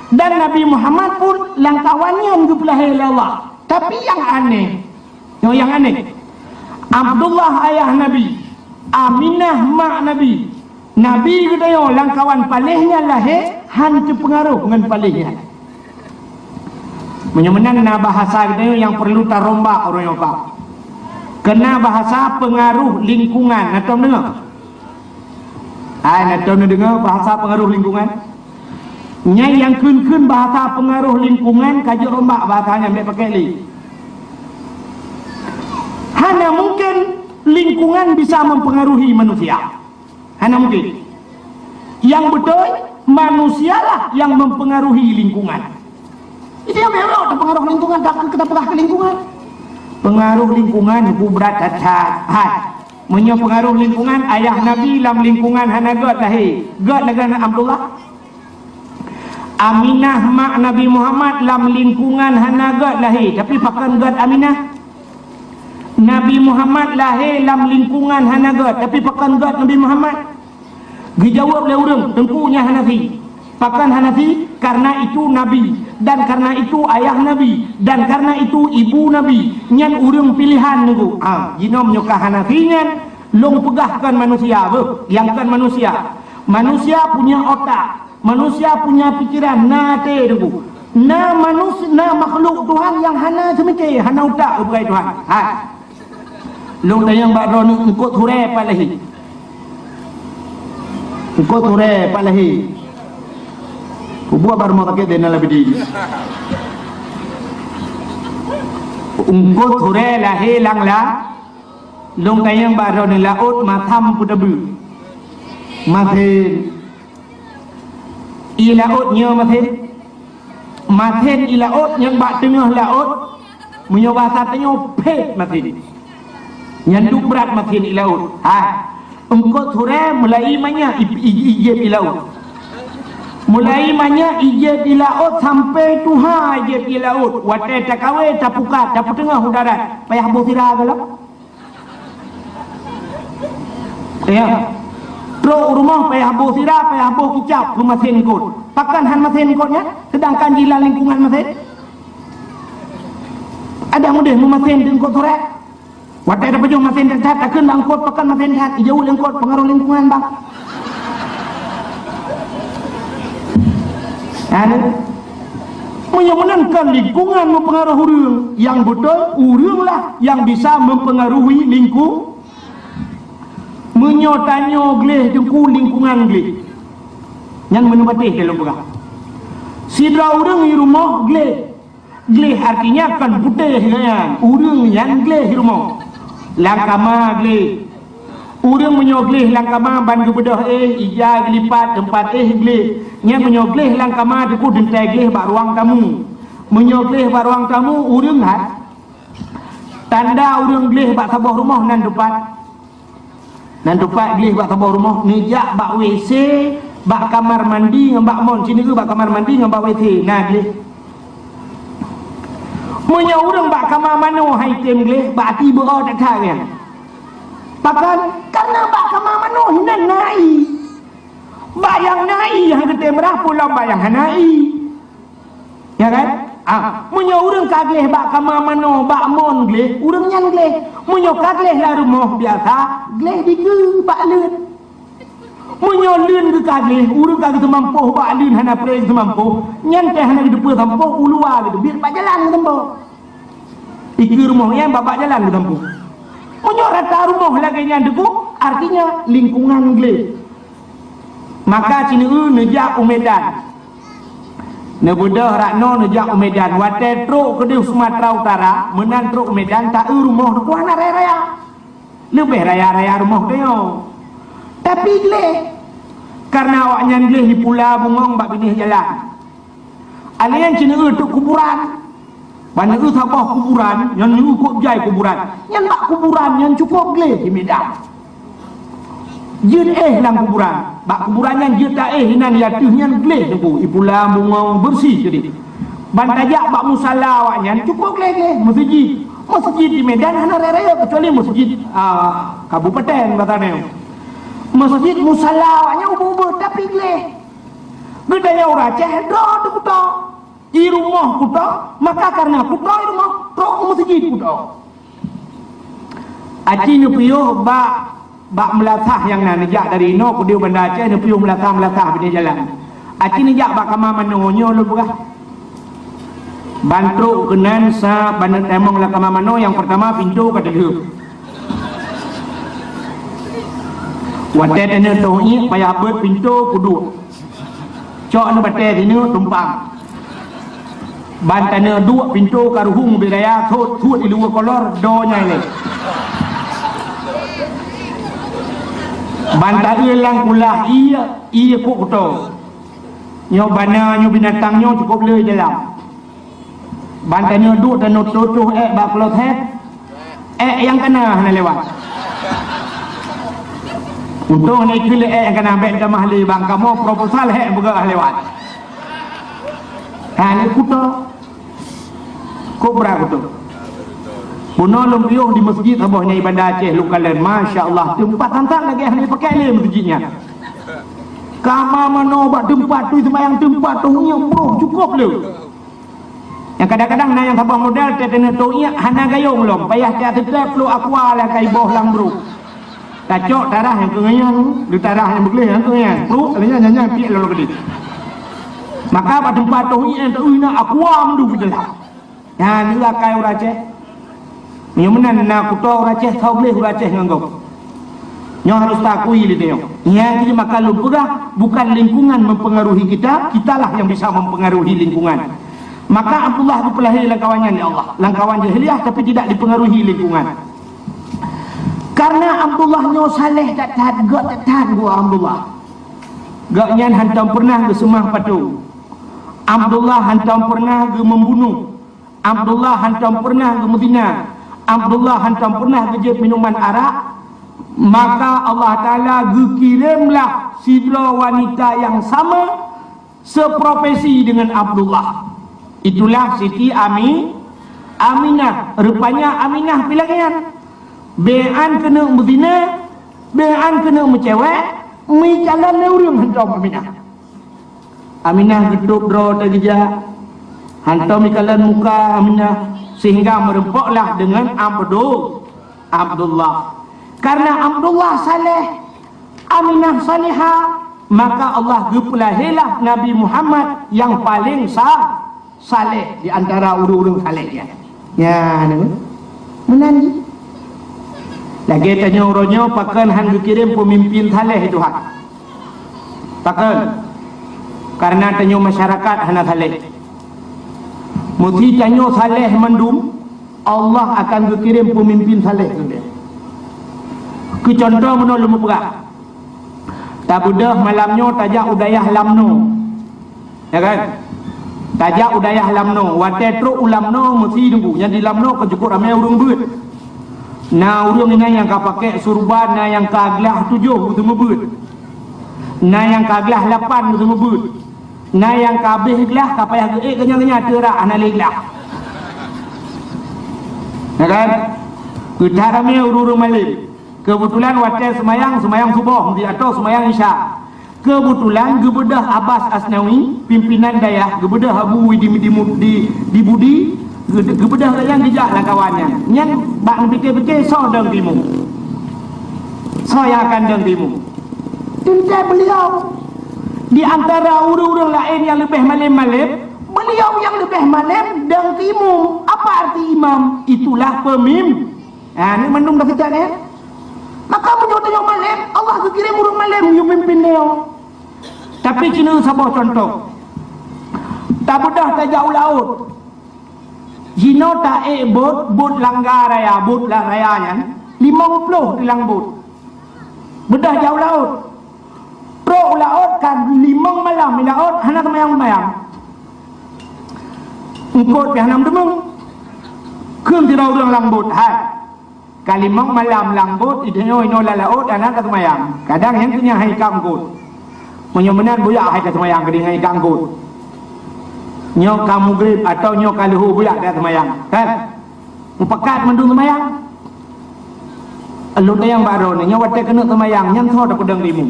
Dan Nabi Muhammad pun lam kawan nyan geupeulahé lé Allah. Tapi nyang aneh, nyoe nyang aneh, Abdullah ayah Nabi, Aminah mak Nabi, Nabi geutanyoe lam kawan paléh nyan lahé, han teupeungaruh ngon paléh nyan. Meunyoe meunan na bahasa geutanyoe nyang perlu tarombak ureuëng nyoe, Pak. Keu na bahasa pengaruh lingkungan, na tom deungoe? Hai, na tom deungoe bahasa pengaruh lingkungan? Nyan nyang kheun-kheun bahasa pengaruh lingkungan, ka jeuet rombak bahasa nyan, bèk pakai lé. Hana mungkin lingkungan bisa mempengaruhi manusia. Hana mungkin. Yang beutôi, manusialah yang mempengaruhi lingkungan. Jadi, nyang bèk teupeungaruh lingkungan, takheun kita peugah keu lingkungan. Pengaruh lingkungan, bu brat that-that. Hai. Meunyoe pengaruh lingkungan, ayah Nabi lam lingkungan hana gèt lahé. Gèt lagèe Abdullah. Aminah mak Nabi Muhammad lam lingkungan hana gét lahé, tapi pakon gét Aminah? Nabi Muhammad lahé lam lingkungan hana gét, tapi pakon gét Nabi Muhammad? Geujaweueb lé ureuëng, "Teungku, nyan Hanafi." Pakon Hanafi? Karena itu Nabi, dan karena itu ayah Nabi, dan karena itu ibu Nabi. Nyan ureuëng pilihan Teungku. Ah, jinoe nyoe ka Hanafi nyan, lôn peugah kon manusia, beuh, nyang kon manusia. Manusia punya otak, manusia punya pikiran, na até Teungku. Na manus-, na makhluk Tuhan nyang hana seumike, hana utak, bukai Tuhan. Hai. Lôn tanyong bak droeneuh, eungkôt huré pat lahé? Eungkôt huré pat lahé? Kubuat bak rumoh sakét Zainal Abidin. Eungkôt huré lahé lam la-, lôn tanyong bak droeneuh, laôt masam peue teubeu? Masén. Ié laôt nyoe masén. Masén ié laôt nyang bak teungoh laôt, meunyoe basa tanyoe phét masén. Nyan duek brat masén ié laôt. Hai, eungkôt huré mulai manyak i-, i-, i-, ié jieb ié laôt. Mulai manyak ié jieb ié laôt sampoe tuha ié jieb ié laôt. Watée takawe, tapukat, tapeuteungoh u darat, payah boh sira gohlom. Ya. Trok u rumoh payah boh sira, payah boh kicap keu masén eungkôt. Pakon han masén eungkôt nyan, seudangkan jilam lingkungan masén? Adak meudeh meumasén di eungkôt huré. Watée tapajoh masén that-that, takheun bak eungkôt pakon masén that, ijaweueb lé eungkôt, pengaruh lingkungan, bang. Anu, meunyoe meunan kan lingkungan mempengaruhi ureuëng, yang betul ureuëng lah yang bisa mempengaruhi lingku-, meunyoe tanyoe gleh Teungku, lingkungan gleh. Nyan meuneupatéh dalam peugah. Sidroe ureuëng di rumoh gleh. Gleh artinya kon putéh nyan, ureuëng nyan gleh di rumoh. Lam kama gleh. Ureuëng meunyoe gleh lam kama ban geubeudôh éh, ija geulipat, teumpat éh gleh. Nyan meunyoe gleh lam kama Teungku, teuntée gleh bak ruang tamu. Meunyoe gleh bak ruang tamu, ureuëng hat tanda ureuëng gleh bak saboh rumoh nan teumpat. Nan teumpat gleh bak saboh rumoh, neujak bak W C, bak kamar mandi ngon bak mon, sineuk bak kamar mandi ngon bak W C, na gleh. Meunyoe ureuëng bak kama manoe han item gleh, bak até beu-o that-that nyan. Pakon? Karena bak kama manoe hinan na ié. Bak nyang na ié han geutem rhah, peue lom bak nyang hana ié. Ya kan? Ah, meunyoe ureuëng ka gleh bak kama manoe, bak mon gleh, ureuëng nyan gleh. Meunyoe ka gleh lam rumoh biasa, gleh dikeue bak leuen. Meunyoe leuen geuh ka gleh, ureuëng ka geuteumampôh bak leuen hana preh geuteumampôh, nyan teuh hana geuteupeue sampôh, u luwa geuteubiet bak jalan geuteumampôh. Dikeue rumoh nyan bak, bak jalan geuteumampôh. Meunyoe rata rumoh lagée nyan Teungku, artinya lingkungan gleh. Maka sineuk neujak u Medan. Neubeudôh rot noe neujak u Medan. Watée trok keudeh Sumatera Utara, meunan trok u Medan, taeu rumoh Teungku hana raya-raya. Leubeh raya-raya rumoh tanyoe. Tapi gleh. Karena awaknyan gleh di Pula Bungong bak binéh jalan. Alèh nyan sineuk eu teuk kuburan. Ban neuk eu saboh kuburan, nyan neuk eu kok jai kuburan. Nyan bak kuburan nyan cukôp gleh di Medan. Jeuet éh lam kuburan. Bak kuburan nyan jeuet taéh inan ateueh nyan gleh Teungku, i Pula Bungong beureusi keudeh. Ban tajak bak musala awaknyan cukôp gleh-gleh, meuseujid. Meuseujid di Medan hana raya-raya, keucuali meuseujid, ah, kabupaten basa nyoe. Meuseujid musala awaknyan ubeuet-ubeuet, tapi gleh. Geutanyoe ureuëng Aceh droe teuh kuto. I rumoh kuto, maka karena kuto i rumoh, trok u meuseujid kuto. Aci neupiôh bak, bak meulasah nyang na, neujak dari inoe keudeh Banda Aceh, neupiôh meulasah-meulasah binéh jalan. Aci neujak bak kama manoe nyoe lôn peugah. Ban trok keunan sa ban neutamong lam kama manoe, nyang peurtama pintoe ka teulheueh. Watée taneuk toh iék payah beuet pintoe kuduek. Cok neubatée sineuk tumpang. Ban taneuk duek pintoe ka ruhueng ubé raya, sot-sot di luwa kolor, do nyang lé. Ban taeu lam kulah ié, ié kok kuto. Nyoe bana, nyoe binatang nyoe cukôp le dalam. Ban taneuk duek, taneuk tutoh ék bak kloset, ék nyang kana hana lewat. Untông hana ikheun lé ék nyang kana, bék tamah lé bang kamoe proposal hék beugah lewat. Nyan kuto. Kobra kuto. Bunoe lôn piôh di meuseujid saboh nyan di Banda Aceh lôn kalon. Masya Allah, teumpat sangat lagèe hana jipakai lé meuseujid nyan. Kama manoe bak teumpat tu seumayang teumpat tu nyan broh cukôp lé. Nyang kadang-kadang na nyang saboh model teuh teuneuk toh iék hana gayông lom, payah teuteutép pluek aqua lam kai boh lam bruek. Tacok tarah nyang keungian, di tarah nyang beugleh nyang keungian. Pluek, nyan, nyan, nyan, piek lom keudeh. Maka bak teumpat toh iék teuh na aqua meudum keudeh. Nyan nyoe akai ureueng Aceh. Meunyoe meunan na kuto ureueng Aceh, soe gleh ureueng Aceh ngon gob. Nyoe harus taakui lé nyoe. Nyang jadi maka lôn peugah, bukan lingkungan mempengaruhi kita, kitalah yang bisa mempengaruhi lingkungan. Maka Abdullah geupeulahé lam kawan nyan lé Allah, lam kawan jahiliyah tapi tidak dipengaruhi lingkungan. Karena Abdullah nyoe saleh that-that, göt that-that geuh Abdullah. Gobnyan hantom pernah geuseumah patong. Abdullah hantom pernah geumeubunoh. Abdullah hantom pernah geumeuzina. Abdullah hantom pernah geujép minuman arak. Maka Allah Taala geukiremlah sidroe wanita nyang sama seprofesi dengan Abdullah. Itulah Siti Ami-, Aminah. Rupanya Aminah pih lagèe nyan. Bèk an keuneuk meuzina, bèk an keuneuk meucewek, meucalon lé ureueng hantom Aminah. Aminah geutôp droe teugeujak, hantom jikalon muka Aminah, sehingga meureumpoklah deungon Abdu-, Abdullah. Karena Abdullah saleh, Aminah salihah, maka Allah geupeulahèlah Nabi Muhammad nyang paleng sa-, saleh di antara ureueng-ureueng saleh nyan. Nyan, meunan jih. Lagèe tanyoe uroe nyoe pakon han geukirém peumimpin saleh Tuhan. Pakon? Karena tanyoe masyarakat hana saleh. Meusé tanyoe saleh mandum, Allah akan geukirém peumimpin saleh keu geutanyoe. Keu contoh, meunoe lôn peugah. Tabeudôh malam nyoe tajak u dayah Lamno. Ya kan? Tajak u dayah Lamno. Watèe trôk u Lamno, meusé teungku. Nyan di Lamno ka cukôp ramè ureueng beuet. Na ureueng inan nyang ka pakèk surban, na nyang ka glah tujoh geuseumeubeuet. Na nyang ka glah lapan geuseumeubeuet. Na nyang ka abéh glah, ka payah geuék keunyan-keunyan teurak hana lé glah. Ya kan? Geuthat ramè ureueng-ureueng malém. Keubeutulan watèe seumayang, seumayang suboh, atau seumayang isya. Keubeutulan geubeudôh Abbas Asnawi, pimpinan dayah, geubeudôh Abu di, di, di, di Budi, geu-, geubeudôh lagèe nyan geujak lam kawan nyan. Nyan bak neupike-pike soe dong timu. Soe nyang akan dong timu. Teuntèe beliau di antara ureueng-ureueng laén nyang leubeh malém-malém, beliau nyang leubeh malém dong timu. Apa arti imam? Itulah pemim-, Ha, ni mandum dah kejak ni. Maka meunyoe tanyoe malém, Allah geukirém ureueng malém yue pimpin nyoe. Tapi keuneuk saboh contoh. Tabeudôh tajak u laôt. Jinoe taék bot, bot Langga Raya, bot la-, raya nyan, limong ploh di lam bot. Beudôh jak u laôt. Trôk u laôt ka limong malam di laôt hana seumayang-seumayang. Eungkôt pih hana meudeumeung. Kheun sidroe ureueng lam bot, "Hai, ka limong malam lam bot, i tanyoe inoe lam laôt hana taseumayang. Kadang nyang keu nyan hai ka eungkôt. Meunyoe meunan buyak hai taseumayang keudéh ngon hai ka eungkôt. Nyoe ka meugrib atawa nyoe ka leuhô buyak taseumayang." Kan? Mupakat mandum seumayang. Lôn tanyong bak droeneuh, nyoe watèe keuneuk seumayang, nyan soe tapeudong keu imum?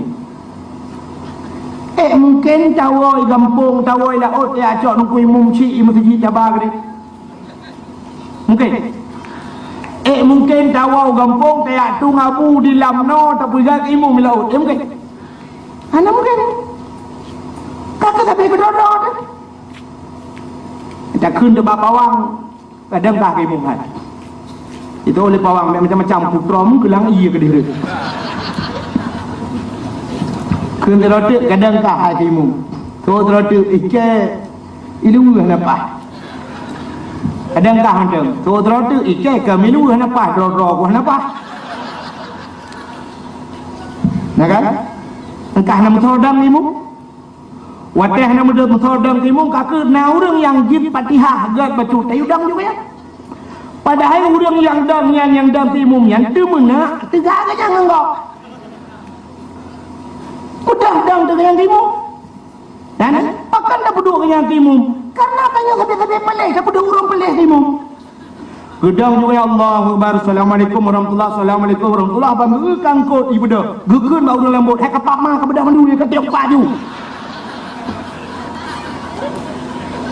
Eh, mungken tawoe gampông, tawoe laôt, ya, cok nungku imum chik i meuseujid caba keudéh. Mungken. Eh, mungken tawoe gampông, tayak tueng abu di lam noe, tapeugah keu imum laôt. Eh, mungken. Hana mungken. Ka keuh sabe keudroe-droe teuh. Takheun teuh bak bawang. Kadang kah keu imum hai. Itu oleh pawang macam-macam putra mu keulang iya ke diri. Keu terotik kadang kah hai keu imum. Tu terotik ikai ilu napa. Kadang kah macam tu terotik ikai kami lu napa, dro-dro ku napa. Nah kan? Engkah nama sodang imum. Watèe hana meudeuh meusoe dong timu, ka keuh na ureueng nyang jeuet Fatihah gèt bacut tayue dong juga nyan. Padahai ureueng nyang dong nyan nyang dong timu nyan teumeuna teuga geuh nyang ngon gob. Peudong dong teuga nyang timu. Dan pakon tapeuduek geuh nyang timu? Karena tanyoe sabe-sabe paléh, sabe ureuëng paléh imum. Geudong juga, "Allahu Akbar, Assalamualaikum warahmatullah, Assalamualaikum warahmatullah," ban geuangkot ié beudôh, geukheun bak ureuëng lambot, hai kapap ma ka beudôh mandum, ka tiok paju.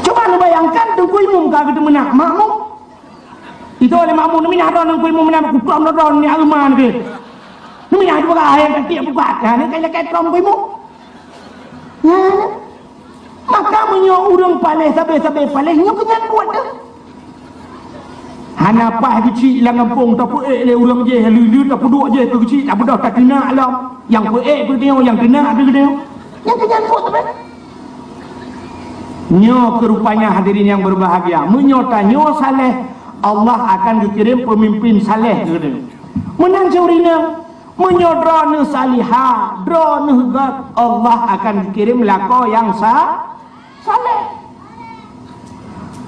Cuba neubayangkan, teungku imum ka geuteumeunak makmum. Itu oleh makmum, neuminah droe teungku imum, minah kutom droe ni aruman ke. Neuminah juga hai ka tiok bukat, ha, ni kai lakée trom teungku imum. Nyan. Maka meunyoe ureuëng paléh sabe-sabe paléh, nyoe keu nyan buet teuh. Hana paih geuchik lam gampông, tapeuék lé ureuëng jéh, lheueh tapeuduek jéh keu geuchik, tabeudôh takeunak lom. Nyang peuék keu geutanyoe, nyang keunak keu geutanyoe. Nyan keu nyan buet teuh. Nyoe keu rupanya hadirin yang berbahagia. Meunyoe tanyoe saléh, Allah akan geukirém peumimpin saléh keu geutanyoe. Meunan cit ureuëng inong. Meunyoe droeneuh salihah, droeneuh göt, Allah akan geukirém lakoe nyang sa-, saléh.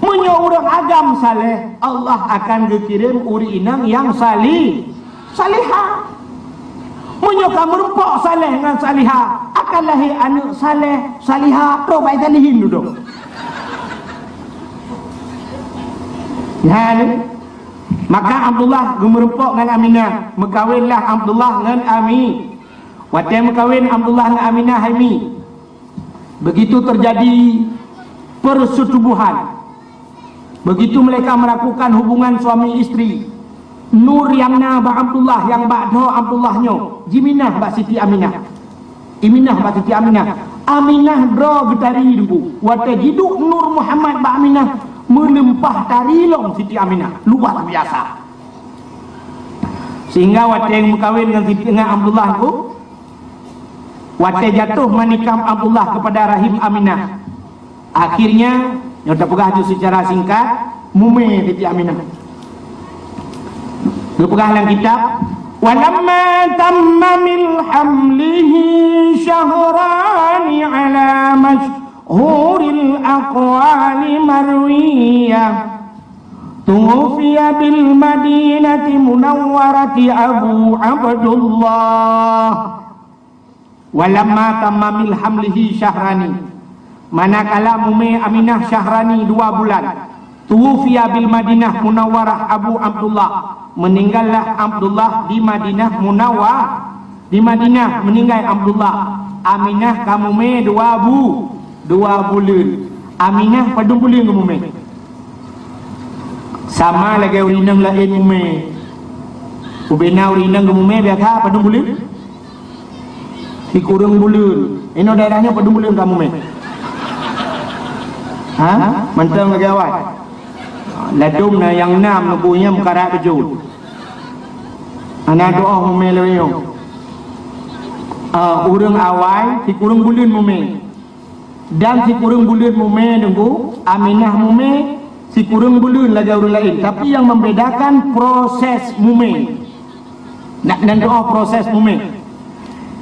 Meunyoe ureuëng agam saléh, Allah akan geukirém ureuëng inong nyang sali-, salihah. Meunyoe ka meurumpok saléh ngon salihah, akan lahé aneuëk saléh, salihah, troh bak salihin dudoe. Nyan. Maka Abdullah geumeurumpok ngon Aminah. Meukawénlah Abdullah ngon Ami. Watée meukawén Abdullah ngon Aminah hai Mi, begitu terjadi persetubuhan. Begitu mereka melakukan hubungan suami istri, nur nyang na bak Abdullah, nyang bak droe Abdullah nyoe, jiminah bak Siti Aminah. Iminah bak Siti Aminah. Aminah droe geutari teungku. Watée jiduek Nur Muhammad bak Aminah, meulimpah tari lom Siti Aminah. Luar biasa. Sehingga watée meukawén ngon Siti, ngon Abdullah teungku, watée jatuh manikam Abdullah kepada rahim Aminah, akhirnya, nyoe tapeugah ju secara singkat, mumé Siti Aminah. Geupeugah lam kitab, "Walamma tamma min hamlihi syahrani ala masyhuril aqwali marwiyah, tuwufiya bil Madinati Munawwarati Abu Abdullah." Walamma tamma min hamlihi syahrani, manakala mumé Aminah syahrani dua bulan, tuwufiya bil Madinah Munawwarah Abu Abdullah, meninggallah Abdullah di Madinah Munawwarah, di Madinah meninggai Abdullah. Aminah ka mumé dua bu-, dua buleuen. Aminah padum buleuen geumumé? Sama lagée ureuëng inong laén mumé. Ubena ureuëng inong geumumé biasa padum buleuen? Sikureueng buleuen. Inoe daerah nyoe padum buleuen ka mumé? Ha? Mantong lagée awai. Ladom na nyang nam neubu nyang meukarat beujeuet. Hana doh mumé lé nyoe. Ah, ureuëng awai sikureueng buleuen mumé. Dan sikureueng buleuen mumé teungku, Aminah mumé sikureueng buleuen lagée ureuëng laén, tapi yang membedakan proses mumé. Nak nan doh proses mumé.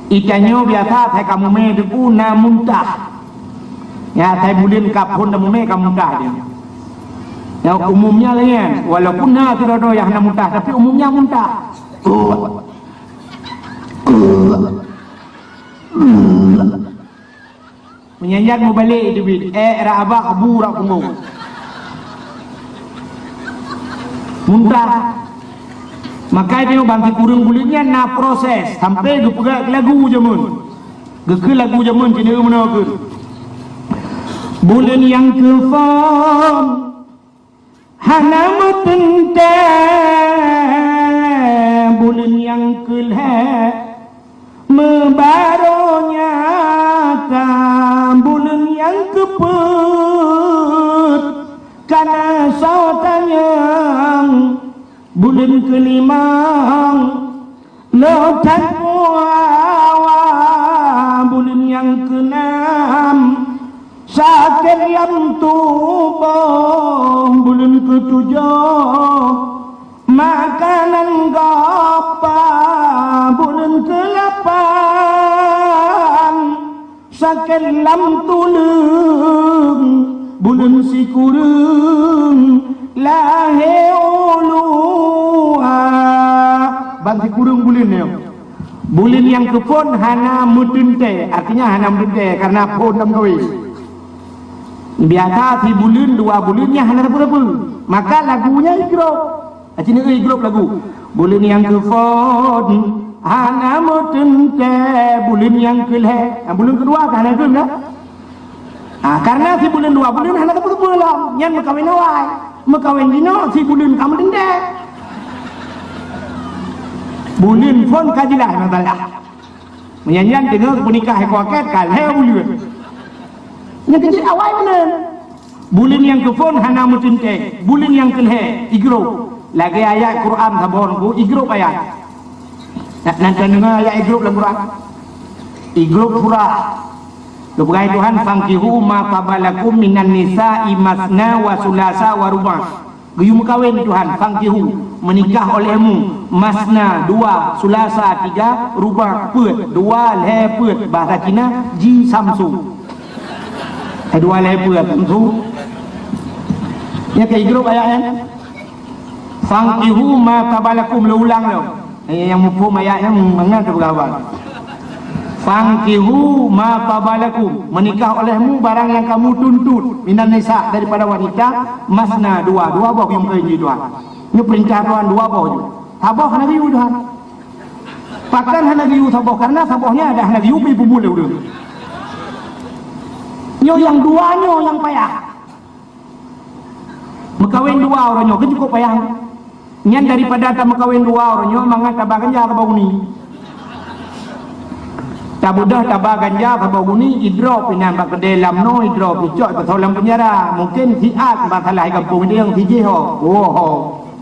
Itanyoe biasa asai ka mumé teungku na muntah. Ya, asai buleuen ka phon dan mumé ka muntah dia. Ya, umumnya laén, walaupun na sidroe-droe nyang hana muntah, tapi umumnya muntah. Meunyan-nyan mubalek teubiet, ék rab abah, bu rab punggong. Muntah. Maka nyoe ban sikureueng buleuen nyan na proses sampai geupeugah lagu jameun. Geukheun lagu jameun keunoe meunoe keuh. Buleuen nyang keuphon hana meuteuntée, buleuen nyang keu lhée meubaro nyata, buleuen nyang keu peuet kana soe tanyong, buleuen keu limong lôn that puawa, buleuen nyang keu nam sakét lam tuboh, buleuen keu tujoh makanan gapa, buleuen keu lapan sakét lam tuleueng, buleuen sikureueng lahé ulua. Ban sikureueng buleuen nyoe. Buleuen nyang keuphon hana meuteuntée, artinya hana meuteuntée karena phon lam kawé. Biasa sibuleuen dua buleuen nyan hana sapeue-sapeue. Maka lagu nyan igrop. Aci neueu igrop lagu. Buleuen nyang keuphon hana meuteuntèe, buleuen nyang keulhèe. Ah, buleuen keudua ka hana kheun dah. Ah, karena sibuleuen dua buleuen hana sapeue-sapeue lom. Nyan meukawen awai. Meukawen jinoe sibuleuen ka meuteuntèe. Buleuen phon ka jeulaih masalah. Meunyan nyan teungoh peunikah iko akad ka lhèe buleuen. Nyang keuh jeuet awai meunan. Buleuen nyang keuphon hana meuteuntèe, buleuen nyang keulhèe igrop. Lagèe ayat Quran saboh nyan igrop ayat. Na, na, na deungoe ayat igrop lam Quran? Igrop surah. Geupeugah Tuhan, "Fankihu ma taba lakum minan nisa'i masna wa sulasa wa ruba'." Geuyue meukawen Tuhan, "Fankihu, meunikah olehmu, masna, dua, sulasa, tiga, ruba', peuet, dua, lhèe, peuet, bahasa Cina, ji samsu." Eh, dua, lhèe, peuet, samsu. Nyan ka igrop ayat nyan. "Fankihu ma taba lakum," lôn ulang lom. Eh, nyang muphom ayat nyan mangat teupeugah haba. "Fankihu ma taba lakum," meunikah olehmu barang nyang kamu tuntut, "minan nisa," daripada wanita, "masna," dua, dua boh geuyue meukawen di Tuhan. Nyoe peurintah Tuhan dua boh nyoe. Saboh hana geuyue Tuhan. Pakon hana geuyue saboh? Karena saboh nyan dah hana geuyue, pi peumulo ureueng. Nyoe nyang dua nyoe nyang payah. Meukawen dua uroe nyoe kan cukup payah. Nyan daripada tameukawen dua uroe nyoe mangat taba ganja taba guni. Tabeudôh taba ganja taba guni, idrop inan bak keudè lam noe, idrop icok ipeusoe lam peunjara. Mungken siat masalah di gampông idéh nyang sijih ho. Woe ho.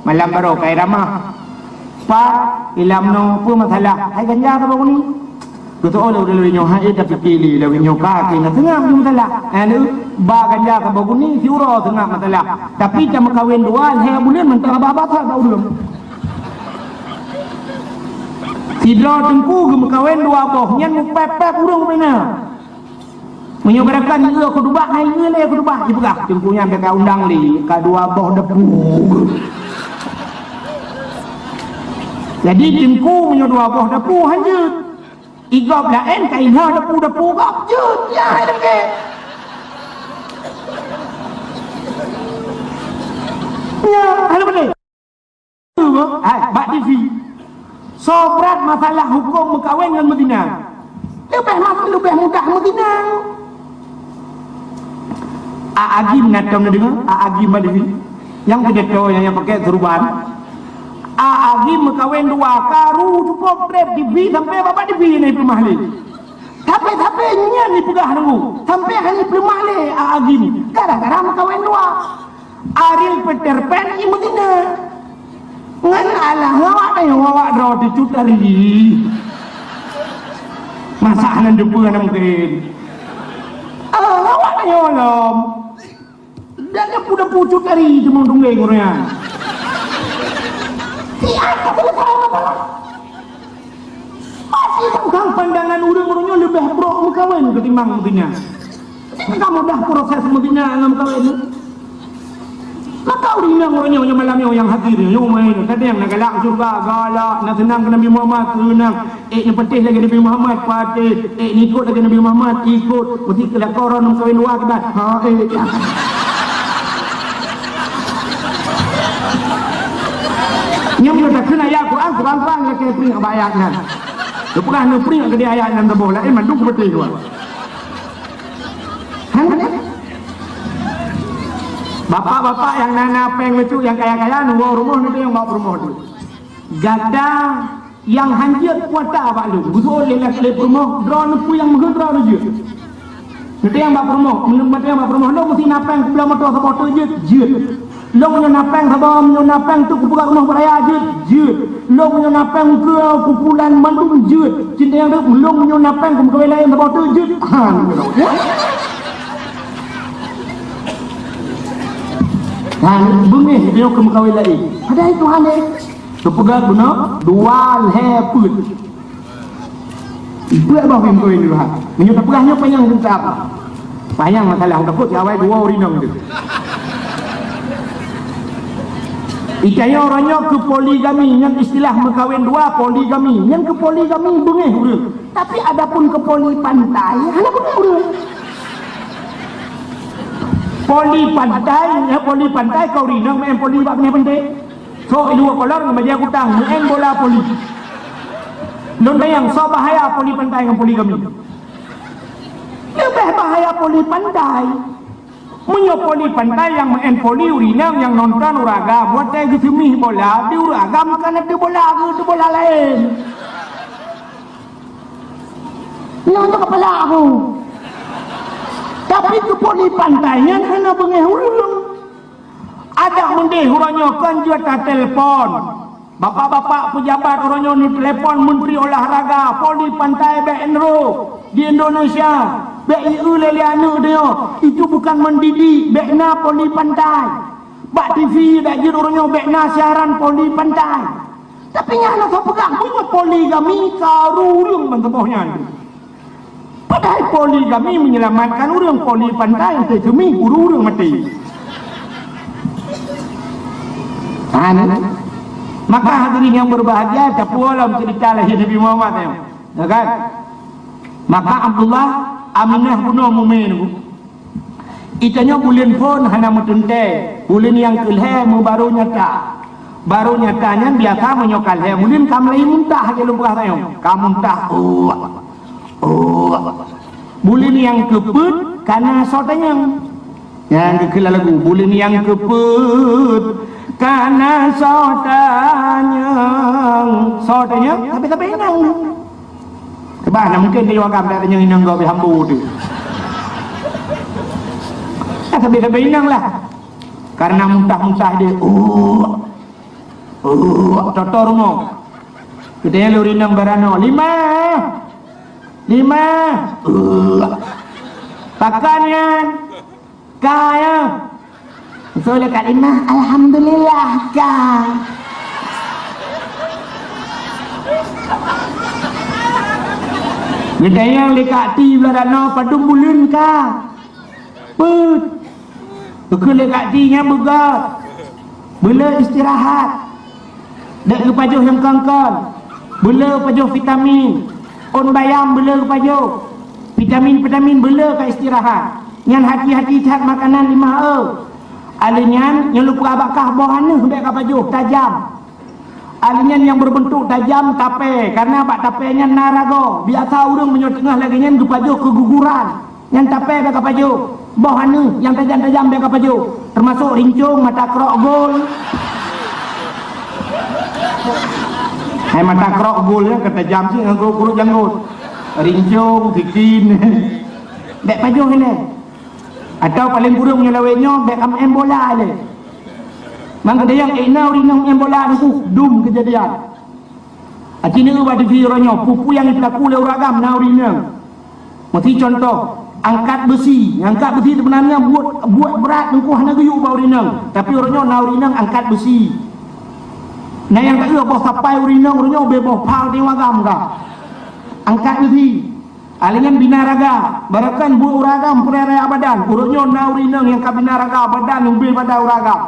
Malam baroe ka iramah. Pat, ilam noe, peue masalah? Hai ganja taba guni. Geuteu'oh lé ureueng nyoe, hai tapike lé lawét nyoe ka keuh na seungab jeuet meusalah. Anu, ba ganja taba guni siuroe seungab meusalah. Tapi tameukawen dua lhèe buleuen mantong haba-haba that bak ureueng. Sidroe teungku geumeukawen dua boh nyan mupèp-pèp ureueng beuna. Meunyoe beurakan ieu khutubah, hai ieu lé khutubah jipeugah. Teungku nyan ka undang lé, ka dua boh depu. Jadi teungku meunyoe dua boh depu hanjeuet. Igob laén ka ingat depu-depu gob jeuet, ya hai lengket. Ya, hai lengket. Hai, bak T V. Soe brat masalah huköm meukawen ngon meuzina? Leubeh ma-, leubeh mudah meuzina. A Agim na tom neudeungoe, A Agim bak T V. Nyang pidato nyang, nyang pakè keureuban. A Agim meukawen dua, karu cukôp trép T V sampai babah T V na ipeuleumah lé. Sampai-sampai nyan ipeugah deungoe, sampai hana ipeuleumah lé A Agim gara-gara meukawen dua. Ariel Peter Pan i meuzina. Ngon alah awak tanyoe awak droe teucut ari. Masa hana deungoe hana mungken. Alah awak tanyoe lom. Dan depu-depu cut ari teuma tunggeng ureueng nyan. Siat ka selesai masalah. Masih tentang pandangan ureueng-ureueng nyoe leubeh brok meukawen ketimbang meuzina. Ka mudah proses meuzina ngon meukawen. Maka ureueng inong ureueng nyoe nyang malam nyoe nyang hadir nyoe, nyoe main, kadang na galak syurga, galak, na seunang keu Nabi Muhammad, seunang. Eh, nyang patéh lagèe Nabi Muhammad, patéh. Eh, ikot lagèe Nabi Muhammad, ikot. Meusti keu lakoe droeneuh meukawen dua kiban. Ha, eh. Nyoe meunyoe takheun ayat Quran, Quran pang lakèe pring bak ayat nyan. Neupeugah neupriek keudéh ayat nyan saboh, laén mandum keupeuteh dua. Hana. Bapak-bapak nyang na-na péng bacut nyang kaya-kaya, nunggu rumoh nanti nyang bawa peurumoh tu. Gata nyang hanjeuet kuasa bak lôn, geusoe lé lé peurumoh, droeneuh peue nyang meuheuet droeneuh jeuet. Nanti nyang bak peurumoh, nanti nyang bak peurumoh, lôn meusti na péng kubloe moto saboh teuk jeuet, jeuet. Lôn meunyoe na péng saboh, meunyoe na péng teuk kupeugah rumoh beuraya jeuet, jeuet. Lôn meunyoe na péng keu kupulan mandum jeuet. Cinta nyang deuek, lôn meunyoe na péng kumeukawen laén saboh teuk jeuet. Ha, ha, beungéh nyoe kumeukawen laén. Padahai Tuhan, eh, geupeugah bunoe dua lhèe peuet. Ipeue bah bim kawin dulu ha. Meunyoe tapeugah nyoe panyang teutab. Panyang masalah takot si awai dua ureueng inong tu. Itanyoe uroe nyoe keu poligami, nyan istilah meukawen dua poligami. Nyan keu poligami beungéh ureueng. Tapi adapun keu poli pantai, hana beungéh ureueng. Poli pantai, ya, poli pantai keu ureueng inong main poli bak binéh pantai. Sok i luwa kolong ngon bajèe kutang, main bola poli. Lôn tanyong, soe bahaya poli pantai ngon poli gami? Leubeh bahaya poli pantai. Meunyoe poli pantai nyang main poli ureueng inong nyang nonton ureueng agam, watèe geuseumih bola, di ureueng agam ka na teuh bola geuh, teuh bola laén. Nyoe teuh kepala aku. Tapi keu poli pantai nyan hana beungèh ureueng. Adak meudéh uroe nyoe kon jeuet tatelepon. Bapak-bapak pejabat uroe nyoe neutelepon Menteri Olahraga, poli pantai bèk enro di Indonesia, bèk ieu lé lé aneuk nyoe. Itu bukan mendidik, bèk na poli pantai. Bak T V dak jeuet uroe nyoe bèk na siaran poli pantai. Tapi nyan hana soe peugah meunyoe poligami ka ureueng ban saboh nyan. Padahai poligami menyelamatkan ureueng, poli pantai teuh seumih ureueng maté. Kan? Maka hadirin yang berbahagia, tapuwoe lom cerita lahé Nabi Muhammad nyoe. Ya kan? Maka Abdullah, Aminah bunoe mumé nyoe. Itanyoe buleuen phon hana meuteuntèe, buleuen nyang keulhèe meubaru nyata. Baru nyata nyan biasa meunyoe ka lhèe buleuen ka mulai muntah, lagèe lôn peugah tanyoe. Ka muntah, oh, oh. Buleuen nyang keupeuet ka na soe tanyong. Nyan geukheun lam lagu, buleuen nyang keupeuet ka na soe tanyong. Soe tanyong? Tapi-tapi inong. Bah, na mungkin di agam dak tanyong inong gob hambo tu. Nah, tapi-tapi inong lah. Karena muntah-muntah dia, oh, oh, totor mo. Kita yang lori inong barano, lima, lima, oh. Pakan nyan, ka ya. So lé Kak Limah, alhamdulillah ka. Geutanyong lé Kak Ti blah danoe padum buleuen ka. Peuet. Geukheun lé Kak Ti nyan beugöt. Beuleu istirahat. Dek geupajoh nyang kon-kon. Beuleu pajoh vitamin. Ôn bayam beuleu geupajoh. Vitamin-vitamin beuleu ka istirahat. Nyan hati-hati that makanan lima e. Alèh nyan, nyoe lôn peugah bak kah boh aneuh bèk ka pajoh, tajam. Alèh nyan nyang berbentuk tajam tapè, karena bak tapè nyan na ragoe. Biasa ureueng meunyoe teungoh lagèe nyan geupajoh keuguguran. Nyan tapè bèk ka pajoh. Boh aneuh nyang tajam-tajam bèk ka pajoh. Termasuk rincong, mata krok gol. Hai mata krok gol nyan ka tajam cit ngon kuruk-kuruk janggot. Rincong, sikin. Bèk pajoh ilèe. Atau paleng kureueng meunyoe lawét nyoe bèk ka maén bola lé. Mang keudéh nyang ék na ureueng inong maén bola teungku, dum keujadian. Aci neueu bak T V uroe nyoe, peue-peue nyang jipeulaku lé ureueng agam na ureueng inong. Meusi contoh, angkat beusi. Angkat beusi seubeunarnya buet, buet brat teungku hana geuyue bak ureueng inong. Tapi uroe nyoe na ureueng inong angkat beusi. Na nyang taeu boh sapai ureueng inong uroe nyoe ubé boh pha di ureueng agam ka. Angkat beusi. Alèh nyan bina raga, barokon buet ureueng agam peureulèe raya badan. Uroe nyoe na ureueng inong nyang ka bina raga badan ubé badan ureueng agam.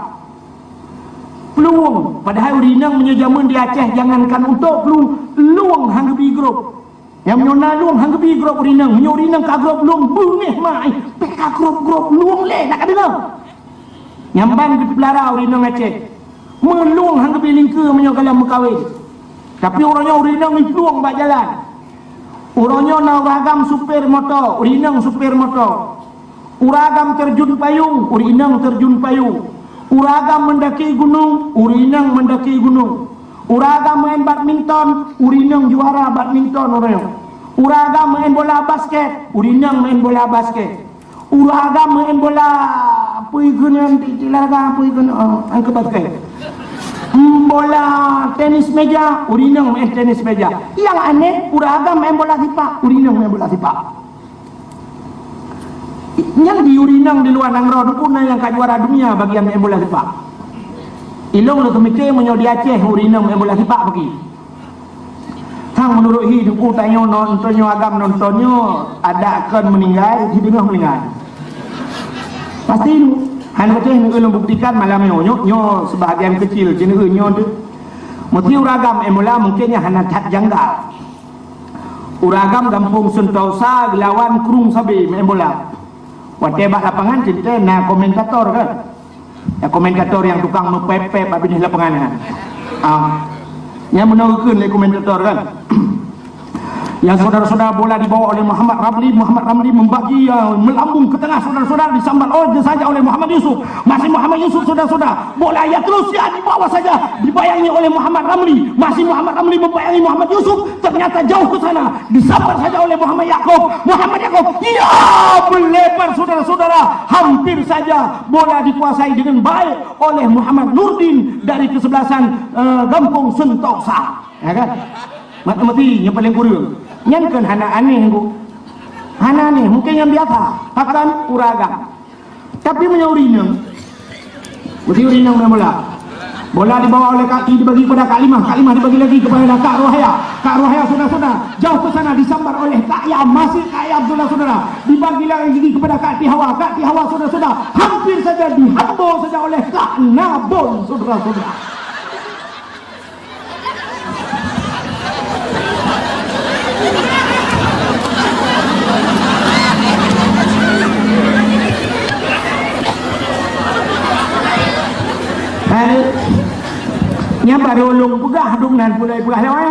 Plueng, padahai ureueng inong meunyoe jameun di Aceh jangankan untôk plueng, lueng han geubi grob. Nyang meunyoe na lueng han geubi grob ureueng inong, meunyoe ureueng inong ka grob lueng beungéh mai, pih ka grob-grob lueng lé nak ka deungoe. Nyan ban geupeulara ureueng inong Aceh. Meulueng han geubi lingkeue meunyoe galom meukawen. Tapi uroe nyoe ureueng inong jiplueng bak jalan. Uroe nyoe na ureueng agam supir moto, ureueng inong supir moto. Ureueng agam terjun payung, ureueng inong terjun payung. Ureueng agam mendaki gunung, ureueng inong mendaki gunung. Ureueng agam main badminton, ureueng inong juara badminton uroe nyoe. Ureueng agam main bola basket, ureueng inong main bola basket. Ureueng agam main bola, peue keunan di, di olahraga, peue keunan, oh, angkat basket. Hmm, bola tenis meja, ureueng inong main tenis meja. Nyang aneh, ureueng agam main bola sipak, ureueng inong main bola sipak. Nyan di ureueng inong di luwa nanggroe teungku na nyang ka juara dunia bagian main bola sipak. Ilong lôn teumike meunyoe di Aceh ureueng inong main bola sipak bagi. Sang meunurot hi teungku tanyoe nonton nyoe agam nonton nyoe adak kon meuninggai, sideungoh meuninggai. Pasti hana beutôi neue lôn buktikan malam nyoe, nyoe, nyoe sebahagian kecil sineue nyoe tu. Meusti ureueng agam main bola mungken nyang hana that janggal. Ureueng agam gampông Sentosa geulawan Krueng Sabe main bola. Watèe bak lapangan, ceurita na komentator kan. Ya, komentator nyang tukang meupèp-pèp abéh di lapangan kan. Ah. Nyang meunoe geukheun lé komentator kan. Yang saudara-saudara, bola dibawa oleh Muhammad Ramli. Muhammad Ramli membagi, ya, melambung ke tengah saudara-saudara, disambar oleh saja oleh Muhammad Yusuf. Masih Muhammad Yusuf, saudara-saudara. Bola ya terus ya dibawa saja, dibayangi oleh Muhammad Ramli. Masih Muhammad Ramli membayangi Muhammad Yusuf, ternyata jauh ke sana. Disambar saja oleh Muhammad Yakub. Muhammad Yakub, ya, melebar saudara-saudara. Hampir saja bola dikuasai dengan baik oleh Muhammad Nurdin dari kesebelasan, eh, Gampong Sentosa. Ya kan? Mat-, mati, nyang paling kureueng. Nyan kan hana aneh, Bu. Hana aneh, mungkin nyang biasa. Akan ureueng agam. Tapi meunyoe ureueng inong, mesti ureueng inong main bola. Bola dibawa oleh Kak Ti, dibagi kepada Kak Limah. Kak Limah dibagi lagi kepada Kak Rohaya. Kak Rohaya, saudara-saudara, jauh ke sana, disambar oleh Kak Yam. Masih Kak Yam, saudara-saudara. Dibagi lagi kepada Kak Ti Hawa. Kak Ti Hawa, saudara-saudara, hampir saja dihambo saja oleh Kak Nabon, saudara-saudara. Hai, nyan baru lôn peugah, dum nan pulai peugah lewat.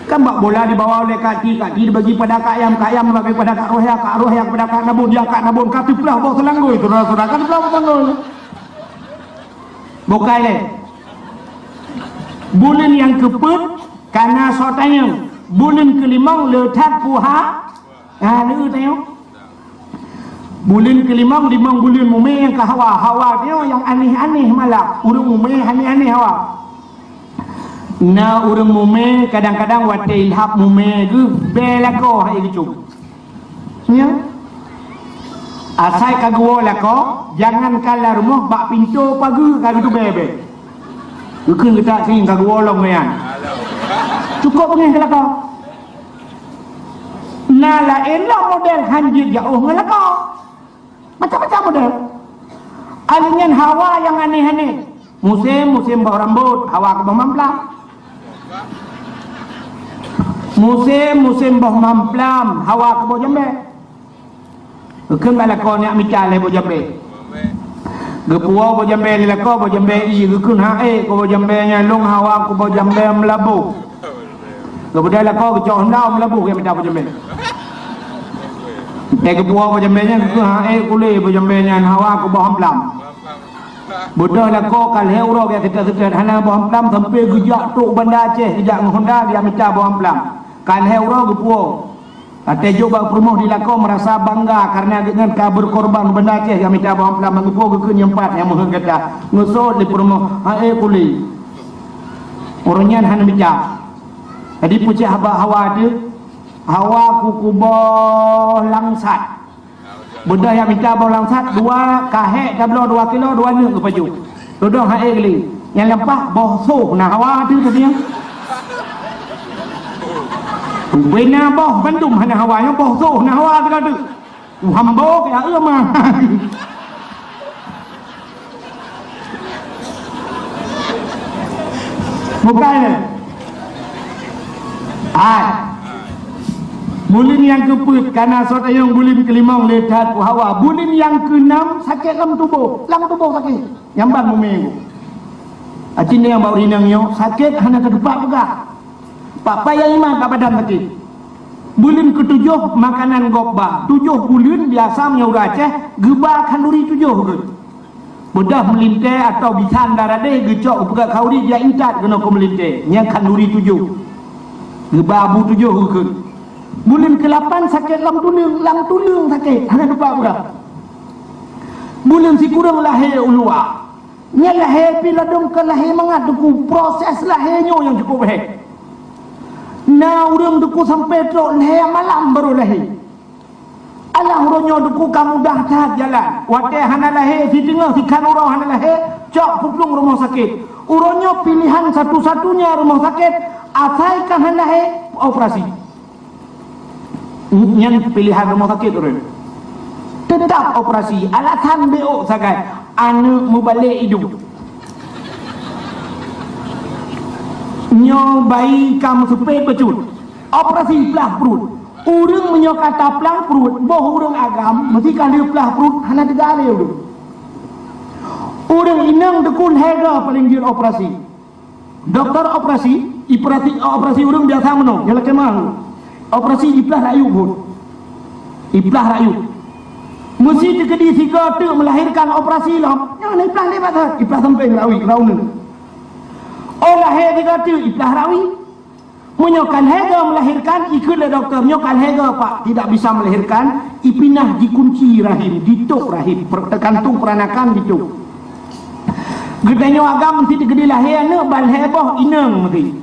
Kan bak bola dibawa oleh Kak Ti, Kak Ti dibagi pada Kak Yam, Kak Yam dibagi pada Kak Rohya, Kak Rohya kepada Kak Nabon, ya Kak Nabon, ka teuplah boh teulanggoi, saudara-saudara, ka teuplah boh teulanggoi. Bukai lé. Buleuen nyang keupeuet ka na soe tanyong. Buleuen keulimong le that puha. Ha, le tanyong. Buleuen keulimong, limong buleuen mumé nyang ka hawa. Hawa nyoe nyang aneh-aneh malah. Ureueng mumé aneh-aneh hawa. Na ureueng mumé kadang-kadang watèe ilhab mumé geuh bèe lakoe hai geucok. Ya. Asai ka geuwoe lakoe, jangankan lam rumoh, bak pintoe pageue ka geutubée bèe. Geukheun geutak sieng ka geuwoe lom nyan. Cukôp beungéh keu lakoe. Na laén lom model han jeuet jiôh ngon lakoe. Macam-macam model. Alèh nyan hawa nyang aneh-aneh. Musém, musém boh rambôt, hawa keu boh mamplam. Musém, musém boh mamplam, hawa keu boh jambé. Geukheun bak lakoe nyak mita lé boh jambé. Geupuwoe boh jambé lé lakoe, boh jambé ie, geukheun han ék keu boh jambé nyan, lôn hawa keu boh jambé meulaboh. Geubeudôh lakoe geucok honda meulaboh geuh mita boh jambé. Teuh geupuwoe boh jambé nyan, geukheun han ék kulé boh jambé nyan, hawa keu boh mamplam. Beudôh lakoe ka lhèe uroe geujak seutôt-seutôt, hana boh mamplam, sampoe geujak trok Banda Aceh, geujak ngon honda, geujak mita boh mamplam. Ka lhèe uroe geupuwoe. Watèe jok bak peurumoh di lakoe meurasa bangga kareuna geuhnyan ka beukorban u Banda Aceh, geujak mita boh mamplam, ban geupuwoe geukheun nyang pat nyang meuheuet gata. Geuseuôt lé peurumoh, han ék kulé. Ureueng nyan hana mita. Jadi peucah bak hawa teuh, hawa keu kuboh langsat. Beudôh jak mita boh langsat, dua kahek tabloe dua kilo, dua neuk geupajoh. Tudong han ék lé. Nyang lampah boh soh na hawa teuh tadi nyan. Ubé na boh bandum hana hawa, nyoe boh soh na hawa teuh tadi. Uhambo keu aeu ma. Bukai lé. Hai. Buleuen nyang keupeuet ka na soe tanyong, buleuen keulimong le that hawa. Buleuen nyang keunam sakét lam tuboh. Lam tuboh sakét. Nyang ban mumé. Aci nyang bak ureueng inong nyoe sakét hana teutupat peugah. Pak payah iman bak badan sakét. Buleuen keutujoh makanan gob ba. Tujoh buleuen biasa meunyoe ureueng Aceh geuba khanduri tujoh geukheun. Beudôh meulintèe atawa bisan daradeh geucok geupeugah khanduri, jak intat keunoe keu meulintèe. Nyan khanduri tujoh. Geuba abu tujoh geukheun. Buleuen keulapan sakét lam tuleueng, lam tuleueng sakét. Hana teutupat peugah. Buleuen sikureueng lahé u luwa. Nyan lahé pih ladôm ka lahé mangat Teungku, proses lahé nyoe nyang cukup hék. Na ureueng Teungku sampoe trok lhèe malam barô lahé. Alah uroe nyoe Teungku ka mudah that jalan. Watèe hana lahé, siteungoh sikhan uroe hana lahé, cok peuplueng rumoh sakét. Uroe nyoe piléhan satu-satunya rumoh sakét, asai ka hana lahé, operasi. Nyan piléhan rumoh sakét ureueng. Teutap operasi, alasan beuôt sagai, aneuk meubalek idong. Nyoe bayi ka meuseupet bacut, operasi plah pruet. Ureuëng meunyoe ka taplah pruet, boh ureuëng agam, meusti ka lheueh plah pruet, hana teuga lé ureuëng. Ureuëng inong teuku lhèe goe paleng jeuet operasi. Dokto operasi, operasi, operasi ureuëng biasa meunoe, nyang lakèe meu'ah. Operasi iplah rakyueb buet. Iplah rakyueb. Meusti teukeudi sigoe teuk meulahérkan operasi lom, nyan iplah lé bak that, iplah sampéng rawi, rau uneuen. Oh lahé sigoe teuk, iplah rawi. Meunyoe ka lhèe goe meulahérkan, ikheun lé dokto, nyoe ka lhèe goe, Pak, tidak bisa melahirkan, ipinah jikunci rahim, jitôp rahim, per-, teukantung peuranakan jitôp. Geutanyoe agam meusti teukeudi lahé aneuk ban lhèe boh inong meusti.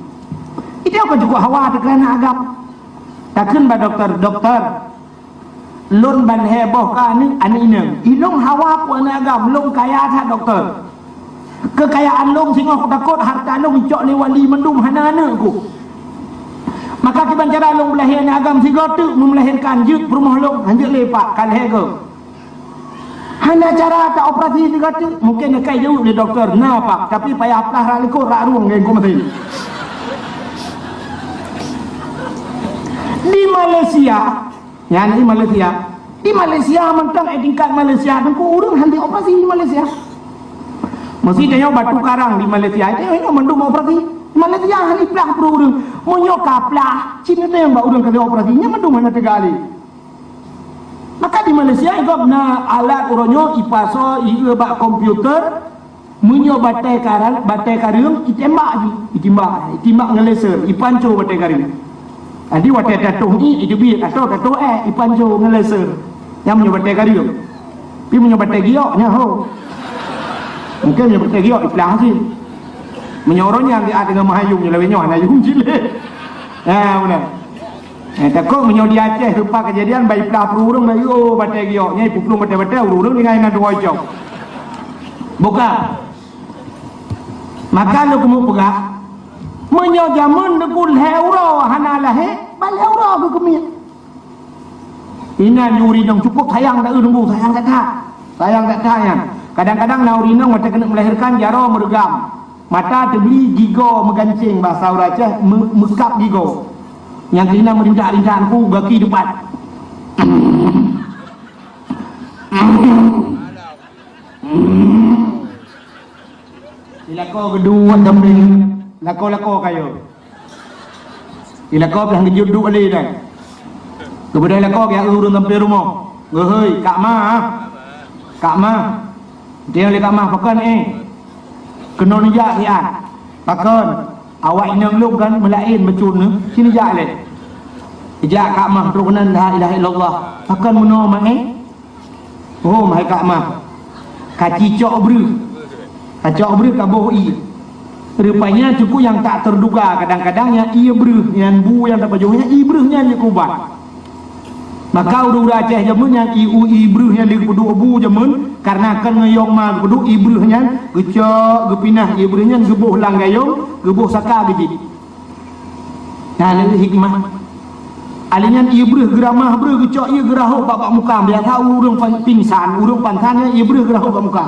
Itu ka cukup hawa teukeurana agam. Takheun bak dokto, "Dokto, lôn ban lhèe boh ka aneuk, aneuk inong. Ilôn hawa ku aneuk agam, lôn kaya that, dokto. Keukayaan lôn singoh kutakot hareuta lôn icok lé wali mandum, hana aneuk ku. Maka kiban cara lôn beulahé aneuk agam sigoe teuk, meulahérkan jeuet peurumoh lôn." "Hanjeuet lé, Pak, ka lhèe goe." "Hana cara taoperasi sigoe teuk?" "Mungken ka jaweueb lé dokto, na, Pak, tapi payah plah rak likot, rak rueng ngon ku meusin." Di Malaysia, nyan di Malaysia. Di Malaysia mantong, eh, tingkat Malaysia, teungku, ureuëng hana operasi di Malaysia. Meusti tanyoe batu karang di Malaysia, itu nyoe mandum operasi. Di Malaysia hana plah pruet ureuëng. Meunyoe ka plah, cit neuteueng bak ureuëng ka operasi, nyan mandum hana teuga lé. Maka di Malaysia, gob na alat uroe nyoe ipasoe, ieu bak komputer, meunyoe batèe karang, batèe kareueng, itembak jih, itimbak, itimbak ngon laser, ipanco batèe kareueng. Jadi watèe tatoh ié, iteubiet, atau tatoh èh, ipanco ngon laser. Nyan meunyoe batèe kareueng. Tapi meunyoe batèe giok, nyan ho. Mungken meunyoe batèe giok, iplah cit. Meunyoe uroe nyan di ateueh meuhayong, nyoe lawét nyoe hana yum cit lé. Ha, beuna. Eh, takot meunyoe di Aceh rupa kejadian, bai plah pruet ureuëng, bai, oh, batèe giok, nyai puklueng batèe-batèe, ureuëng-ureuëng tinggai nan tuwoe cok. Buka. Maka lôn keumeung peugah, meunyoe jameun teungku lhèe uroe hana lahé, ban lhèe uroe geuh keumiet. Inan juri nyang cukup sayang that, teungku, sayang that-that. Sayang that-that nyan. Kadang-kadang na ureuëng inong watèe keuneuk melahérkan jaroe meureugam. Mata teubli gigoe meugancéng, bahasa ureuëng Aceh, meu-, meukab gigoe. Nyang keunan meurintak-rintak teungku, gaki teupat. Ilakoe geuduek sampéng, lakoe-lakoe kayô. Ilakoe pih han geujeuet duek lé nyan. Geubeudôh lakoe geujak ureuëng sampéng rumoh. "Geuhôi, Kak Ma, Kak Ma." Geutanyong lé Kak Ma, "Pakon, éh?" "Keunoe neujak siat." "Pakon?" "Awak inong lôn kan meulaén bacut nyoe, ci neujak lé." Geujak Kak Ma trok keunan, "La ilaha illallah." "Pakon meunoe, Ma, éh?" "Oh, hai Kak Ma, ka cicok breuh. Ka cok breuh ka boh ié." Rupanya teungku nyang tak terduga, kadang-kadang nyang ié breuh nyan bu nyang tapajoh nyan ié breuh nyan jeuet keu ubat. Maka ureuëng-ureuëng Aceh jameun nyan ié, ié breuh nyan jeuet keu peuduek bu jameun, kareuna kan ngon yong ma geupeuduek ié breuh nyan, geucok, geupinah ié breuh nyan, geuboh lam gayong, geuboh saka geujieb. Nah, nyan hikmah. Alèh nyan ié breuh geuramah breuh geucok ié geurahôb bak, bak muka. Biasa ureuëng pan-, pingsan, ureuëng pansan nyan ié breuh geurahôb bak muka.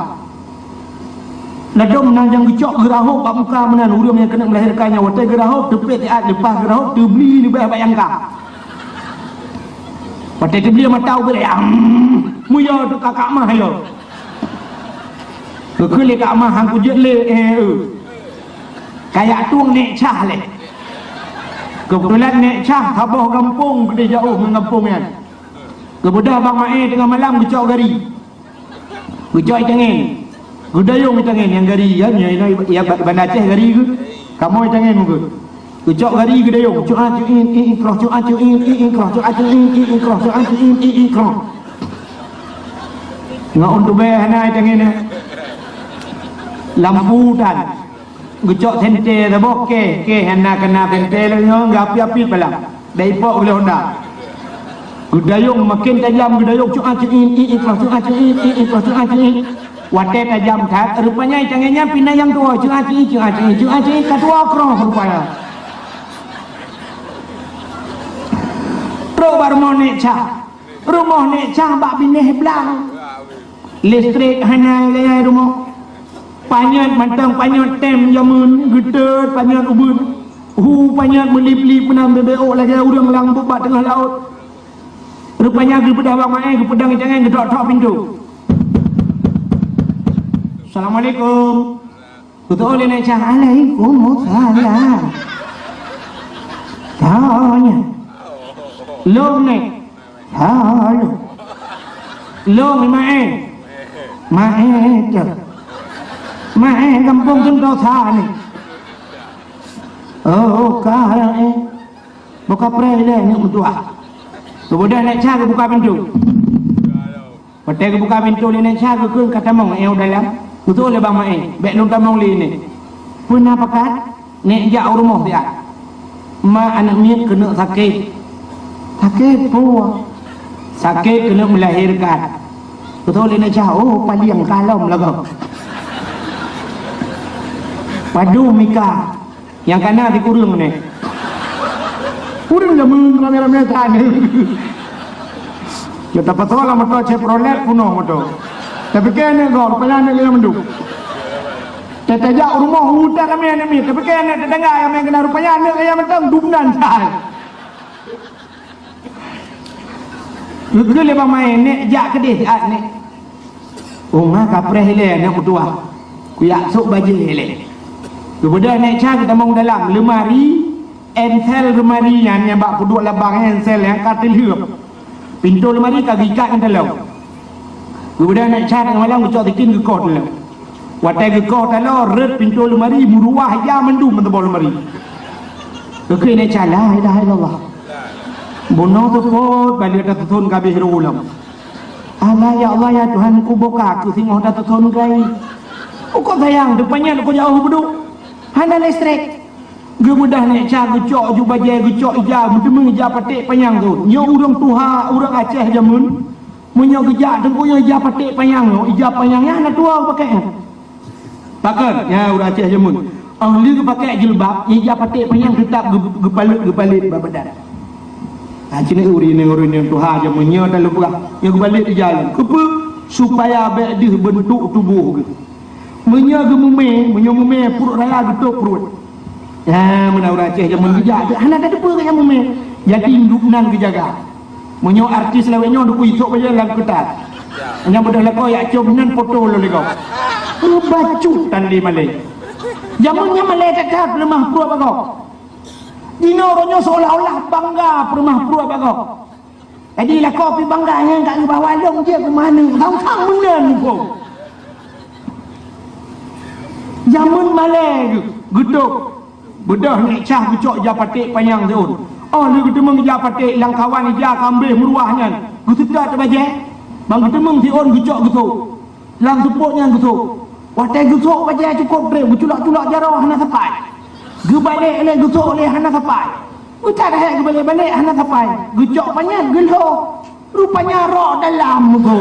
Ladôm na nyang geucok geurahôb bak muka meunan, ureuëng nyang keuneuk melahérkan nyan watèe geurahôb teupék siat leupah geurahôb teubli leubeh bak nyang ka. Watèe teubli mata ubit, am, muyo teuka Kak Ma yo. Geukheun lé Kak Ma, "Han kujeuet lé, éh, eu." Kajak tueng Nèk Cah lé. Keubeutulan Nèk Cah saboh gampông keudéh jiôh ngon gampông nyan. Geubeudôh bak ma-é teungoh malam geucok gari. Geucok ié tangen. Geudayong ié tangen nyang gari kan, nyoe inoe ya ba-, Banda Aceh gari geuh. Kamoe ié tangen mungkot. Geucok gari geudayong, cuat cuin, i, i, kroh, cuat cuin, i, i, kroh, cuat cuin, i, i, kroh, cuat cuin, i, i, kroh. Ngon ôn tubée hana ié tangen nyan. Lampu tan. Geucok senter saboh, keh, keh hana keuna senter lé nyoe, geuapit-apit balang. Bèk ipok ulèh honda. Geudayong maken tajam, geudayong cuat cuin, i, i, kroh, cuat cuin, i, i, kroh, cuat cuin. Watèe tajam that, rupanya ié tangen nyan pih na nyang tuwoe, cuat cuin, cuat cuin, cuat cuin, ka tuwoe kroh rupanya. Trok bak rumoh Nèk Cah. Rumoh Nèk Cah bak binéh blang. Listrik hana gaya rumoh. Panyöt mantong, panyöt tem jameun, geutot panyöt ubeut. Hu panyöt meulip-lip meunan beubeuk lagèe ureueng lam bak teungoh laôt. Rupanya geubeudôh bak Maé, geupeudong itangen, geutok-tok pintoe. "Assalamualaikum." Geuteu'oh lé Nèk Cah, "Waalaikumsalam." Tanya. "Lôn, Nèk?" "Ha, lôn." "Lôn, Maé?" "Maé teuh." "Maé gampông Sentosa, Nèk." "Oh, ka, eh." Boh kapreh ilèe aneuk meutuah. Geubeudôh Nèk Cah geubuka pintoe. Watèe geubuka pintoe lé Nèk Cah geukheun ka tamong, eh, u dalam. Geuteu'oh lé bak Maé, "Bèk lôn tamong lé, Nèk." "Peue na pakat?" "Nèk jak u rumoh siat. Ma aneuk miet keuneuk sakét." "Sakét peue?" "Sakét keuneuk meulahérkan." Geuteu'oh lé Nèk Cah, "Oh, palieng ka lom lagoe." Padum mika. Nyang kana sikureueng nèh. Ureueng jameun ramé-ramé that nèh. Ya, tapasoe lam moto Chevrolet peunoh moto. Tapike nèh gob, rupanya nèh gaya mandum. Tajak u rumoh, utak ramé aneuk miet. Tapike nèh tetangga nyang meunan, rupanya nèh gaya mantong dum nan that. Geukheun lé bak Maé, "Nèk jak keudéh siat, Nèk." "Oh, ma kapreh ilèe aneuk meutuah. Kujak sôk bajèe ilèe." Geubeudôh Nèk Cah geutamong dalam leumari, ensel leumari nyan nyang bak peuduek labang, ensel nyang ka teulheuep. Pintoe leumari ka geuikat ngon taloe. Geubeudôh Nèk Cah teungoh malam geucok sikin geukoh taloe. Watèe geukoh taloe, rhot pintoe leumari, meuruah ija mandum meuteubah leumari. Geukheun Nèk Cah, "La ilaha illallah. Bunoe seupôt balèe tatuthon ka abéh rôh lom. Alah, ya Allah, ya Tuhanku, boh ka keuh singoh tatuthon gai. Ukoe sayang, teupanyang ukoe jiôh beuduek. Hana listrik." Geubeudôh Nèk Cah geucok ju bajèe, geucok ija, meuteumèe ija paték panyang teuh. Nyoe ureueng tuha, ureueng Aceh jameun. Meunyoe geujak teungku nyoe ija paték panyang nyoe, ija panyang nyan hana tuha geupakèk nyan. Pakon? Nyan ureueng Aceh jameun. Óh lheueh geupakèk jilbab, ija paték panyang teutap geu-, geupaleuet-geupaleuet bak badan. Ha, ci nyan ureueng, ureueng tuha jameun nyoe talupeugah, nyoe geubalek ija lom. Keupeue? Supaya bèk deuh beuntuk tuboh geuh. Meunyoe geumumè, meunyoe mumè pruet raya geutôp pruet. Nyan meunan ureueng Aceh jameun geujak, hana tateupeue keu nyang mumè. Jadi induk nan geujaga. Meunyoe artis lawét nyoe dukui sôk bajèe lam keutat. Nyang beudôh lakoe jak com nan poto lôn lé gob. Meubacut tan lé malèe. Jameun nyan malèe that-that peuleumah pruet bak gob. Jinoe uroe nyoe seolah-olah bangga peuleumah pruet bak gob. Jadi lakoe pih bangga nyan ka geuba walong jeuet keu manök, sang-sang meunan muphom. Jameun malèe geuh, geutôp. Beudôh Nèk Cah geucok ija paték panyang siôn. Óh lheueh geuteumeung ija paték, lam kawan ija ka ambéh meuruah nyan, geuseutôt bajèe. Ban geuteumeung siôn geucok geusôk. Lam seupôt nyan geusôk. Watèe geusôk bajèe cukôp trép, geuculok-culok jaroe hana sapai. Geubalek lé geusôk lé hana sapai. Geucok dahé geubalek-balek hana sapai. Geucok panyang geulhô. Rupanya rok dalam meugo.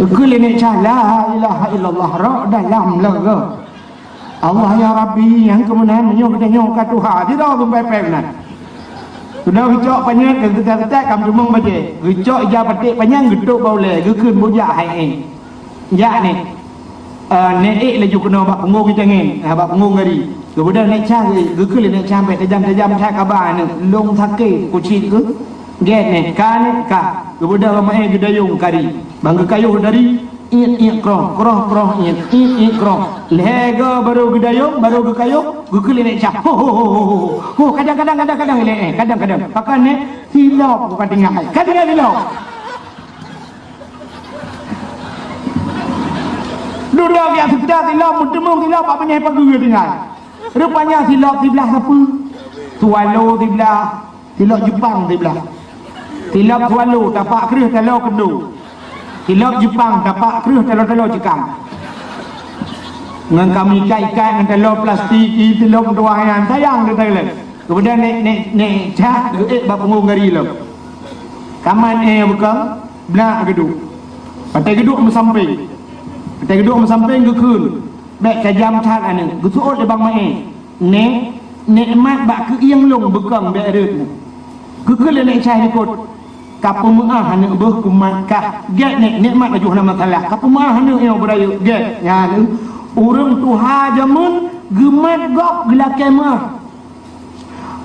Geukheun lé Nèk Cah, "La ilaha illallah, rok dalam lagèe." Allah ya Rabbi, nyang keu meunan meunyoe geutanyoe ka tuha, sidroe geupèpèp nan. Sudah geucok panyang, geutek-geutek ka meuteumong bajèe. Geucok ija paték panyang, geutôp bak ulèe, geukheun bujak hai éh. Jak nèh. Eh, nèh ék laju keunoe bak punggông geutangen, ha, bak punggông gari. Geubeudôh Nèk Cah geu-, geukheun lé Nèk Cah bèk tajam-tajam that kaba aneuk. Lôn sakét kucit geuh. Gèt nèh, ka nèh, ka. Geubeudôh bak Maé geudayông kari. Ban geukayôh dari, iet, iet, kroh, kroh, kroh, iet, iet, iet, kroh. Lhèe goe barô geudayông, barô geukayôh, geukheun lé Nèk Cah. Ho, ho, ho, ho, ho. Ho, kadang, kadang, kadang, kadang, ilèe, eh, kadang, kadang. Pakon nèh, silop ka tinggai. Ka tinggai silop. Dudoe geujak seutôt silop, meuteumong silop bak binéh pageue tinggai. Rupanya silop siblah sapeue? Swallow siblah, silop Jepang siblah. Silop swallow, tapak kreueh taloe keundo. Silop Jepang, tapak kreueh taloe-taloe ceukang. Ngon kami ikat-ikat ngon taloe plastik, i silop meutuah nyan, sayang teuh taloe. Keumudian Nèk, Nèk, Nèk Cah geuék bak punggông gari lom. Kaman éh bukon, blah geuduek. Watèe geuduek meusampéng. Watèe geuduek meusampéng geukheun. Bèk tajam that aneuk. Geuseuôt lé Bang Maé. Nèk, nikmat bak keuieng lôn beukong bèk rhot nyoe. Geukheun lé Nèk Cah likot. Ka peumeu'ah aneuk beuh kumat kah. Gèt nèk, nikmat laju hana masalah. Ka peumeu'ah aneuk nyoe beurayeuk. Gèt. Nyan ureueng tuha jameun geumat gob geulakèe meu'ah.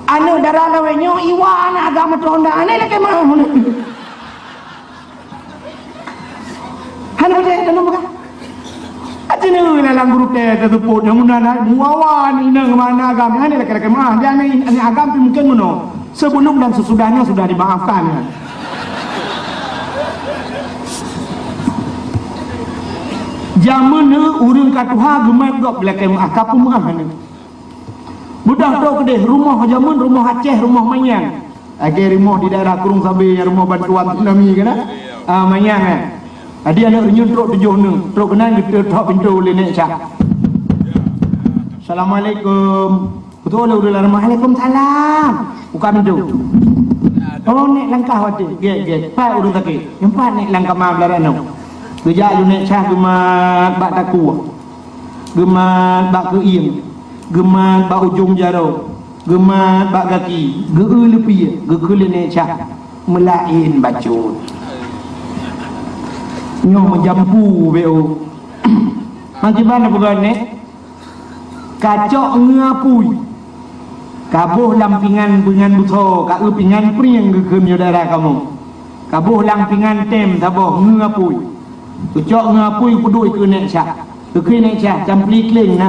Aneuk dara lawét nyoe iwa aneuk agam ateueh honda, aneuk lakée meu'ah. Hana peugah, hana peugah. Aci neu lam gurutée teuseupôt nyang meunan, muawa aneuk inong ngon aneuk agam, hana lakée-lakée meu'ah. Dia aneuk, aneuk agam pih mungken meunoe. Sebelum dan sesudahnya sudah dimaafkan. Jameun ureuëng ka tuha geumat gob lakée meu'ah, ka peumeu'ah aneuk. Beudôh trok keudeh rumoh jameun, rumoh Aceh, rumoh manyang. Lagée rumoh di daerah Kurung Sabe nyang rumoh bantuan tsunami kan, ah? Ah, manyang, eh. Jadi aneuk reunyeun trok tujoh neu, trok keunan geuteuthok pintoe lé Nek Syah. "Assalamualaikum." Beutôi lé ureuëng lam rumoh, "Waalaikumsalam." Buka pintoe. Oh, Nek langkah watée. Gét, gét. Pat ureuëng sakét. Nyoe pat Nek lam kama beularanoe. Geujak lé Nek Syah geumat bak takue. Geumat bak keuieng, geumat bak ujong jaroe, geumat bak gaki, geu-eu leupie, geukheun lé Nek Syah, "Meulaén bacut." Nyoe meujampu beu. Mangkiban peugah Nek, ka cok ngon apui. Ka boh lam pingan, pingan beusoe, ka eu pingan prieng geukheun nyoe daerah kamoe. Ka boh lam pingan tem saboh ngon apui. Geucok ngon apui peuduek keu Nek Syah. Geukheun Nek Syah, "Campli kleng na."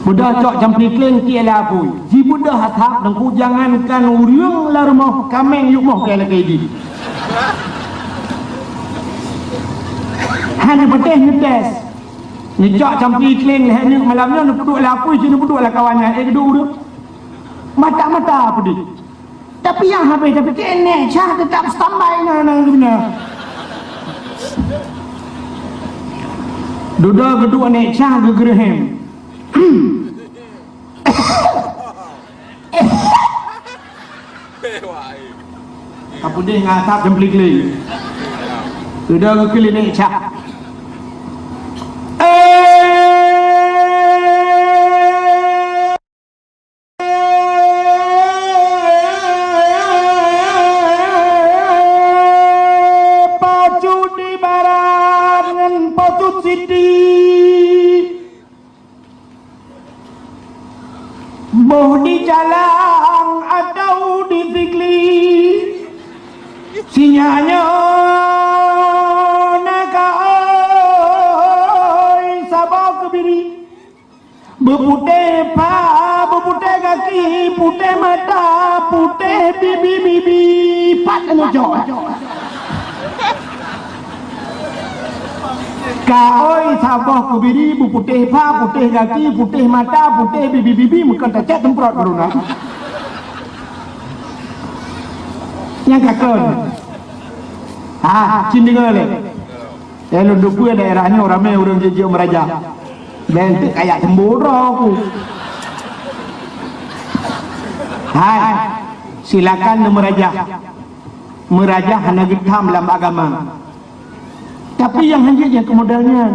Beudôh cok campli kleng tiek lam apui. Jibeudôh that teungku, jangankan ureuëng lam rumoh, kaméng yup moh keu lakée jih. Hana patéh neutés. Neucok campli kleng lhée neuk malam nyoe neupeuduek lam apui, ci neupeuduek lam kawan nyan, eh, geuduek ureuëng. Mata-mata peudeh. Tapi nyang habéh tapike Nek Syah teutap standby na, na, na. Dudoe geuduek Nek Syah geugeureuhem. Ka peudeh ngon asap dan peuli-keuli. Dudoe geukheun lé Nek Syah. Eh, Pacut di barat ngon Pacut Siti, boh di Calang atau di Sigli, sinyak nyoe na ka oi saboh keubiri. Beuputéh pha, beuputéh gaki, putéh mata, putéh bibi-bibi, pat neujok. Ka oi saboh keubiri, beuputéh pha, putéh gaki, putéh mata, putéh bibi-bibi, meukeun tacét teumprot baroe. Nyang ka kon. Ah, cit deungoe lé. Eh, lôn teupeue daerah nyoe ramé ureuëng jijak meurajah. Bék teuk kayak teumbô droe ku. Hai, silakan neumeurajah. Meurajah hana geutham lam agama. Tapi nyang hanjeuet nyang keu model nyan.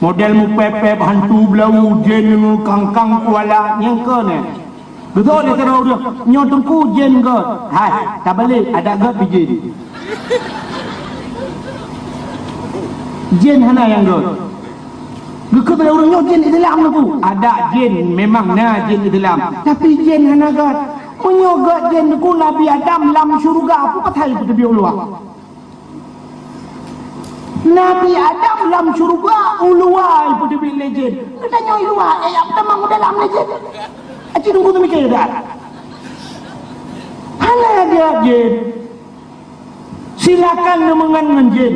Model mupéb-péb hantu beulau, jén ngon kangkang kuala nyang keu nyan. Geutôk lé sidroe ureuëng, "Nyoe teungku jén göt." Hai, tabalek, adak göt pih jén. Jén hana nyang göt. Geukheun lé ureuëng, "Nyoe jén Islam teungku." Adak jén memang na jén Islam, tapi jén hana göt. Meunyoe göt jén teungku, Nabi Adam lam syeuruga, peue pasai peuteubiet u luwa? Nabi Adam lam syeuruga, u luwa ipeuteubiet lé jén. Geutanyoe u luwa, eh, nyang tamong u dalam lé jén. Aci teungku teumike dah. Hana göt jén. Silakan neumeungon ngon jén.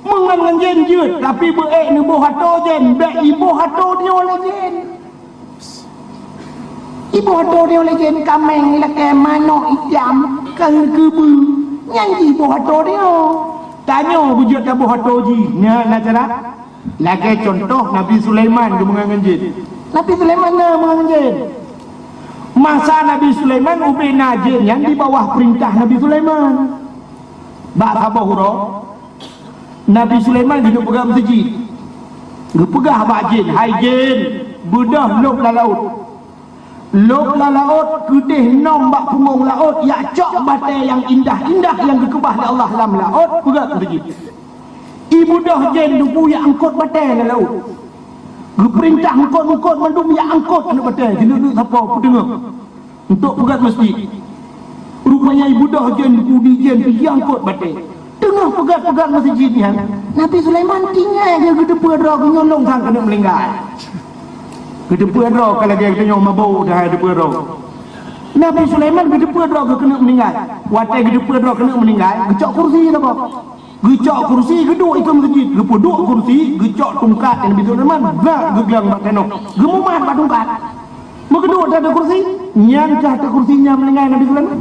Meungon ngon jén jeuet, tapi beuék neuboh atô jén, bék iboh atô nyoe lé jén. Iboh atô nyoe lé jén kaméng ilakée manok itam, keu keubeue, nyan jiboh atô nyoe. Tanyoe beujeuet taboh atô jih, nyan na cara. Lagée cuntoh Nabi Sulaiman geumeungon ngon jén. Nabi Sulaiman na meungon ngon jén. Masa Nabi Sulaiman ubé na jén nyan di bawah peurintah Nabi Sulaiman. Bak saboh uroe, Nabi Sulaiman geujak peugah meuseujid. Geupeugah bak jén, "Hai jén, beudôh lôb lam laôt. Lôb lam laôt, keudeh nom bak punggong laôt, jak cok batée nyang indah-indah nyang geukeubah lé Allah lam laôt, peugah keu jén." Ibeudôh jén teungku jak angkot batée lam laôt. Geupeurintah angkot-angkot mandum jak angkot aneuk batée, jeuneuk-neuk sapo peuteungoh. Untuk peugét meuseujid. Rupanya ibudoh jén, kudi jén, pih angkot batée. Teungoh peugét-peugét meuseujid nyan, Nabi Sulaiman tinggai geuteupeu droe geuh nyoe lôn sang keuneuk meuninggai. Geuteupeu droe ka lagée geutanyoe mabök dah geuteupeu droe. Nabi Sulaiman geuteupeu droe geuh keuneuk meuninggai. Watée geuteupeu droe keuneuk meuninggai, geucok kursi saboh. Geucok kursi, geuduek ikeue meuseujid, geupeuduek kursi, geucok tungkat Nabi Sulaiman, bak geuglang bak tanoh, geumumat bak tungkat. Meugeuduek di ateueh kursi, nyan ka ateueh kursi nyan meuninggai Nabi Sulaiman.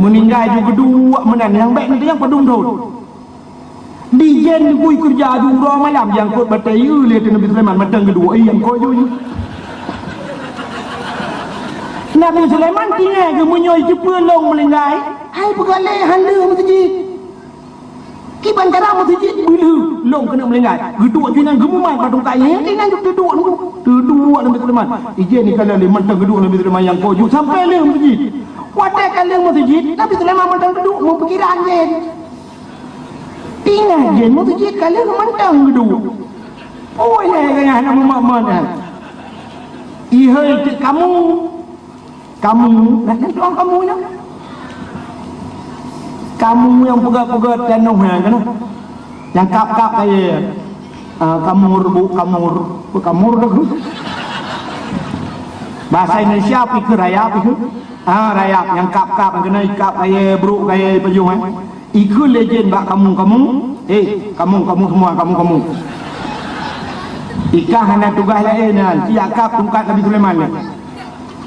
Meuninggai ju geuduek meunan, nyang bék neutanyong padum thon. Dijén dikui keureuja ju uroe malam, jiangkot batée ié lé teuh Nabi Sulaiman, mantong geuduek, ié angkot ju. Nabi Sulaiman tinggai geuh meunyoe jiteupeu lôn meuninggai, hai peugah lé hana lheueh meuseujid. Kiban cara meuseujid beulheueh lôn keuneuk meuninggai. Geuduek ju inan geumumat bak tungkat, nyan keunan teuduek nunggu. Teuduek Nabi Sulaiman. Ijén ikalon lé mantong geuduek Nabi Sulaiman nyang koh ju sampai lheueh meuseujid. Watée ka lheueh meuseujid, Nabi Sulaiman mantong teuduek meupikiran jén. Tinggai jén meuseujid ka lheueh mantong geuduek. Oh, ya, ya, ya, hana mumat-mumat, ya. Ihôi teuk kamu. Kamu, nah, nyan tuan kamu nyan. Kamu nyang peugét-peugét tanoh nyan, kan? Nyang kap-kap kayée. Ah, kamur, bu, kamur. Bu, kamur dah. Bahasa Indonesia, pikir rayap, pikir. Ah, rayap, nyang kap-kap, keuneuk ikap kayée, brok kayée, pajoh, eh. Ikheun lé jén bak kamu, kamu, eh, kamu, kamu semua, kamu, kamu. Ikah hana tugaih laén nyan, tiak kab tungkat Nabi Sulaiman nyan.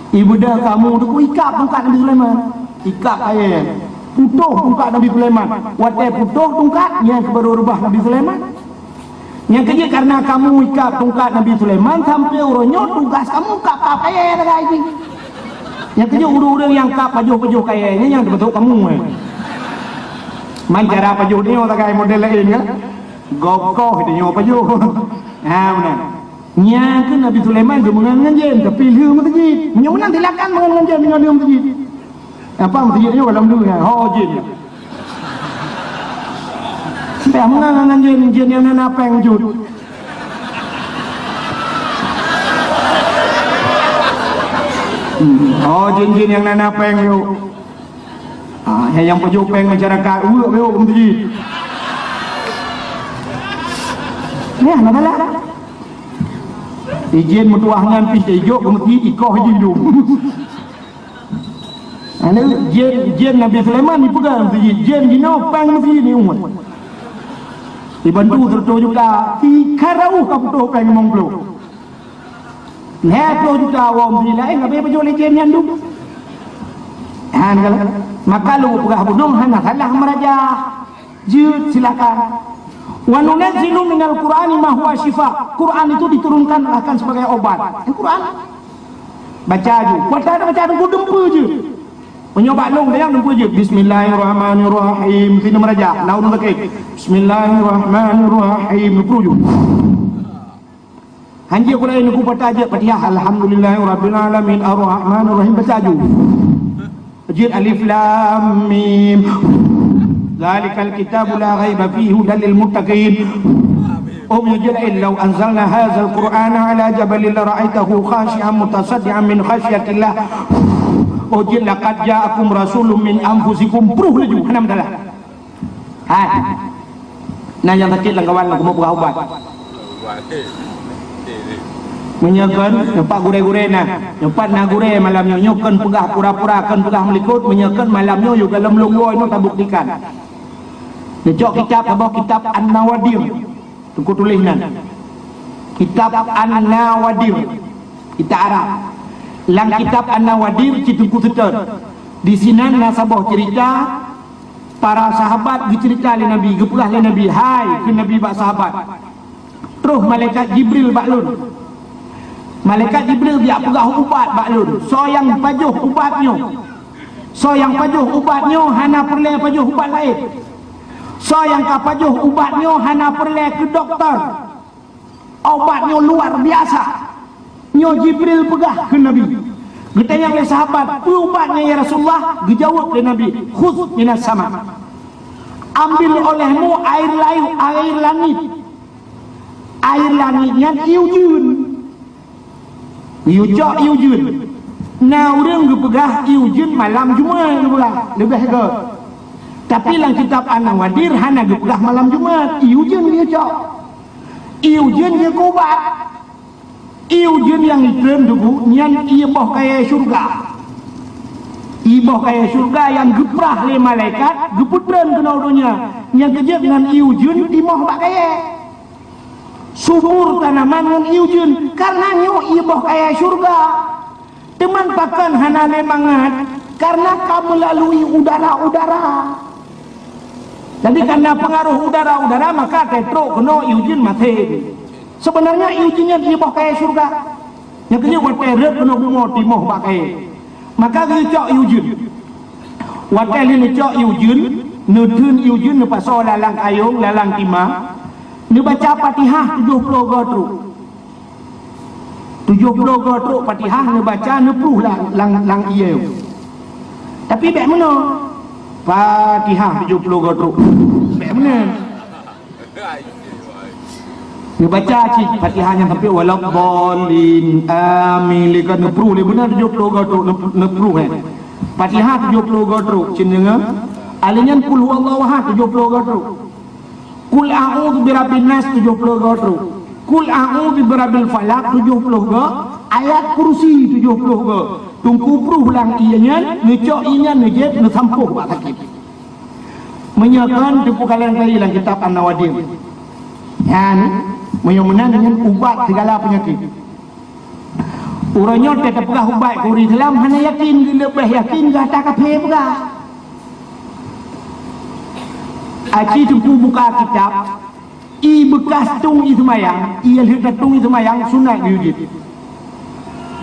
Ibeudôh kamu teuk ikab tungkat Nabi Sulaiman. Ikab kayée. Putôh tungkat Nabi Sulaiman. Watée putôh tungkat, nyan keuh barô reubah Nabi Sulaiman. Nyang keujeuet, karena kamu ikab tungkat Nabi Sulaiman, sampoe uroe nyoe tugaih kamu kab-kab kayée sagai jih. Nyang keujeuet, ureuëng-ureuëng nyang kab pajoh-pajoh kayée nyan nyang teupeutôk kamu, eh. Man cara pajoh nyoe sagai model laén, kan? Gokoh nyoe pajoh. Ha, meunan. Nyang keuh Nabi Sulaiman geumeungon ngon jén, tapi lheueh meuseujid. Meunyoe meunan silakan meungon ngon jén, meunyoe lheueh meuseujid. Apa meuseujid nyoe goh lom lheueh nyan? Ho jén. Dah meungon ngon jén, jén nyang na péng jeuet. Hmm. Oh, jén-jén nyang na péng jeuet. Ah, nyang pajoh péng masyarakat, uek beu meuseujid. Nyan, masalah. Ijén meutuah nyan pih ijok keu meuseujid, ikoh jih dum. Lalu jén, jén Nabi Sulaiman dipeugah meuseujid, jén jinoe péng meuseujid ni umat. Dibantu seratus juta, tiga ratus ka putôh péng limong ploh. Lhèe ploh juta awak meuseujid laén, habéh pajoh lé jén nyan dum. Han kan? Maka lôn peugah bunoe hana salah meuraja. Jeuet, silakan. Wa nunazzilu minal Qur'ani ma huwa syifa. Quran itu diturunkan akan sebagai obat. Quran. Baca ju. Kuat ada baca dengku dempe je. Meunyoe bak lôn, dayang dempe je. Bismillahirrahmanirrahim. Sini meuraja. Laun sakét. Bismillahirrahmanirrahim. Dempe ju. Hanjeuet Quran ku patah jeuet Fatihah, alhamdulillahi rabbil alamin, arrahmanir rahim, baca ju. Jeuet alif lam mim. Zalikal kitabu la raiba fihi hudal lil muttaqin. Oh, jeuet laén, lau anzalna hadzal qur'ana ala jabalin la ra'aitahu khashi'an mutasaddian min khasyatillah. Oh, jeuet laqad ja'akum rasulun min anfusikum. Pruh laju, hana masalah. Hai. Nah, nyang sakét lam kawan, lam kumeung peugah ubat. Meunyoe kon, nyoe pat gurée-gurée na. Nyoe pat na gurée malam nyoe. Nyoe kon peugah pura-pura, kon peugah meulikot. Meunyoe kon malam nyoe, yue goh lom lôn woe nyoe tabuktikan. Neucok kitab, saboh kitab An-Nawadir. Teungku tuléh nan. Kitab An-Nawadir. Kitab Arab. Lam kitab An-Nawadir, cit Teungku seutôt. Disinan na saboh ceurita, para sahabat geuceurita lé Nabi, geupeugah lé Nabi, "Hai," kheun Nabi bak sahabat, "troh malaikat Jibril bak lôn. Malaikat Jibril geujak peugah ubat bak lôn. Soe nyang pajoh ubat nyoe, soe nyang pajoh ubat nyoe hana peureulée pajoh ubat laén. Soe nyang ka pajoh ubat nyoe hana peureulée keu dokto." Ubat nyoe luar biasa. Nyoe Jibril peugah keu Nabi. Geutanyong lé sahabat, "Peue ubat nyan, ya Rasulullah?" Geujaweueb lé Nabi, "Khudz minas sama." Ambil olehmu air layu, air langit. Air langit nyan ié ujeuen. Ié ucok, ié ujeuen. Na ureuëng geupeugah ié ujeuen malam Jumat geupeugah, leubeh göt. Tapi lam kitab An-Nawadir hana geupeugah malam Jumat, ié ujeuen geucok. Ié ujeuen geuh keu ubat. Ié ujeuen nyang jitreun teungku nyan ié boh kayèe syeuruga. Ié boh kayèe syeuruga nyang geuprah lé malaikat geupeutreun keunoe donya, nyang keujeuet ngon ié ujeuen timoh bak kayèe. Subur tanaman ngon ié ujeuen, kareuna nyoe ié boh kayèe syeuruga. Teuma pakon hana lé mangat, kareuna ka meulalui udara-udara. Jadi, kareuna peungaroh udara-udara, maka ka trok keunoe ié ujeuen maté. Seubeunarnya ié ujeuen nyan ié boh kayèe syeuruga. Nyang keujeuet watèe rhët keunoe bumoe timoh bak kayèe. Maka geucok ié ujeuen. Watèe lheueh neucok ié ujeuen, neutheun ié ujeuen neupasoe lam kayông, lam tima, neubaca Fatihah tujoh ploh goe trok. Tujoh ploh goe trok Fatihah neubaca neupruh lam, lam, lam ié. Tapi bèk meunoe. Fatihah tujoh ploh goe trok. Bèk meunoe. Neubaca cit Fatihah nyan sampai waladdallin. Amin. Lé ka neupruh lé beuna tujoh ploh goe trok, neup-, neupruh, eh. Fatihah tujoh ploh goe trok, cit deungö. Alèh nyan Qul huwallahu ahad tujoh ploh goe trok. Qul a'udzu birabbin nas tujoh ploh goe trok. Qul a'udzu birabbil falaq tujoh ploh goe. Ayat Kursi tujoh ploh goe. Teungku pruh lam ié nyan, neucok ié nyan neujieb neusampôh bak sakét. Meunyoe kon teupeukalon kali lam kitab An-Nawadir. Nyan, meunyoe meunan nyan ubat sigala peunyakét. Uroe nyoe teupeugah ubat keu ureuëng Islam hana yakin, geuleubeh yakin gata kafé peugah. Aci teungku buka kitab, ié beukas tueng ié seumayang, ié lheueh ka tueng ié seumayang sunat geujieb.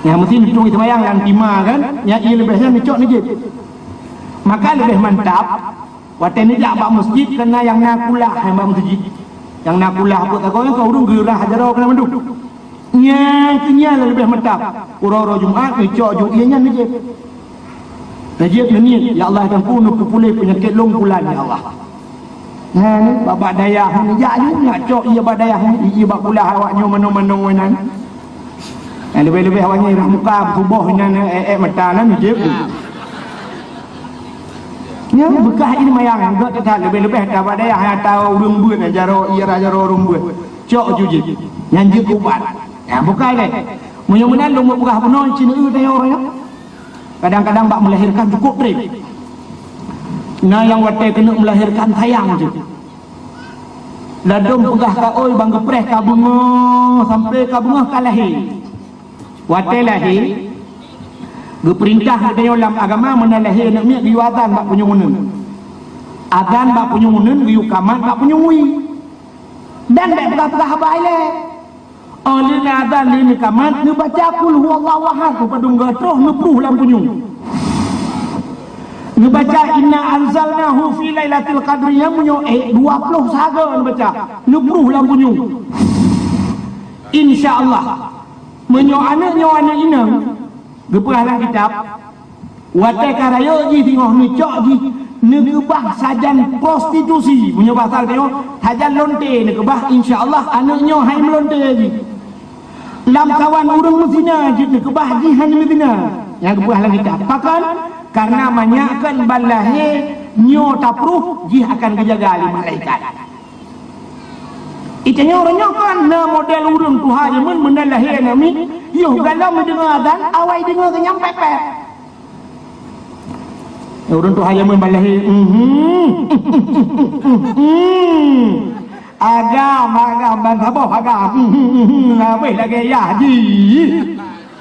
Nyang meusti tueng ié seumayang lam tima kan, nyang ié leubeh nyan neucok neujieb. Maka leubeh mantap watèe neujak bak meuseujid, kareuna nyang na kulah hai bak meuseujid. Nyang na kulah buet sagoe nyan ka ureuëng geurah jaroe keunan mandum. Nyan keuh nyan leubeh mantap. Uroe-uroe Jumat neucok ju ié nyan neujieb. Neujieb neuniet, "Ya Allah, teungku neupeupuléh peunyakét lôn bulan, ya Allah." Nyan, bak, bak dayah nyan jak ju, nak cok ié bak dayah nyan, ié bak kulah awak nyoe manoe-manoe nyan. Nyan leubeh-leubeh awak nyan rah muka beutuboh nyan, eh, eh, mata nyan neujieb. Nyan beukas ié seumayang, göt that, leubeh-leubeh that bak dayah nyang ata ureuëng beuet, jaroe, ié rah jaroe ureuëng beuet. Cok ju jieb. Nyan jeuet keu ubat. Nyan bukai lé. Meunyoe meunan lôn peugah bunoe cit neueu tanyoe uroe nyoe. Kadang-kadang bak melahirkan cukup treb. Na nyang watèe keuneuk melahirkan sayang jih. Ladôm peugah ka ôi ban geupreh ka beungoh sampai ka beungoh ka lahé. Watèe lahé, geupeurintah geutanyoe lam agama meunan lahé aneuk miet geuyue azan bak punyueng uneuen. Azan bak punyueng uneuen geuyue kamat bak punyueng wie. Dan bèk peugah-peugah haba ilèe. Óh lheueh neuazan lé neukamat, neubaca Qul huwallahu ahad, neupadum goe trok, neupruh lam punyueng. Neubaca inna anzalnahu fi lailatul qadri nyang meunyoe eh dua ploh sagoe neubaca, neupruh lam punyueng. Insya Allah, meunyoe aneuk nyoe aneuk inong, geupeugah lam kitab, watèe ka rayeuk jih singoh neucok jih, neukeubah sajan prostitusi. Meunyoe basa geutanyoe, sajan lonte neukeubah, insya Allah aneuk nyoe hai meulonte jih. Lam kawan ureuëng meuzina jeuet neukeubah jih hana meuzina. Nyang geupeugah lam kitab. Pakon? Kareuna manyak kon ban lahé nyoe tapruh, jih akan geujaga lé malaikat. Itanyoe uroe nyoe kan na model ureuëng tuha jameun meunan lahé aneuk miet, yoh galom deungoe azan, awai deungoe geunyam pèt-pèt. Ureuëng tuha jameun ban lahé, mhm. Agam, agam, ban saboh agam. Mhm, mhm, habéh lagèe yah jih.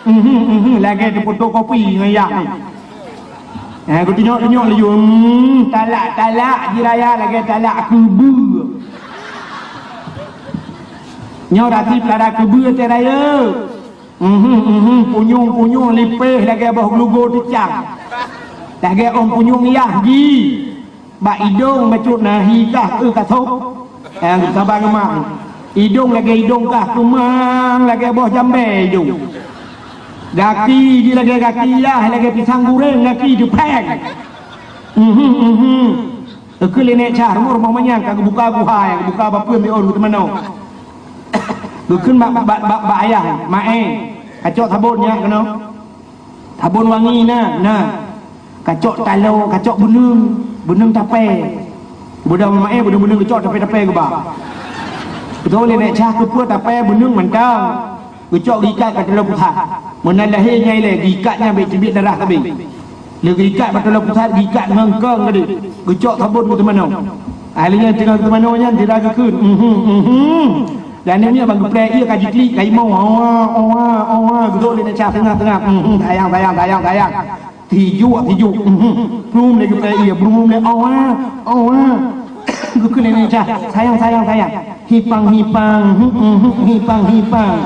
Mhm, mhm, lagèe difotokopi ngon yah ni. Eh, geutunyok-tunyok laju, hmm, talak-talak jiraya lagèe talak keubeue. Nyoe rati peulada keubeue teuh rayeuk. Mhm, mhm, punyueng-punyueng lipéh lagèe boh geulogo teucang. Lagèe ôn punyueng yah jih. Bak idong bacut nahi kah eu kasôb. Nyang saban ngon mak. Idong lagèe idong kah keumang lagèe boh jambé idong. Gaki jih lagèe gaki yah, lagèe pisang guréng gaki jih péng. Mhm, mhm. Geukheun lé nèk Syah, rumoh rumoh manyang ka geubuka guha, ka geubuka bapeuen miôn geuteumanoe. Geukheun bak, bak, bak, bak ayah, "Mak, eh, kacok sabon nyak keunoe." Abon wangi na, na. Kacok taloe, kacok beuneueng, beuneueng tapée. Beudôh meumaé, beuneueng-beuneueng geucok tapée-tapée geuba. Beutôi lé Nèk Syah, keupeue tapée beuneueng mantong. Geucok geuikat ka taloe pusat. Meunan lahé nyan ilée, geuikat nyan bèk teubiet darah sabe. Lé geuikat bak taloe pusat, geuikat ngon kong geude. Geucok sabon geuteumanoe. Ahli nyan teungoh geuteumanoe nyan, sira geukheun. Mhm, mhm. Dan nyan ban geupreh ié ka jiklik, ka imoe. Owa, owa, owa. Geudok lé Nèk Syah teungoh-teungoh. Mhm, sayang, sayang, sayang, sayang. Tijuk, tijuk. Mhm. Brum lé geupreh ié, brum lé. Owa, owa. Geukheun lé Nèk Syah. Sayang, sayang, sayang. Hipang, hipang. Mhm, mhm, hipang, hipang.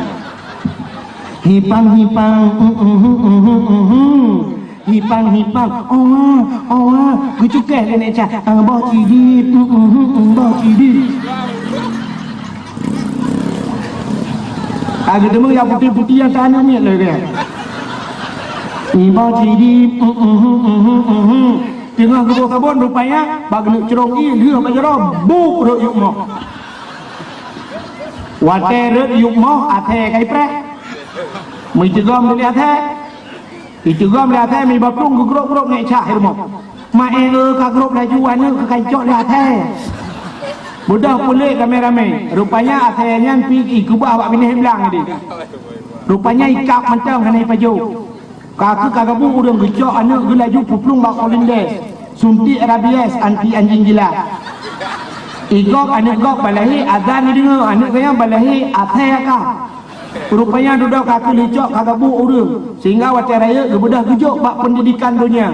Hipang, hipang. Mhm, mhm, mhm, mhm. Hipang, hipang. Owa, owa. Geucukeh lé Nèk Syah. Ah, boh cidit. Mhm, mhm, mhm, boh cidit. Ah, geuteumé nyang putéh-putéh nyang tahan miet lé geuh. Iba cidit, mhm, mhm, mhm, mhm. Teungoh geuboh sabon rupanya, bak geuneuk crông ié lheueh bak jaroe, buk rhot yup moh. Watèe rhot yup moh, athèe ka ipreh. Meuteugom lé athèe. Iteugom lé athèe, miba plueng geugrôp-grôp Nèk Syah i rumoh. Mak, eh, eh, ka grôp laju aneuk, ka kacok lé athèe. Beudôh puléh ramé-ramé. Rupanya athèe nyan pih ikeubah bak binéh blang tadi. Rupanya ikab mantong hana ipajoh. Ka keuh ka gabuk ureueng geucok aneuk geuh laju peuplueng bak polindes. Suntik rabies anti anjing gila. Igob aneuk gob balahé azan ideungoe, aneuk geuh nyan balahé athèe ka. Rupanya dudoe ka keuh leucok ka gabuk ureueng, sehingga watèe rayeuk geubeudôh geujok bak peundidikan donya.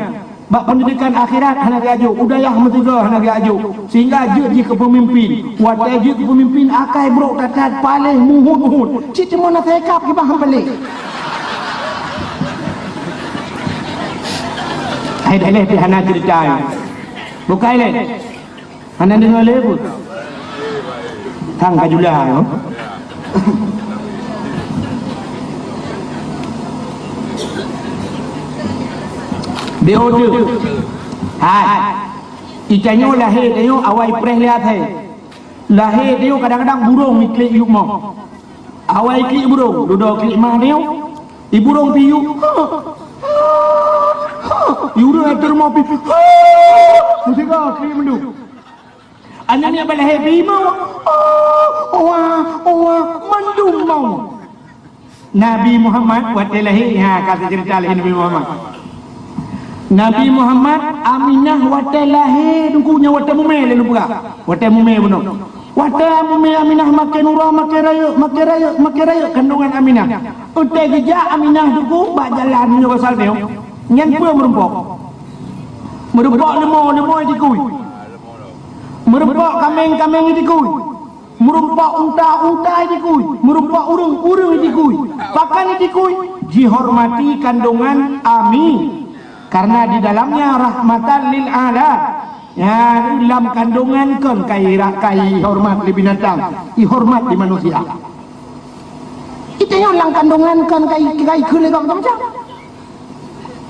Bak peundidikan akhirat hana geujok, u dayah meusigoe hana geujok, sehingga jeuet jih keu peumimpin. Watèe jeuet keu peumimpin akai brôk that-that paléh muhut-muhut. Cit teuma na teuka kiban han paléh. Hai dah leh pih hana ceurita. Bukai leh. Hana deungoe lé peue? Thang ka jula nyoe. B O dua. Hai. Itanyoe lahé tanyoe awai preh lé athèe. Lahé tanyoe kadang-kadang burông iklik yup moh. Awai klik burông, dudoe klik mah nyoe. I burông pih yup. Ha, ha, ha. I ureueng ateueh rumoh pih. Ha. Meusigoe klik mandum. Aneuk miet balahé pih imoe. Ha, owa, owa, mandum moe. Nabi Muhammad watèe lahé, ha, ka teuceurita lé Nabi Muhammad. Nabi Muhammad, Aminah watèe lahé, Teungku, nyan watèe mumè lé lôn peugah. Watèe mumè bunoe. Watèe mumè Aminah makin uroe, makin rayeuk, makin rayeuk, makin rayeuk kandungan Aminah. Watèe geujak Aminah, Teungku, bak jalan nyoe pasal nyoe. Nyan peue meurumpok? Meurumpok leumo, leumo itikui. Meurumpok kaméng, kaméng itikui. Meurumpok unta, unta itikui. Meurumpok ureueng, ureueng itikui. Pakon itikui? Jihormati kandungan Ami. Karena di dalamnya rahmatan lil alam. Ya, lam kandungan kon kai ra-, kai hormat lé binatang, ihormat lé manusia. Itanyoe lam kandungan kon kai, kai kheun lé gob macam-macam.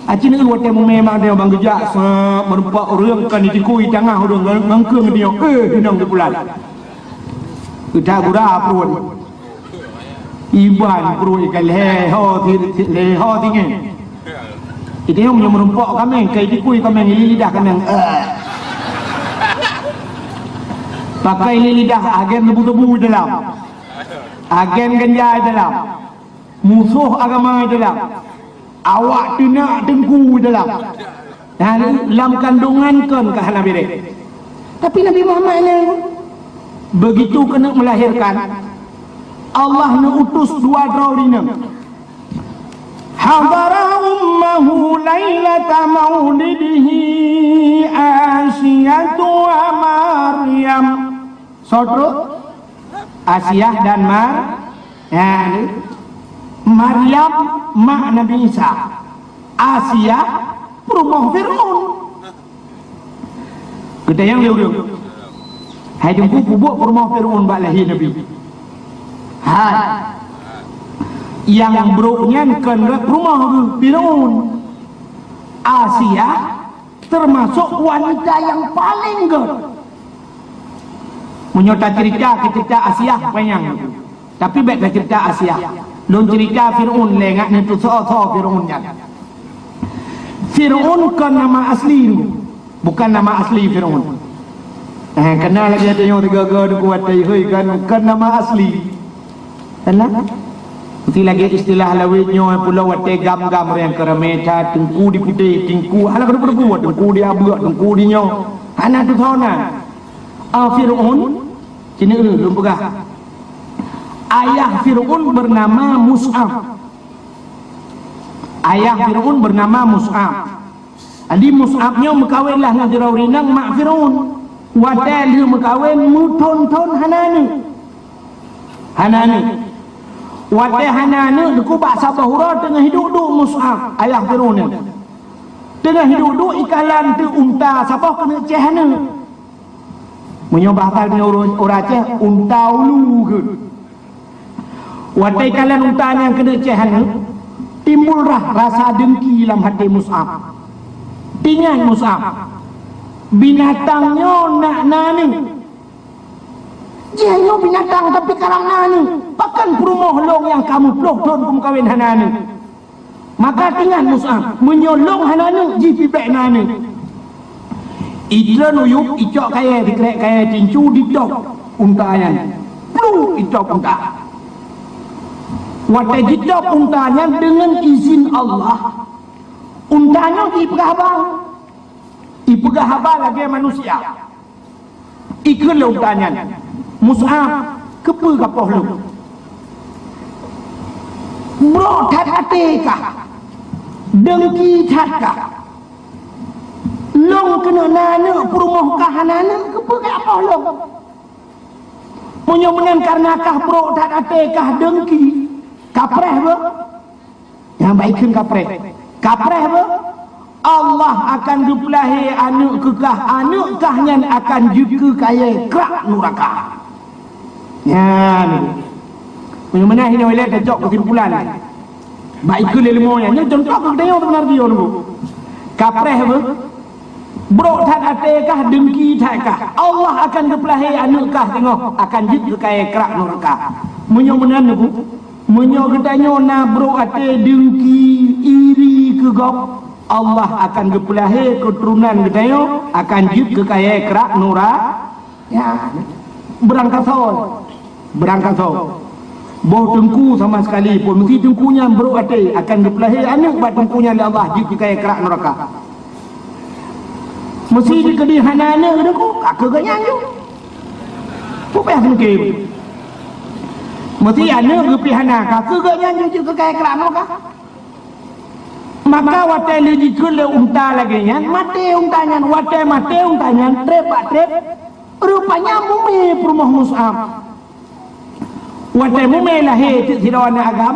Aci neu watèe mumè mak dia bang geujak, seup, meurumpok ureueng kon itikui tangah ureueng ngon, ngon keueng dia. Eh, inong teupulan. Udah gura pruet. Iban pruet ikan lhèe ho ti-, ti-, lhèe ho tinggi. Itanyoe meunyoe meurumpok kaméng, kai itikui kaméng, ili lidah kaméng. Eh. Pakai ili lidah agen tebu-tebu dalam. Agen ganja dalam. Musoh agama dalam. Awak teunak teungku dalam. Dan lam kandungan kon ka hana beres. Tapi Nabi Muhammad nyan begitu keuneuk melahirkan, Allah neuutus dua droe inong. Hadara ummahu lailata maulidihi Asiyatu wa Maryam. Soe trok? Asiah dan Mar-, ya, Maryam mak Nabi Isa. Asiah peurumoh Fir'aun. Geutanyong lé ureueng, "Hai Teungku, peue buet peurumoh Fir'aun bak lahé Nabi?" Hai, nyang brok nyan kon rot peurumoh geuh Fir'aun. Asiah teumasok wanita nyang paleng gèt. Meunyoe taceurita keu ceurita Asiah panyang, tapi bèk taceurita Asiah. Lôn ceurita Fir'aun lé, ngat neuteusoe-soe Fir'aun nyan. Fir'aun kon nama asli tu. Bukan nama asli Fir'aun. Eh, kena lagi ada yang tiga-tiga tu kuat, hei, kan, kon nama asli. Kena. Mesti lagi istilah lawét nyoe pulo watée gam-gam orang keramé that, teungku di putéh, teungku, hana keudeuh-keudeuh, teungku di abeuk, teungku di nyoe. Hana tu thona. Ah, Fir'aun, sini lôn peugah. Ayah Fir'aun bernama Mus'ab. Ayah Fir'aun bernama Mus'ab. Jadi Mus'ab nyoe meukawen lah ngon sidroe ureueng inong mak Fir'aun. Watée lheueh meukawen meuthon-thon hana aneuk. Hana aneuk. Watée hana aneuk, dikeue bak saboh uroe teungoh hidup duek Mus'ab, ayah Fir'aun nyan. Teungoh hidup duek, ikalon teuk unta saboh keuneuk céh aneuk. Meunyoe bahasa ureueng, ureueng Aceh, unta ulu keuh. Watée ikalon unta nyang keuneuk céh aneuk, timbul rah rasa dengki lam até Mus'ab. Ingat Mus'ab, binatang nyoe nak na aneuk. Jih nyoe binatang tapi karab na aneuk. Pakon peurumoh lôn nyang ka muplôh thon kumeukawen hana aneuk? Maka ingat Mus'ab, meunyoe lôn hana aneuk, jih pih bék na aneuk. Itreun u yup, icok kayée, sikrek kayée tincu, ditôb unta nyan. Pluh, itôb unta. Watée jitôb unta nyan deungon izin Allah, unta nyan jipeugah haba. Jipeugah haba lagée manusia. Ikheun lé unta nyan, "Mus'ab, keupeue kapoh lôn? Brok that até kah? Dengki that kah? Lôn keuneuk na aneuk, peurumoh kah hana aneuk, keupeue kapoh lôn? Meunyoe meunan kareuna kah brok that até kah dengki, kapreh beuh." Nyang bak ikheun kapreh. Kapreh beuh, Allah akan geupeulahé aneuk keu kah, aneuk kah nyan akan jeuet keu kayée krak nuraka. Nyan. Meunyoe meunan hinoe ilée tacok keusimpulan. Bak ikheun lé leumo nyan, nyoe contoh keu geutanyoe sebenarnya nyoe. Kapreh beuh, brok that até kah, dengki that kah, Allah akan geupeulahé aneuk kah teungoh akan jeuet keu kayée krak nuraka. Meunyoe meunan, Teungku, meunyoe geutanyoe na brok até dengki, iri keu gob, Allah akan geupeulahé keuturonan geutanyoe akan jeuet keu kayée krak nura-, ya, beurangkasoe, beurangkasoe. Boh teungku sama sekali pun, meusi teungku nyan brok até akan geupeulahé aneuk bak teungku nyan lé Allah jeuet keu kayée krak nuraka. Meusi dikeudi hana aneuk teungku, ka keu geuhnyan ju. Peue payah seungkem. Meusi aneuk geupih hana, ka keu geuhnyan ju jeuet keu kayée krak nuraka. Maka watée lheueh jikheun lé unta lagée nyan, maté unta nyan. Watée maté unta nyan, treb bak treb, rupanya mumé peurumoh Mus'ab. Watée mumé lahé teuk sidroe aneuk agam,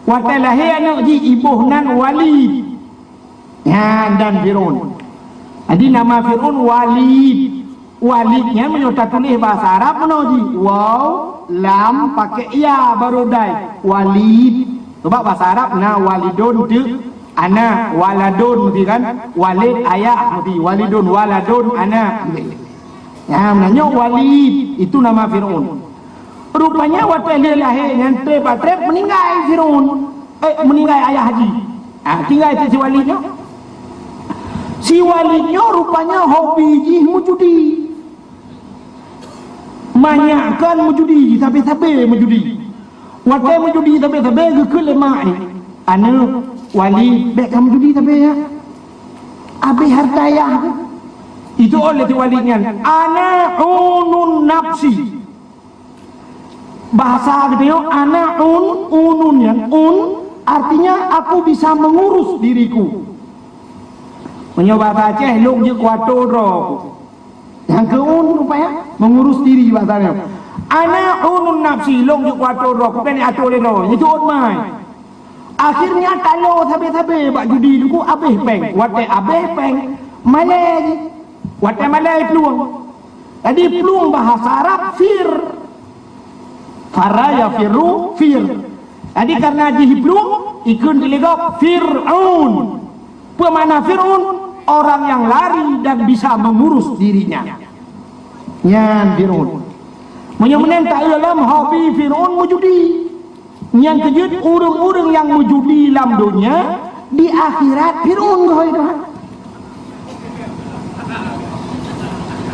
watée lahé aneuk jih iboh nan Walid. Nyan dan Fir'aun. Jadi nama Fir'aun Walid. Walid nyan meunyoe tatuléh bahasa Arab meunoe jih, waw, lam, pakai ya baru dai. Walid. Sebab bahasa Arab na walidun teuk anak, waladun meusti kan? Walid ayah meusti, walidun, waladun anak meusti. Ya, meunyoe Walid, itu nama Fir'aun. Rupanya watée lheueh lahé nyan treb bak treb meuninggai Fir'aun. Eh, meuninggai ayah jih. Ah, tinggai si Walid nyoe. Si Walid nyoe rupanya hobi jih meujudi. Manyak kan meujudi, sabe-sabe meujudi. Watée meujudi sabe-sabe geukheun lé mak nyoe, "Aneuk, Walid, bék ka meujudi sabe ya. Abéh harta ayah." Itu oleh si Walid nyan, "Ana unun nafsi." Bahasa geutanyoe, ana un, unun nyan, un, artinya aku bisa mengurus diriku. Meunyoe bahasa Aceh, lôn jeuet keu atoe droe ku. Nyang keu un rupanya mengurus diri bahasa nyoe. Ana unun nafsi, lôn jeuet keu atoe droe ku, keuneuk atoe lé droe. Nyoe jeuet mai. Akhirnya talo sabe-sabe bak judi teungku abéh péng. Watée abéh péng, malée jih. Watée malée plueng. Jadi plueng bahasa Arab fir. Fara yafirru fir. Jadi karena jih plueng, ikheun teuh lé gob Fir'aun. Peue makna Fir'aun? Orang yang lari dan bisa mengurus dirinya. Nyan Fir'aun. Meunyoe meunan taeu lom hobi Fir'aun meujudi. Nyang keujeuet ureuëng-ureuëng nyang meujudi lam donya, Di akhirat Fir'aun geuhôi Tuhan.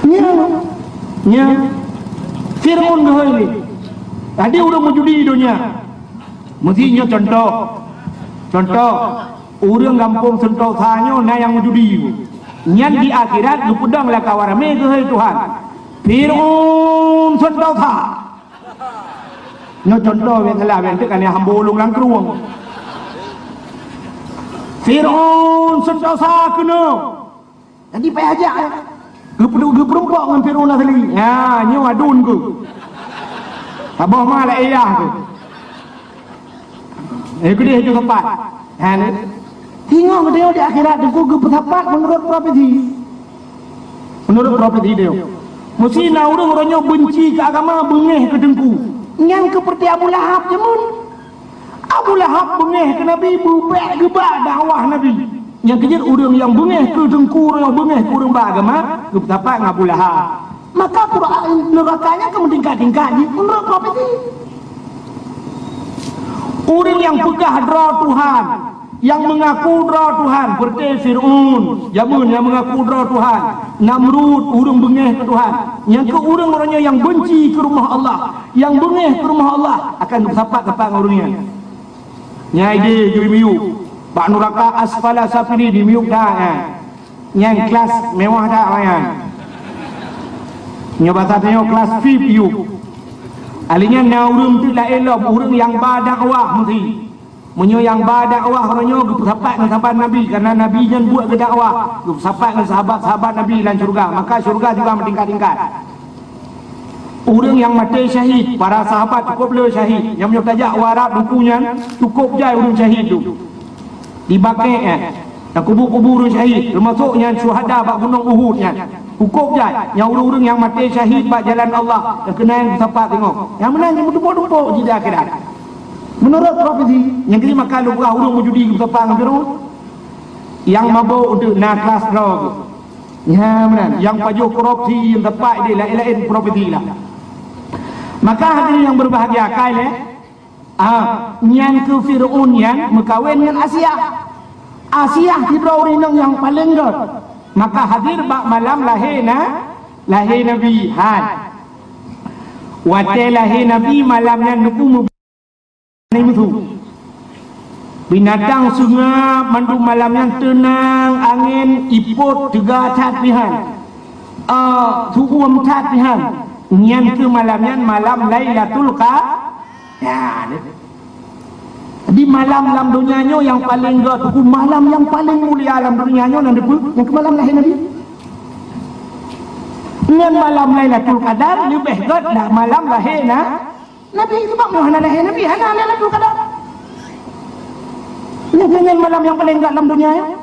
Nya, nya. Fir'aun geuhôi lé. Tadi ureuëng meujudi donya. Meusi nyoe contoh. Contoh, ureuëng gampông Sentosa nyoe na nyang meujudi. Nyan di akhirat geupeudong lé kawa ramé geuhôi Tuhan. Fir'aun Sentosa. Nyoe contoh, bèk salah, bèk teuk kan hamba ulôn lam krueng. Fir'aun Sentosa keunoe. Jadi payah jak, eh. Geupeu-, geupeurumpok ngon Fir'aun asli. Ha, nyoe aduen keuh. Saboh ma la iyah keuh. Eh, keudeh ju sapat. Ha, ni. Singoh geutanyoe di akhirat teungku geupeusapat meunurot profesi. Meunurot profesi dia. Meusi na ureuëng uroe nyoe beunci keu agama, beungéh keu teungku. Nyan keuh seperti Abu Lahab jameun. Abu Lahab beungéh keu Nabi, beubèk geuba dakwah Nabi. Nyang keujeuet ureuëng nyang beungéh keu teungku, ureuëng nyang beungéh keu ureuëng ba agama, geupeusapat ngon Abu Lahab. Maka Quran neuraka nyan ka meutingkat-tingkat jih meunurot profesi. Ureuëng nyang peugah droe Tuhan, nyang meungaku droe Tuhan, seperti Fir'aun, jameun nyang meungaku droe Tuhan, Namrud, ureuëng beungéh keu Tuhan. Nyang keu ureuëng-ureuëng nyoe nyang beunci keu rumoh Allah, nyang beungéh keu rumoh Allah, akan geupeusapat-sapat ngon ureuëng nyan. Nyan idéh jih miyueb, bak nuraka asfala safilin dimiyueb that nyan. Nyan kelas mewah that nyan. Nyoe basa tanyoe kelas V I P yub. Ahli nyan na ureuëng teuk laén lom, ureuëng nyang ba dakwah meusi. Meunyoe nyang ba dakwah uroe nyoe geupeusapat ngon sahabat Nabi, karena Nabi nyan buet geudakwah, geupeusapat ngon sahabat-sahabat Nabi lam syeuruga, maka syeuruga juga meutingkat-tingkat. Ureuëng nyang maté syahid, para sahabat cukôp le syahid. Nyang meunyoe tajak u Arab Teungku nyan, cukôp jai ureuëng syahid tu. Di Baqi', eh, na kubu-kubu ureuëng syahid, teumasok nyan syuhada bak gunong Uhud nyan. Cukôp jai, nyang ureuëng-ureuëng nyang maté syahid bak jalan Allah, nyang keunan geusapat singoh. Nyang meunan nyang meutumpôk-tumpôk jih di akhirat. Meunurot profesi, nyang keuneuk makan lôn peugah ureuëng meujudi geusapat ngon Firaun. Nyang mabôk untuk na kelas droe. Nyan meunan, nyang pajoh korupsi, nyang teumpat idéh laén-laén profesi lah. Maka hadirin nyang berbahagia, kai lé, ah, nyan keuh Fir'aun nyan meukawen ngon Asiah. Asiah sidroe ureuëng inong nyang paleng gét. Maka hadir bak malam lahé na, lahé Nabi, hai. Watée lahé Nabi malam nyan, Teungku, meubi-, Binatang seungab mandum malam nyan teunang, angén ipot teuga that pih han. Eh, su'uem that pih han. Nyan keuh malam nyan malam Lailatul Qa-, ya, ni. Di malam lam donya nyoe nyang paleng gét, Teungku, malam nyang paleng mulia lam donya nyoe nan dipeue? Nyang keuh malam lahé Nabi. Ngon malam Lailatul Qadar leubeh gét dah malam lahé na-, Nabi, sebab nyoe hana lahé Nabi, hana Lailatul Qadar. Nyan, nyan, nyan malam nyang paleng gét lam donya nyoe.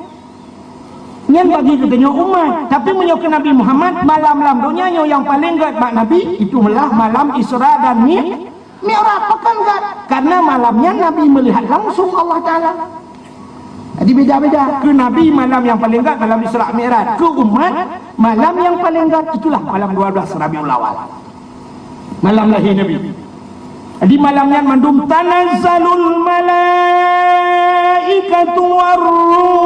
Nyan bagi geutanyoe umat. Tapi meunyoe keu Nabi Muhammad, malam lam donya nyoe nyang paleng gét bak Nabi, itu malah malam Isra dan Mi-, Mi'raj. Pakon gét? Karena malam nyan Nabi melihat langsung Allah Taala. Jadi beda-beda. Keu Nabi malam nyang paleng gét malam Isra Mi'raj. Keu umat, malam nyang paleng gét itulah malam dua belas Rabiul Awal. Malam lahé Nabi. Di malam nyan mandum tanazzalul malaikatu war ruh.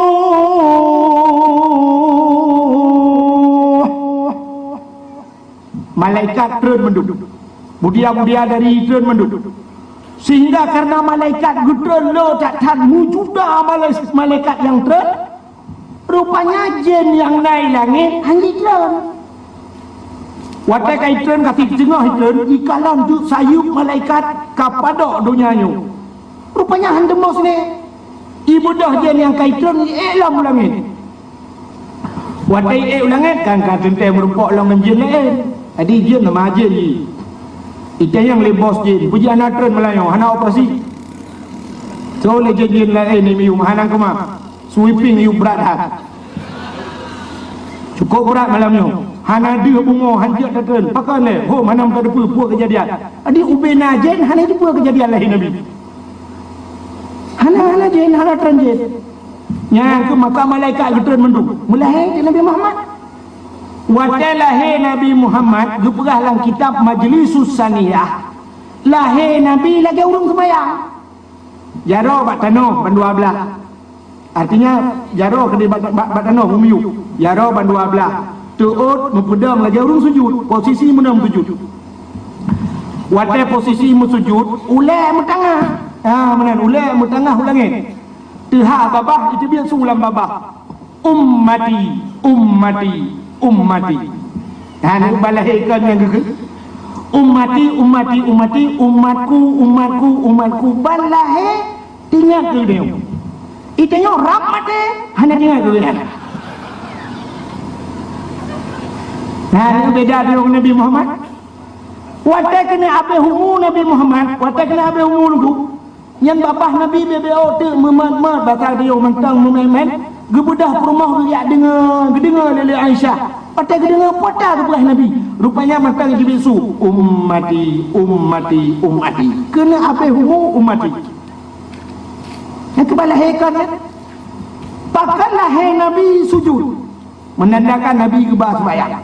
Malaikat treun mandum. Budia-budia dari treun mandum. Sehingga karena malaikat geutreun le that-that meujuta malai-, malaikat nyang treun, rupanya jén nyang na i langét hana jitreun. Watée ka jitreun, ka siteungoh jitreun, jikalon teuk sayeuep malaikat ka padok donya nyoe. Rupanya hana teumbôh lé. Ibeudôh jén nyang ka jitreun, jiék lom u langét. Watée jiék u langét, kan ka teuntée meurumpok lom ngon jén laén. Jadi jén nama jén jih. Itanyong lé bos jén, peue jih hana treun meulayeue, hana operasi. Soe lé jén-jén laén nyang miyueb, hana keumah. Sweeping yub brat that. Cukôp brat malam nyoe. Hana deuh bumoe, han jeuet tatreun. Pakon lé, hom hana meutateupeue peue keujadian. Jadi ubé na jén, hana teupeue keujadian lahé Nabi. Hana, hana jén, hana treun jén. Nyan keuh maka malaikat geutreun mandum. Meulahé di Nabi Muhammad. Watée lahé Nabi Muhammad, geupeugah lam kitab Majlisus Saniyah, lahé Nabi lagée ureuëng seumayang. Jaroe bak tanoh bandua blaih. Artinya, jaroe keudeh bak, bak, bak tanoh, u miyueb. Jaroe ban dua blah. Teuôt meupeudong lagèe ureueng sujud, posisi meunan sujud. Watèe posisi meusujud, ulèe meutangah. Ha, meunan, ulèe meutangah u langèt. Teuhah babah, iteubiet su lam babah. Ummati, ummati, ummati. Ha, nyoe ban lahé kon nyang geukheun. Ummati, ummati, ummati, umatku, umatku, umatku. Ban lahé, teuingat keu tanyoe. Itanyoe rab maté, hana teuingat keu gobnyan. Nah, nyoe beda tanyoe ngon Nabi Muhammad. Watèe keuneuk abéh umu Nabi Muhammad, watèe keuneuk abéh umu laju, nyan babah Nabi beu-beu teuk meumat-mat, basa tanyoe mantong meumèt-mèt, geubeudôh peurumoh geujak deungö, geudeungö lé, lé Aisyah. Watèe geudeungö, peue ta geupeugah Nabi. Rupanya mantong jibeusu, "Ummati, ummati, ummati." Keuneuk abéh umu ummati. Nyang keuban lahé kon, ya? Pakon lahé Nabi sujud? Meunandakan Nabi geuba seumayang.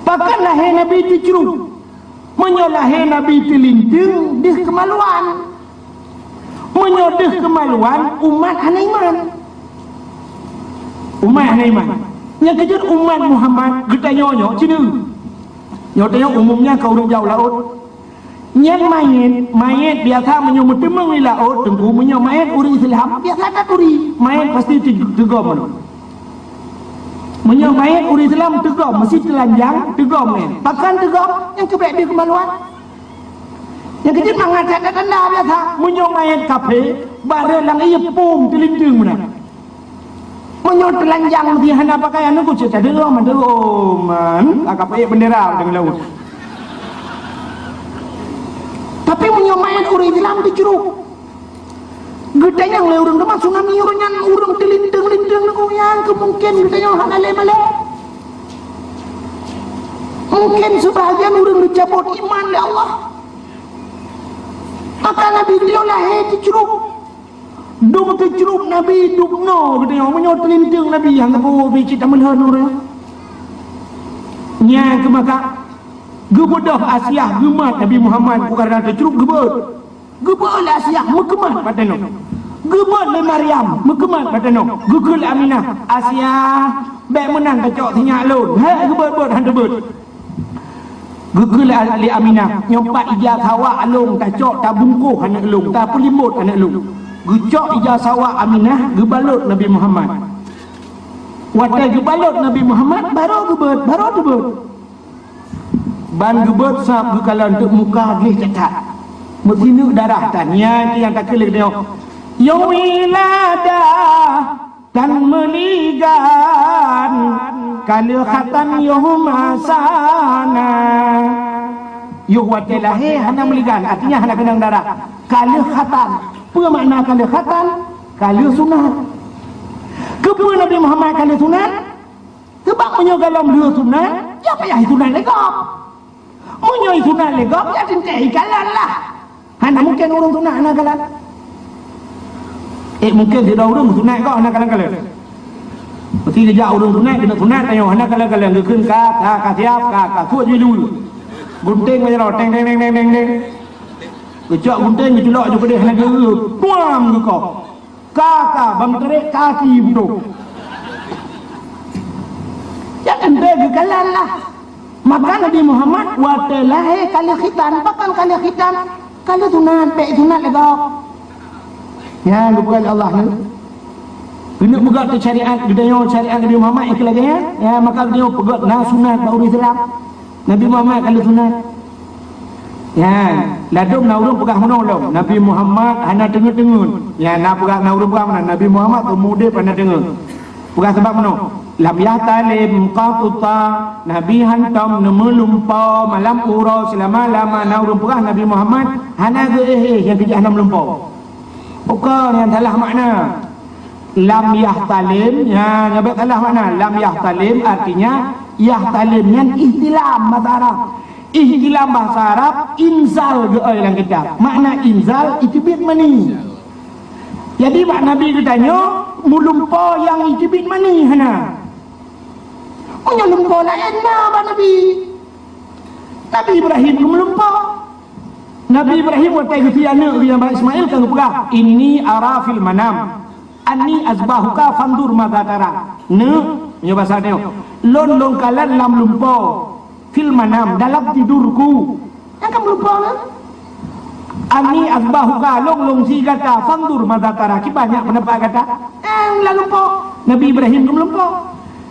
Pakon lahé Nabi teucruk? Meunyoe lahé Nabi teulinteung, deuh keumaluan. Meunyoe deuh keumaluan, umat hana iman. Umat hana iman. Nyang keujeuet umat Muhammad geutanyoe nyoe, ci neu. Nyoe tanyoe umumnya ka ureueng jak u laôt. Nyan manyét, manyét biasa meunyoe meuteumeung di laôt, Teungku, meunyoe manyét ureueng Islam, biasa taturi, manyét pasti teu-, teugom. Meunyoe manyét ureueng Islam teugom, meusti teulanjang, teugom nyan. Pakon teugom, nyang keubiet deuh keumaluan. Nyang keujeuet mangat that tanda biasa, meunyoe manyét kafé, barô lam ié pum teulinteung meunan. Meunyoe teulanjang meusti hana pakaian, nyoe cit tadeuh, mandum, man, ka peuék bendera deungon laôt. Tapi meunyoe manyét ureueng Islam teucruk, geutanyong lé ureueng teuma tsunami ureueng nyan, ureueng teulinteung-linteung nyoe, nyang keu mungken geutanyong hana lé malèe. Mungken seubahagian ureueng geucabot iman lé Allah. Maka Nabi beliau lahé teucruk. Dum teucruk Nabi dubnoe geutanyoe, meunyoe teulinteung Nabi nyang geupeue pih cit tameulhon ureueng. Nyan keuh maka geubeudôh Asiah geumat Nabi Muhammad, bukan karena teucruk, geubeuet. Geubeuet lé Asiah meukeumat bak tanoh. Geubeuet lé Maryam meukeumat bak tanoh. Geukheun lé Aminah, "Asiah, bèk meunan tacok sinyak lôn." Hèk geubeuet-beuet han teubeuet. Geukheun lé, lé Aminah, "Nyoe pat ija sawak lôn tacok, tabungkôh aneuk lôn, tapeulimbot aneuk lôn." Geucok ija sawak Aminah, geubalot Nabi Muhammad. Watèe geubalot Nabi Muhammad, barô geubeuet, barô geubeuet. Ban geubeuet sab geukalon teuk muka gleh that-that. Meusineuk darah tan, nyan nyang takheun lé geutanyoe, yôh wiladah. Tan meuligan, ka lheueh khatan yoh masa na. Yoh watèe lahé hana meuligan, artinya hana keunong darah. Ka lheueh khatan. Peue makna ka lheueh khatan? Ka lheueh sunat. Keupeue Nabi Muhammad ka lheueh sunat? Sabab meunyoe golom lheueh sunat, ya payah sunat lé gob. Meunyoe sunat lé gob, ya teuntèe ikalon lah. Hana mungken ureueng sunat hana kalon. Eh, mungken sidroe ureueng sunat gob hana kalon-kalon. Meusti geujak ureueng sunat, keuneuk sunat tanyoe hana kalon-kalon. Geukheun ka, ka, ka siap, ka, ka suet jih dulu. Gunténg meunyoe teng, teng, teng, teng, teng, teng. Geucok gunténg, geuculok ju keudeh hana geu-, tuam geukoh. Ka, ka, ban meutarek kaki beudôh. Nyan teuntèe geukalon lah. Maka Nabi Muhammad watèe lahé ka lheueh khitan, pakon ka lheueh khitan? Ka lheueh sunat, bèk sunat lé gob. Nyan geupeugah lé Allah nyoe. Keuneuk peugah teuh syariat, geutanyoe syariat Nabi Muhammad nyang keu lagèe nyan, ya, maka geutanyoe peugah na sunat bak ureueng Islam. Nabi Muhammad ka lheueh sunat. Nyan, ladôm na ureueng peugah meunoe lom, Nabi Muhammad hana teungeut-teungeut. Nyan, na peugah, na ureueng peugah meunan, Nabi Muhammad seumeu udép hana teungeut. Peugah sabab meunoe, lam yahtalim qattu, Nabi hantom neumeulumpo malam uroe seulama-lama. Na ureueng peugah Nabi Muhammad hana geu-éh-éh nyang keujeuet hana meulumpo. Bukon, nyan salah makna. Lam yahtalim, ya, nyan bèk salah makna. Lam yahtalim artinya, yahtalim nyan ihtilam bahasa Arab. Ihtilam bahasa Arab, inzal geuoi lam kitab. Makna inzal, iteubiet mani. Jadi, bak Nabi geutanyoe, meulumpo nyang iteubiet mani hana. Meunyoe lumpo laén na bak Nabi. Nabi Ibrahim geumeulumpo. Nabi Ibrahim watèe geuseuti aneuk geuh nyang bak Ismail ka geupeugah, "Inni ara fil manam." "Anni azbahuka fanzur madza tara." Neuk, nyoe basa nyoe. "Lôn lôn kalon lam lumpo, fil manam, dalam tidurku." Nyan kan lumpo na. "Anni azbahuka, lôn lôn sie gata, fanzur madza tara." Kiban nyak peundapat gata? Eh, lam lumpo. Nabi Ibrahim ka meulumpo.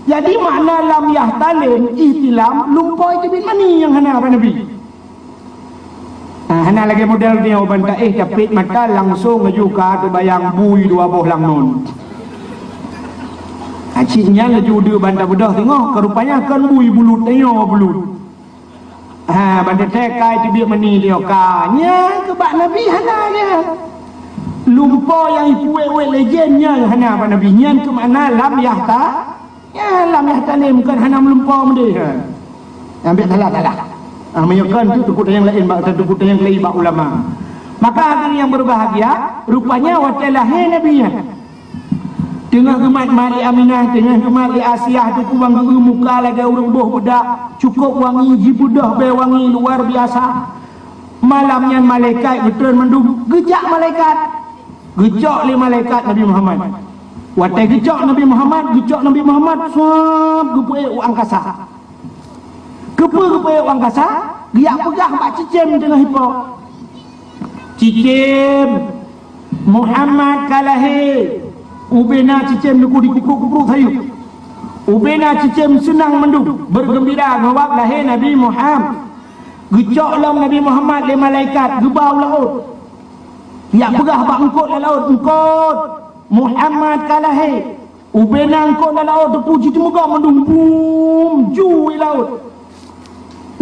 Jadi makna lam yahtalim, ihtilam, lumpo teubiet mani nyang hana bak Nabi. Ha, hana lagèe model nyoe ban taéh tapét mata langsong laju ka teubayang bui dua boh lam non. Ha, cit nyan laju deuh ban tabeudôh teungoh, ka rupanya kon bui bulut, tanyoe bulut. Ha, ban teuthèe kai teubiet mani nyoe ka. Nyan keu bak Nabi hana nyan. Lumpo nyang ipuwet-wet lé jén nyan hana bak Nabi. Nyan keu makna lam yahta Ya, lam yahtalim, kon hana meulumpo meudeh. Ambek salah-salah. Ah, meunyoe kon tu, teupeu nyang laén bak, teupeu nyang laén bak ulama. Maka hadirin yang berbahagia, rupanya watèe lahé Nabi nyan, teungoh geumat mat lé Aminah, teungoh geumat lé Asiah, teupeu ban geu muka lagèe ureueng boh beudak, cukôp wangi, jibeudôh bèe wangi luar biasa. Malam nyan malaikat geutreun mandum, geujak malaikat. Geucok lé malaikat Nabi Muhammad. Watèe geucok Nabi Muhammad, geucok Nabi Muhammad, swab, geupeuék u angkasa. Keupeue geupeuék u angkasa? Geujak peugah bak cicém teungoh ipo. "Cicém, Muhammad ka lahé." Ubena cicém nyoe dikuprok-kuprok sayup. Ubena cicém seunang mandum, bergembira ngon wab lahé Nabi Muhammad. Geucok lom Nabi Muhammad lé malaikat, geuba u laôt. Geujak peugah bak eungkôt lam laôt, "Eungkôt, Muhammad ka lahé." Ubena eungkôt lam laôt teupeu jiteumugom mandum, bum, ju i laôt.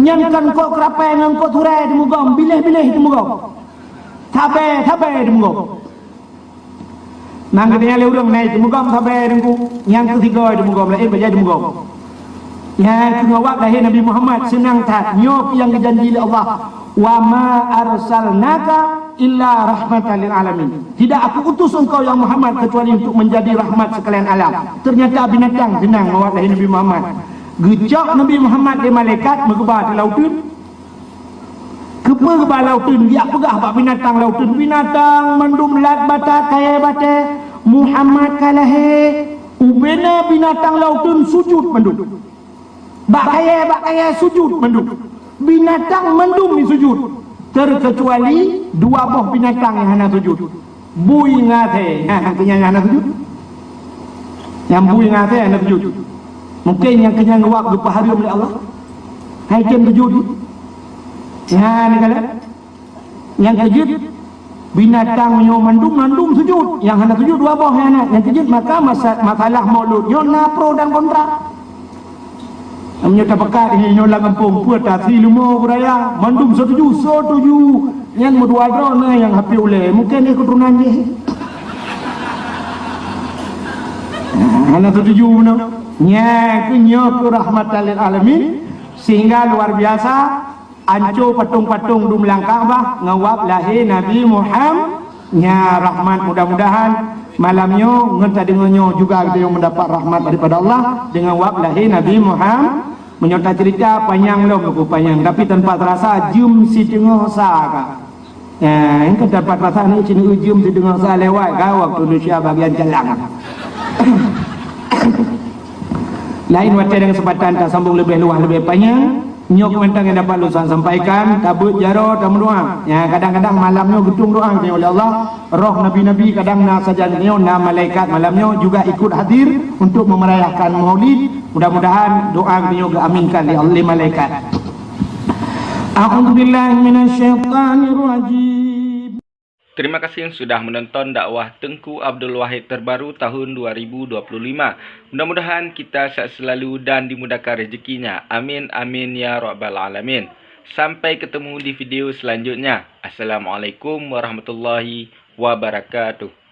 Nyan kon eungkôt keurapai ngon eungkôt turai teumugom, biléh-biléh teumugom. Sabe-sabe teumugom. Nang geutanyoe lé ureueng na teumugom sabe teungku, nyang keusigoe teumugom, laén bajèe teumugom. Nyan keuh ngon wab lahé Nabi Muhammad, seunang that. Nyoe keuh nyang geujanji lé Allah, "Wa ma arsalnaka illa rahmatan lil alamin." Tidak Aku utus engkau, ya Muhammad, kecuali untuk menjadi rahmat sekalian alam. Ternyata binatang seunang ngon wab lahé Nabi Muhammad. Geucok Nabi Muhammad lé malaikat, meugeuba di laôt. Keupeue geuba laôt, geujak peugah bak binatang laôt, binatang mandum lat batat kayèe batèe, "Muhammad ka lahé." Ubena binatang laôt sujud mandum. Bak kayèe, bak kayèe sujud mandum. Binatang mandum jisujud. Terkecuali dua boh binatang nyang hana sujud. Bui ngon asèe, ha, nyang keu nyan hana sujud. Nyang bui ngon asèe hana sujud. Mungken nyang keu nyan wab geupeuhareuem lé Allah. Hai tem sujud. Nyan kalon. Nyang keu jeuet binatang nyoe mandum, mandum sujud. Nyang hana sujud dua boh nyan. Nyang keu jeuet maka masa-, masalah maulud nyoe na pro dan kontra. Meunyoe tapeugah nyoe lam gampông, peue tasi leumo budaya, mandum setuju, setuju. Nyan meudua droe na nyang hapé ulèe, mungken nyan keuturonan jih. Hana setuju bunoe. Nyan keuh nyoe keuh rahmatan lil alamin, sehingga luar biasa. Anco patong-patong dum lam Ka'bah ngon wab lahé Nabi Muhammad. Nya rahmat, mudah-mudahan malam nyoe ngon tadeungoe nyoe juga geutanyoe mendapat rahmat daripada Allah dengan wab lahé Nabi Muhammad. Meunyoe tacerita panyang lom, buku panyang, tapi tanpa terasa jeuem siteungoh sa ka. Nah, kan tanpa terasa ni sini jeuem siteungoh sa lewat ka waktu Indonesia bagian jalan. Lain watèe dan kesempatan tasambung leubeh luwah leubeh panyang. Nyoe mantong nyang dapat lôn sampaikan, tabeuet jaroe tameudoa. Nya, kadang-kadang malam nyoe geutueng doa geutanyoe lé Allah, roh nabi-nabi kadang na sajan geutanyoe, na malaikat malam nyoe juga ikut hadir untuk memeriahkan Maulid. Mudah-mudahan doa geutanyoe geuaminkan lé Allah, lé malaikat. A'udzubillahi minasyaitonirrajim. Terima kasih sudah menonton dakwah Teungku Abdul Wahid terbaru tahun dua ribu dua puluh lima. Mudah-mudahan kita sehat selalu dan dimudahkan rezekinya. Amin, amin, ya rabbal alamin. Sampai ketemu di video selanjutnya. Assalamualaikum warahmatullahi wabarakatuh.